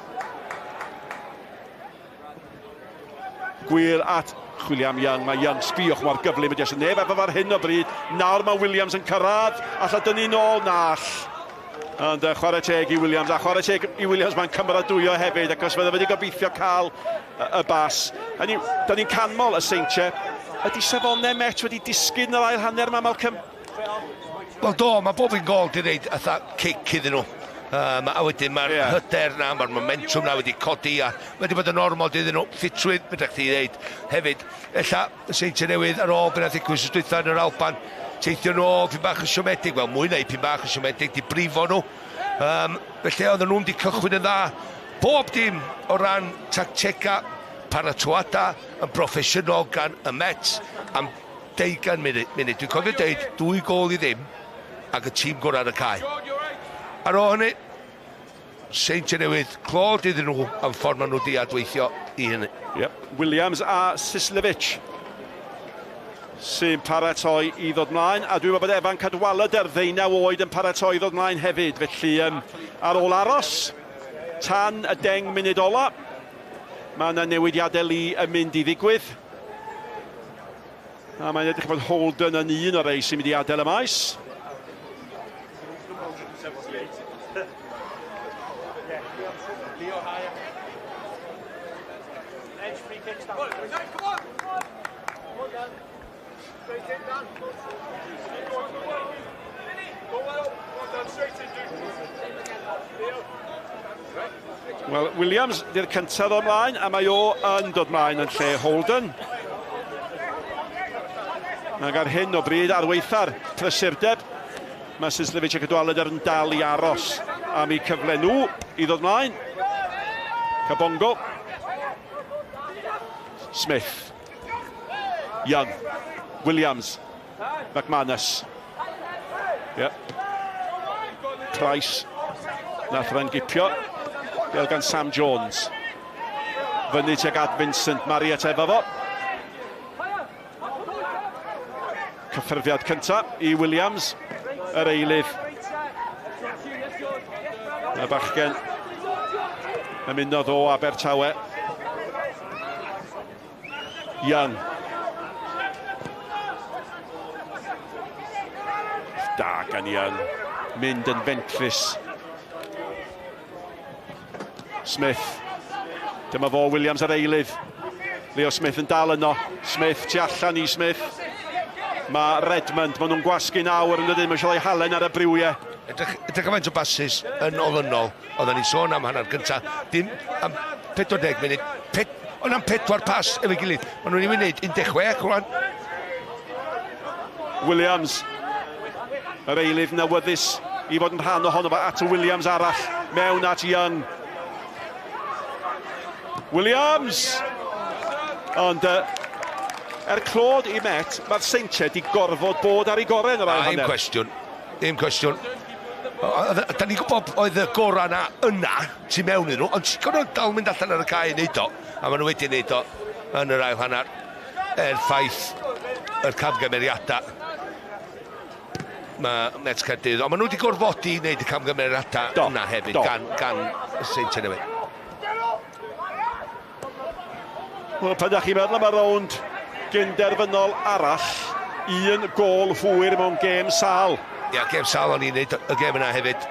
Gwir at William Young. Mae Young, sbiwch mor gyflym ydy eisiau neb efo ar hyn o bryd. Nawr mae Williams yn cyrraedd. Alla dynnu nôl, na all. Ond chwarae teg i Williams. A chwarae teg i Williams, mae'n cymeradwyo hefyd, ac os fydde wedi gobeithio cael y bas. Da ni'n canmol y Seintiau. Ydy safonau Met wedi disgyn yr ail hanner yma, Malcolm? Wel do, mae bob un gol di reid atha cic iddyn nhw. A wedyn mae'r hyder na, mae'r momentum na wedi codi a wedi bod yn ormod iddyn nhw. Ffitrwydd, beth chdi ddeud hefyd. Ella y Seintiau Newydd ar ôl beth ddigwydd wythnos dwytha yn yr Alban, teithio nôl, pyn bach yn siomedig, wel mwy na pyn bach yn siomedig, di brifo nhw. Felly oedden nhw'n di cychwyn yn dda. Bob dim o ran tactega, paratoada yn broffesiynol gan y Met am 20 munud. Dwi'n cofio deud 2 gôl i ddim ac y tîm gorau ar y cae. Ar ôl hynny, Seintiau Newydd, clod iddyn nhw am ffordd maen nhw wedi adweithio i hynny. Yep. Williams a Sislevic sy'n paratoi i ddod mlaen, a dwi'n meddwl bod Evan Cadwaladr, 19 oed, yn paratoi i ddod mlaen hefyd. Felly ar ôl aros tan y 10 munud ola, mae yna newidiadau lu yn mynd i ddigwydd. A mae'n edrych bod Holden yn un o'r rei sy'n mynd i adael y maes. Wel, Williams di'r cyntaf ddod mlaen, a mae o yn dod mlaen yn lle Holden. Ac ar hyn o bryd, ar weitha'r prysurdeb, mae Sislevic a Cadwaladr yn dal i aros am eu cyfle nhw i ddod mlaen. Kabongo. Smith. Young. Williams. McManus. Yep. Price. Nath rhan gipio. Bel gan Sam Jones. Fyny tuag at Vincent Marriott efo fo. Cyffyrddiad cyntaf i Williams, yr eilydd. Y bachgen ymunodd o Abertawe. Young. Da gan Young. Mynd yn fentrus. Smith. Dyma fo Williams ar eilydd. Leo Smith yn dal yno. Smith, tu allan i Smith. Mae Redmond, maen nhw'n gwasgu nawr yn dydyn, mae eisiau ei halen ar y briwiau. Edrych gymaint o basis yn olynol, oedden ni'n sôn am hanner gyntaf, dim am 40 munud, ond am 4 pas efo'i gilydd. Maen nhw'n ei wneud 16 rwan. Williams, yr eilydd newyddus i fod yn rhan ohono fo, at Williams arall, mewn at Young. Williams! Ond clod i Met, mae'r Seintiau wedi gorfod bod ar ei gorau yn yr ail hanner. Dim cwestiwn. Da ni'n gwybod oedd y gorau na yna, tu mewn iddyn nhw, ond ti'n gorfod dal mynd allan ar y cae i wneud o, a maen nhw wedi wneud o yn yr ail hanner. Er ffaith yr camgymeriadau mae Met Caerdydd, ond maen nhw wedi gorfodi i wneud y camgymeriadau yna hefyd do. gan, gan y Seintiau Newydd. Wel, pan da chi'n meddwl am y rownd gynderfynol arall, un gôl hwyr mewn gêm sal. Ia, gêm sal o'n i'n neud y gêm yna hefyd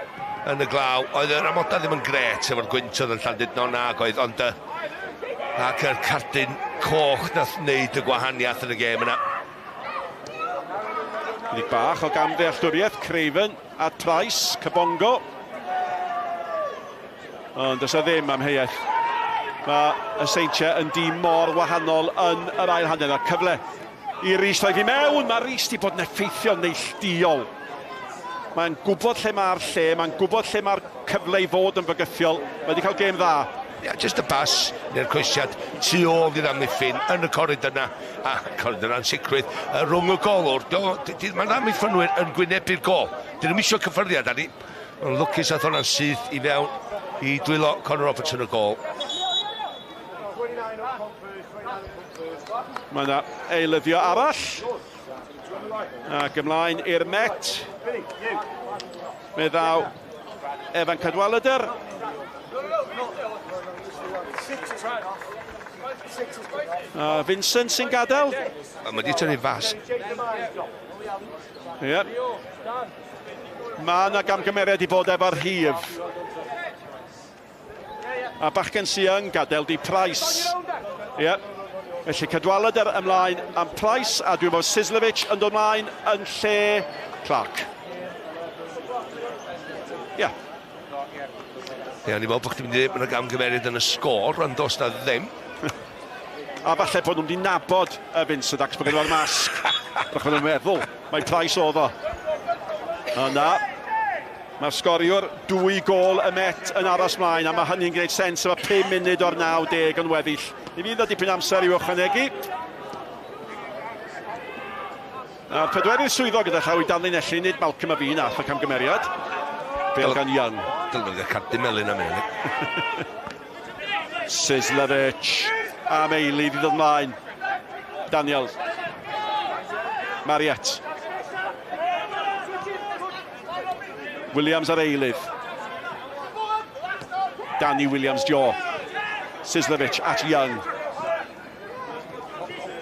yn y glaw. Oedd yr amodau ddim yn gret efo'r gwyntoedd yn Llandudno nag oedd, ond ac yr cardyn coch nath wneud y gwahaniaeth yn y gêm yna. Chydig bach o gamddealltwriaeth, Craven a Price, Kabongo. Ond does 'na ddim amheuaeth. Mae y Seintiau yn dîm mor wahanol yn yr ail hanner. A cyfle i Rhys ddoedd i mewn. Mae Rhys wedi bod yn effeithio neillduol. Mae'n gwybod lle mae'r lle, mae'n gwybod lle mae'r cyfle i fod yn fygythiol. Mae wedi cael gêm dda. Ia, jyst y bas neu'r croesiad tu ôl i'r amddiffyn yn y coridor yna, a coridor ansicrwydd, rhwng y golwr. Mae'r amddiffynwyr yn gwynebu'r gol. Dyn nhw'n eisiau cyffyrddiad arni. Ond lwcus ath hwnna'n syth i fewn i dwylo Conor Robertson y gol. Mae yna eilyddio arall. Ac ymlaen i'r Met. Me ddaw Evan Cadwaladr. A Vincent sy'n gadael. A mae wedi tynnu fas. Ie. Yeah. Mae yna gamgymeriad i fod efo'r rhif. A bachgen sy'n yn gadael di Price. Ie. Yeah. Felly Cadwaladr ymlaen am Price, a dwi'n meddwl Sislevic yn dod ymlaen yn lle Clark. Ie. Yeah. Ie, o'n i'n meddwl bod chdi'n mynd i ddweud bod yna gamgymeriad yn y sgôr, ond does na ddim. A falle bod nhw'n wedi nabod y Vincent ac bod gen nhw'r masg. Rach nhw'n meddwl, mae Price oedd o. A na, mae'r sgoriwr dwy gôl y Met yn aros mlaen, a mae hynny'n gwneud sens efo 5 munud o'r 90 yn weddill. Mi fydd o dipyn amser i'w ychwanegu. A'r pedwerydd swyddog gyda llaw i danlinellu, nid Malcolm a fi nath y camgymeriad. Bale gan Young. Dylwn gael cardyn melyn am hynny. Sislevic am eilydd i ddod mlaen. Daniel. Mariette. Williams ar eilydd. Danny Williams-Jaw. Sislevic at Young.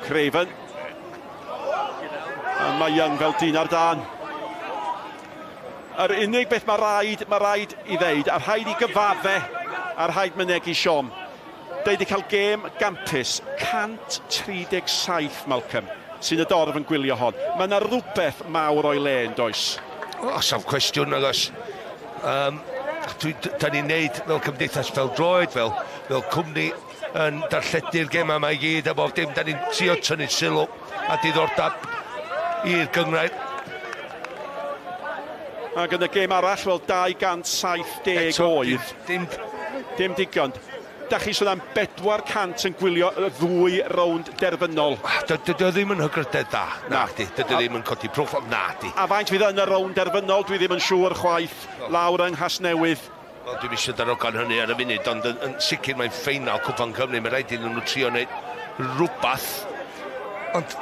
Craven. A mae Young fel dyn ar dan. Yr unig beth mae rhaid, mae rhaid i ddeud, a rhaid i gyfadde, a rhaid mynegi siom. Deud i cael gêm gampus, 137 Malcolm, sy'n y dorf yn gwylio hon. Mae yna rhywbeth mawr o'i le yn does? O, saf cwestiwn nag oes. Da ni'n neud fel cymdeithas fel droed, fel, fel cwmni yn darlledu'r gemau yma i gyd a bob dim. Da ni'n trio tynnu sylw a diddordeb i'r gynghrair. Ac yn y gêm arall, wel 270 Eto, oedd. Dim, dim digon. Da chi sôn am 400 yn gwylio y ddwy rownd derfynol. Dydy o ddim yn hygrydedd da, na di. Dydy o ddim yn codi proffil, na di. A faint fydd yn y rownd derfynol, dwi ddim yn siŵr chwaith, lawr yng Nghasnewydd. Wel, dwi'm eisiau darogan hynny ar y funud, ond yn, yn sicr mae'n ffeinal Cwpan Cymru. Mae rhaid iddyn nhw trio wneud rhywbeth. Ond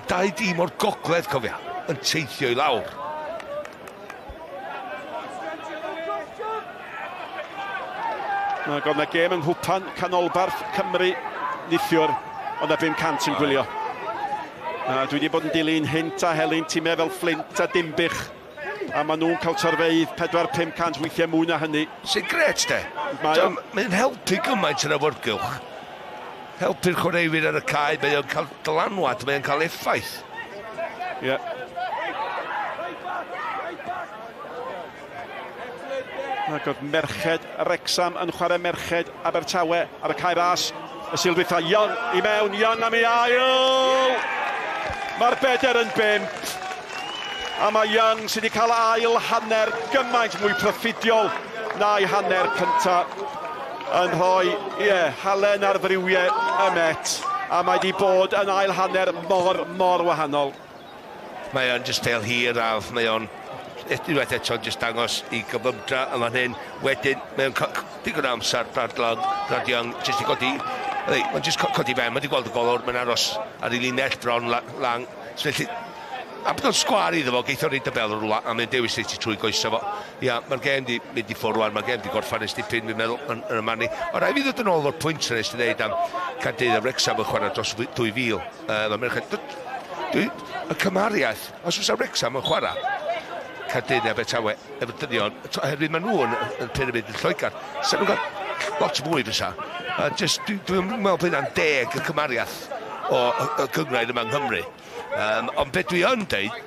dau dîm o'r gogledd, cofia, yn teithio i lawr. Ac oedd yna gêm yng Nghwpan Canolbarth Cymru neithiwr, ond na 500 yn gwylio. A dwi wedi bod yn dilyn hynt a helynt timau fel Flint a Dinbych, a maen nhw'n cael torfeydd 4-500 weithiau mwy na hynny. Sy'n gret, de. Mae'n helpu gymaint yn awyrgylch. Helpu'r chwaraewyr ar y cae, mae o'n cael dylanwad, mae o'n cael effaith. Ie. Yeah. Ac oedd merched Wrecsam yn chwarae merched Abertawe ar y cae ras. Y sylwytha Young i mewn, Young am ei ail! Mae'r beder yn bump. A mae Young sydd wedi cael ail hanner gymaint mwy proffidiol na'i hanner cynta yn rhoi, ie, yeah, halen ar friwiau y Met. A mae wedi bod yn ail hanner mor, mor wahanol. Mae o'n just fel hir a mae o'n unwaith eto jyst dangos i gyflymdra yn fan hyn. Wedyn, mae o'n cael digon o amser Brad, Long, Brad Young jyst i godi Mae'n just codi ben, mae'n di gweld y golwr, mae'n aros ar ei linell bron lang. So felly, a bod o'n sgwar iddo fo, geith o reid y bel rwla, a mae'n dewis reit i trwy goesau fo. Ia, mae'r gêm di mynd i ffwrdd rwan, mae'r gêm di gorffan ers dipyn, fi'n meddwl, yn y man ni. O rhaid fi ddod yn ôl o'r pwynt yna nes ti ddeud am Caerdydd a Wrexham yn chwarae dros 2000. Mae merched, y cymhariaeth, os fysa Wrexham yn chwarae Caerdydd neu Abertawe efo dynion, oherwydd maen nhw yn pyramid yn Lloegr, sa nhw'n cael lot mwy fysa. Just, dwi'n meddwl bod hynna'n deg y cymhariaeth o y gynghrair yma yng Nghymru. Ond beth dwi yn deud...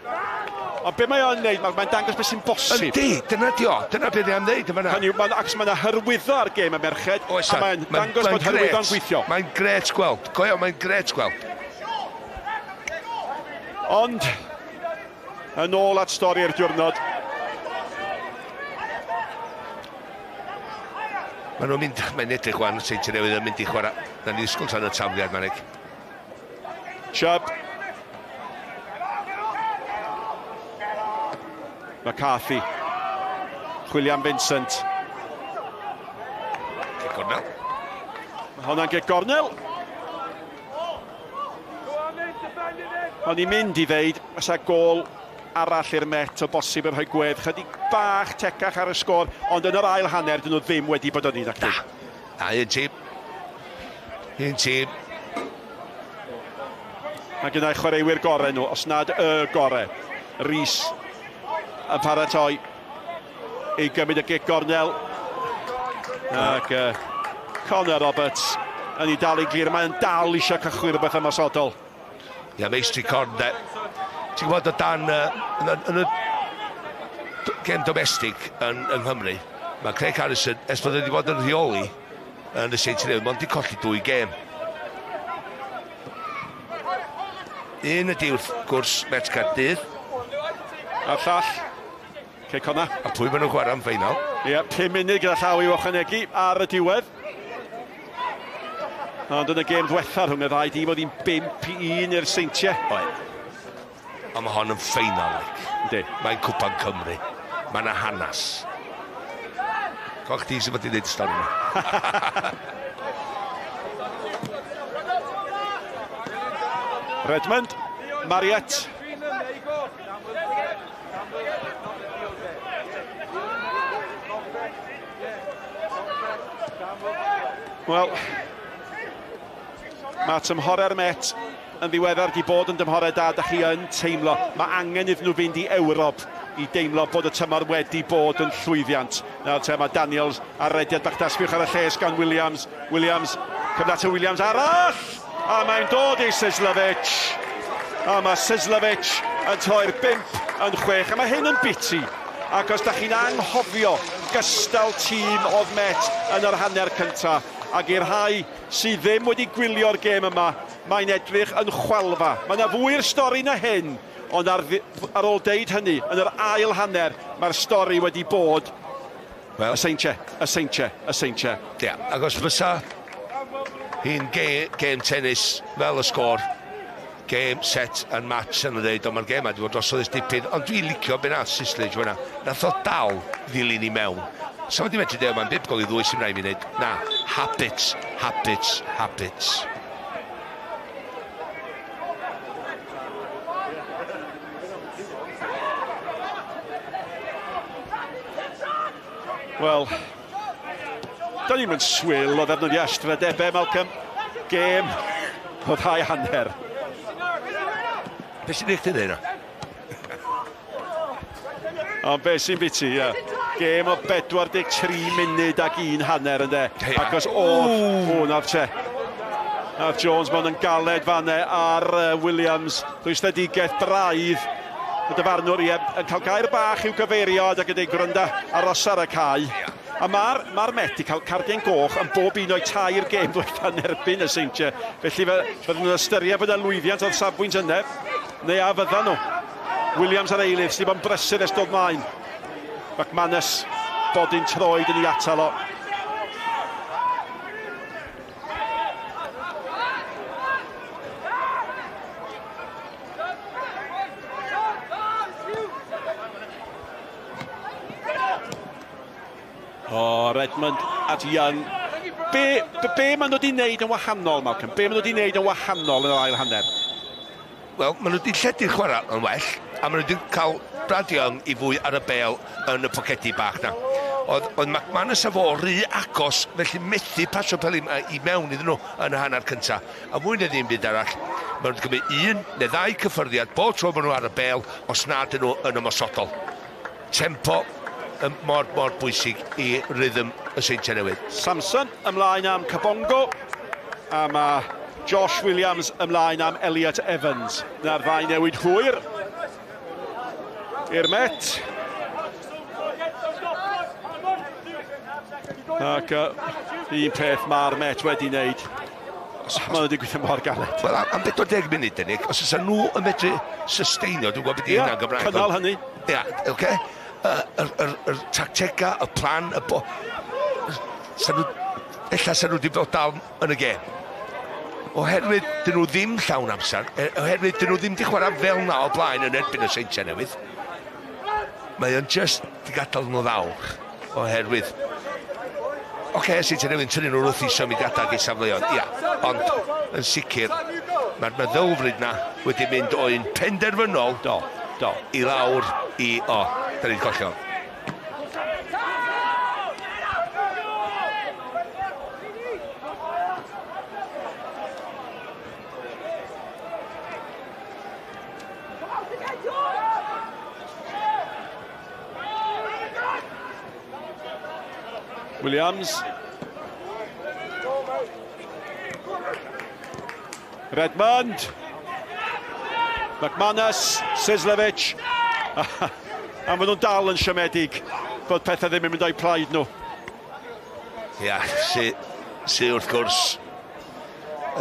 Ond be mae o'n neud, mae'n dangos beth sy'n bosib. Yndi, dyna di o, dyna beth dwi am ddeud yn fan'na. Hynny yw, ac mae yna hyrwyddo ar gêm y merched, Oes, a mae'n dangos bod hyrwyddo'n gweithio. Mae'n gret gweld, go iawn, mae'n gret gweld. Ond, yn ôl at stori'r diwrnod. Maen nhw'n mynd, mae'n edrych wan, Seintiau Newydd yn mynd i chwarae. Na ni ddisgwyl tan y tafliad, Manig. Chubb. McCarthy. Chwilio am Vincent. Cic gornel. Mae hwnna'n gic gornel. O'n i'n mynd i ddeud, fysa gôl arall i'r Met o bosib yn rhoi gwedd chydig bach tecach ar y sgôr, ond yn yr ail hanner, dyn nhw ddim wedi bod yn un ac Na, na, un tîm. Un tîm. Mae gyda'i chwaraewyr gorau nhw, os nad y gorau. Rhys yn paratoi i gymryd y gic gornel. Ac Connor Roberts yn ei dal i glir. Mae'n dal eisiau cychwyn rhywbeth ymosodol. Ia, meistri corn, de. Ti'n gwybod o dan, yn y gêm domestig yng Nghymru, mae Craig Harrison, ers bod wedi bod yn rheoli yn y Seintiau Newydd, mond 'di colli 2 gêm. Un ydi wrth gwrs Met Caerdydd. A'r llall, Cei Connah. A pwy maen nhw'n chwarae am ffeinal? Ie, 5 munud gyda llaw i'w ychwanegu ar y diwedd. Ond yn y gêm ddiwetha rhwng y ddau dîm oedd hi'n 5-1 i'r Seintiau. Oedd. Ond mae hon yn ffeinal, like. Yndi. Mae'n Cwpan Cymru. Mae yna hanas. Coch chdi sydd wedi gwneud y stori yma. Redmond, Marriott. Wel, mae tymhorau'r Met yn ddiweddar di bod yn dymhorau da, da chi yn teimlo. Mae angen iddyn nhw fynd i Ewrop i deimlo bod y tymor wedi bod yn llwyddiant. Nawr te mae Daniels ar rediad bach dasgwch ar y lles gan Williams. Williams, cyfle at y Williams arall! A mae'n dod i Sislovic. A mae Sislovic yn troi'r 5 yn 6. A mae hyn yn biti. Ac os da chi'n anghofio gystal tîm oedd Met yn yr hanner cynta, ac i'r rhai sydd ddim wedi gwylio'r gêm yma, mae'n edrych yn chwalfa. Mae yna fwy'r stori na hyn, ond ar ôl deud hynny, yn yr ail hanner, mae'r stori wedi bod Wel, y Seintiau, y Seintiau, y Seintiau. Ia, ac os fysa hi'n gêm tennis fel y sgôr, game, set and match yn y ddeud, ond mae'r gêm wedi bod drosodd ers dipyn, ond dwi'n licio be nath Sisledge fyna. Nath o dal ddilyn i mewn. So wedi medru deud, mae'n 5 gol i 2 sy'n rhaid i fi wneud. Na, habits, habits, habits. Wel, da ni'n mynd swil o ddefnyddio ystrydebau, Malcolm. Gêm o ddau hanner. Be sy'n eich ti ddeud na? Ond be sy'n biti, ie. Gêm o 43 munud ac un hanner, ynde. Ia. Ac os oedd, o, nath te. Nath Jones mewn yn galed fanne ar Williams. Rhwystredigaeth braidd. Y dyfarnwr, ie, yn cael gair bach i'w gyfeirio ac yn deud gwranda aros ar y cae. A mae'r Met 'di cael cardiau'n goch yn bob un o'i tair gêm ddiwetha yn erbyn y Seintiau. Felly fydden nhw'n ystyried bod yna lwyddiant o'r safbwynt yna, neu a fyddan nhw. Williams ar eilydd, sydd wedi bod yn brysur ers dod mlaen. McManus, bodyn troed yn ei atal o. O, Redmond at Young. Be, be, be maen nhw wedi wneud yn wahanol, Malcolm? Be maen nhw wedi wneud yn wahanol yn yr ail hanner? Wel, maen nhw wedi lledu'r chwarae yn well, a maen nhw wedi cael Brad Young i fwy ar y bêl yn y pocedi bach na. Oedd, oedd McManus a fo rhy agos, felly methu pasio peli i mewn iddyn nhw yn y hanner cyntaf. A mwy na ddim byd arall, maen nhw wedi cymryd un neu ddau cyffyrddiad bob tro maen nhw ar y bêl, os nad ydyn nhw yn ymosodol. Tempo yn mor, mor bwysig i rhythm y Seintiau Newydd. Samson ymlaen am Kabongo, a mae Josh Williams ymlaen am Elliot Evans. Na'r ddau newid hwyr i'r Met. Ac un peth mae'r Met wedi wneud. Maen nhw wedi gweithio mor galed. Wel, am 40 munud, Denig, os oes nhw yn medru susteinio, dwi'n gwybod beth i hynna'n Gymraeg. Cynnal hynny. Ia, oce. Okay. Yr tactega, y plan, y bo... Sa nhw, ella sa nhw wedi bod dal yn y gêm. Oherwydd dyn nhw ddim llawn amser, oherwydd dyn nhw ddim wedi chwarae fel na o blaen yn erbyn y Seintiau Newydd. Mae o'n just di gadael nhw ddawr, oherwydd... Oce, okay, Seintiau Newydd yn tynnu nhw wrth i symudiadau i safleoedd, ia. Ond, yn sicr, mae'r meddylfryd na wedi mynd o un penderfynol do, do. I lawr i... O, da ni'n colli hwn. Williams. Redmond. McManus, Sislevic. A maen nhw'n dal yn siomedig bod pethau ddim yn mynd o'i plaid nhw. Ia, sy, sy wrth gwrs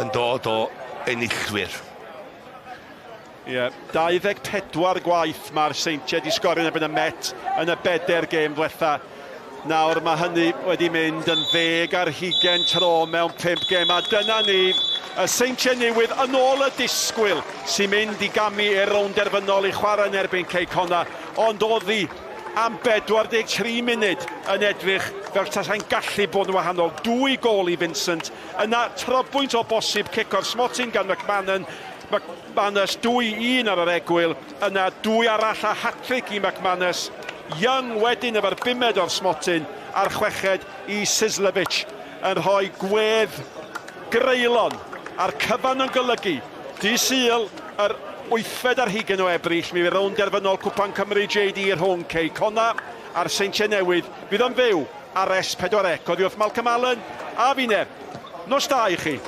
yn dod o enillwyr. Ie, 24 gwaith mae'r Seintiau wedi sgorio yn erbyn y Met yn y bedair gêm ddiwetha. Nawr mae hynny wedi mynd yn 20 tro mewn 5 gêm, a dyna ni, y Seintiau Newydd yn ôl y disgwyl sy'n mynd i gamu i'r rownd derfynol i chwarae yn erbyn Cei Connah, ond oddi am 43 munud yn edrych fel tasai'n gallu bod yn wahanol. 2 gôl i Vincent, yna trobwynt o bosib cic o'r smotyn gan McMahon, McManus 2-1 ar yr egwyl, yna 2 arall a hat-trick i McManus. Young wedyn efo'r bumed o'r smotyn a'r chweched i Sislevic yn rhoi gwedd greulon a'r cyfan yn golygu dydd Sul yr 8th o Ebrill mi fydd rownd derfynol Cwpan Cymru JD rhwng Cei Connah a'r Seintiau Newydd fydd yn fyw ar S4C. Oddi wrth Malcolm Allen a finne. Nos da i chi.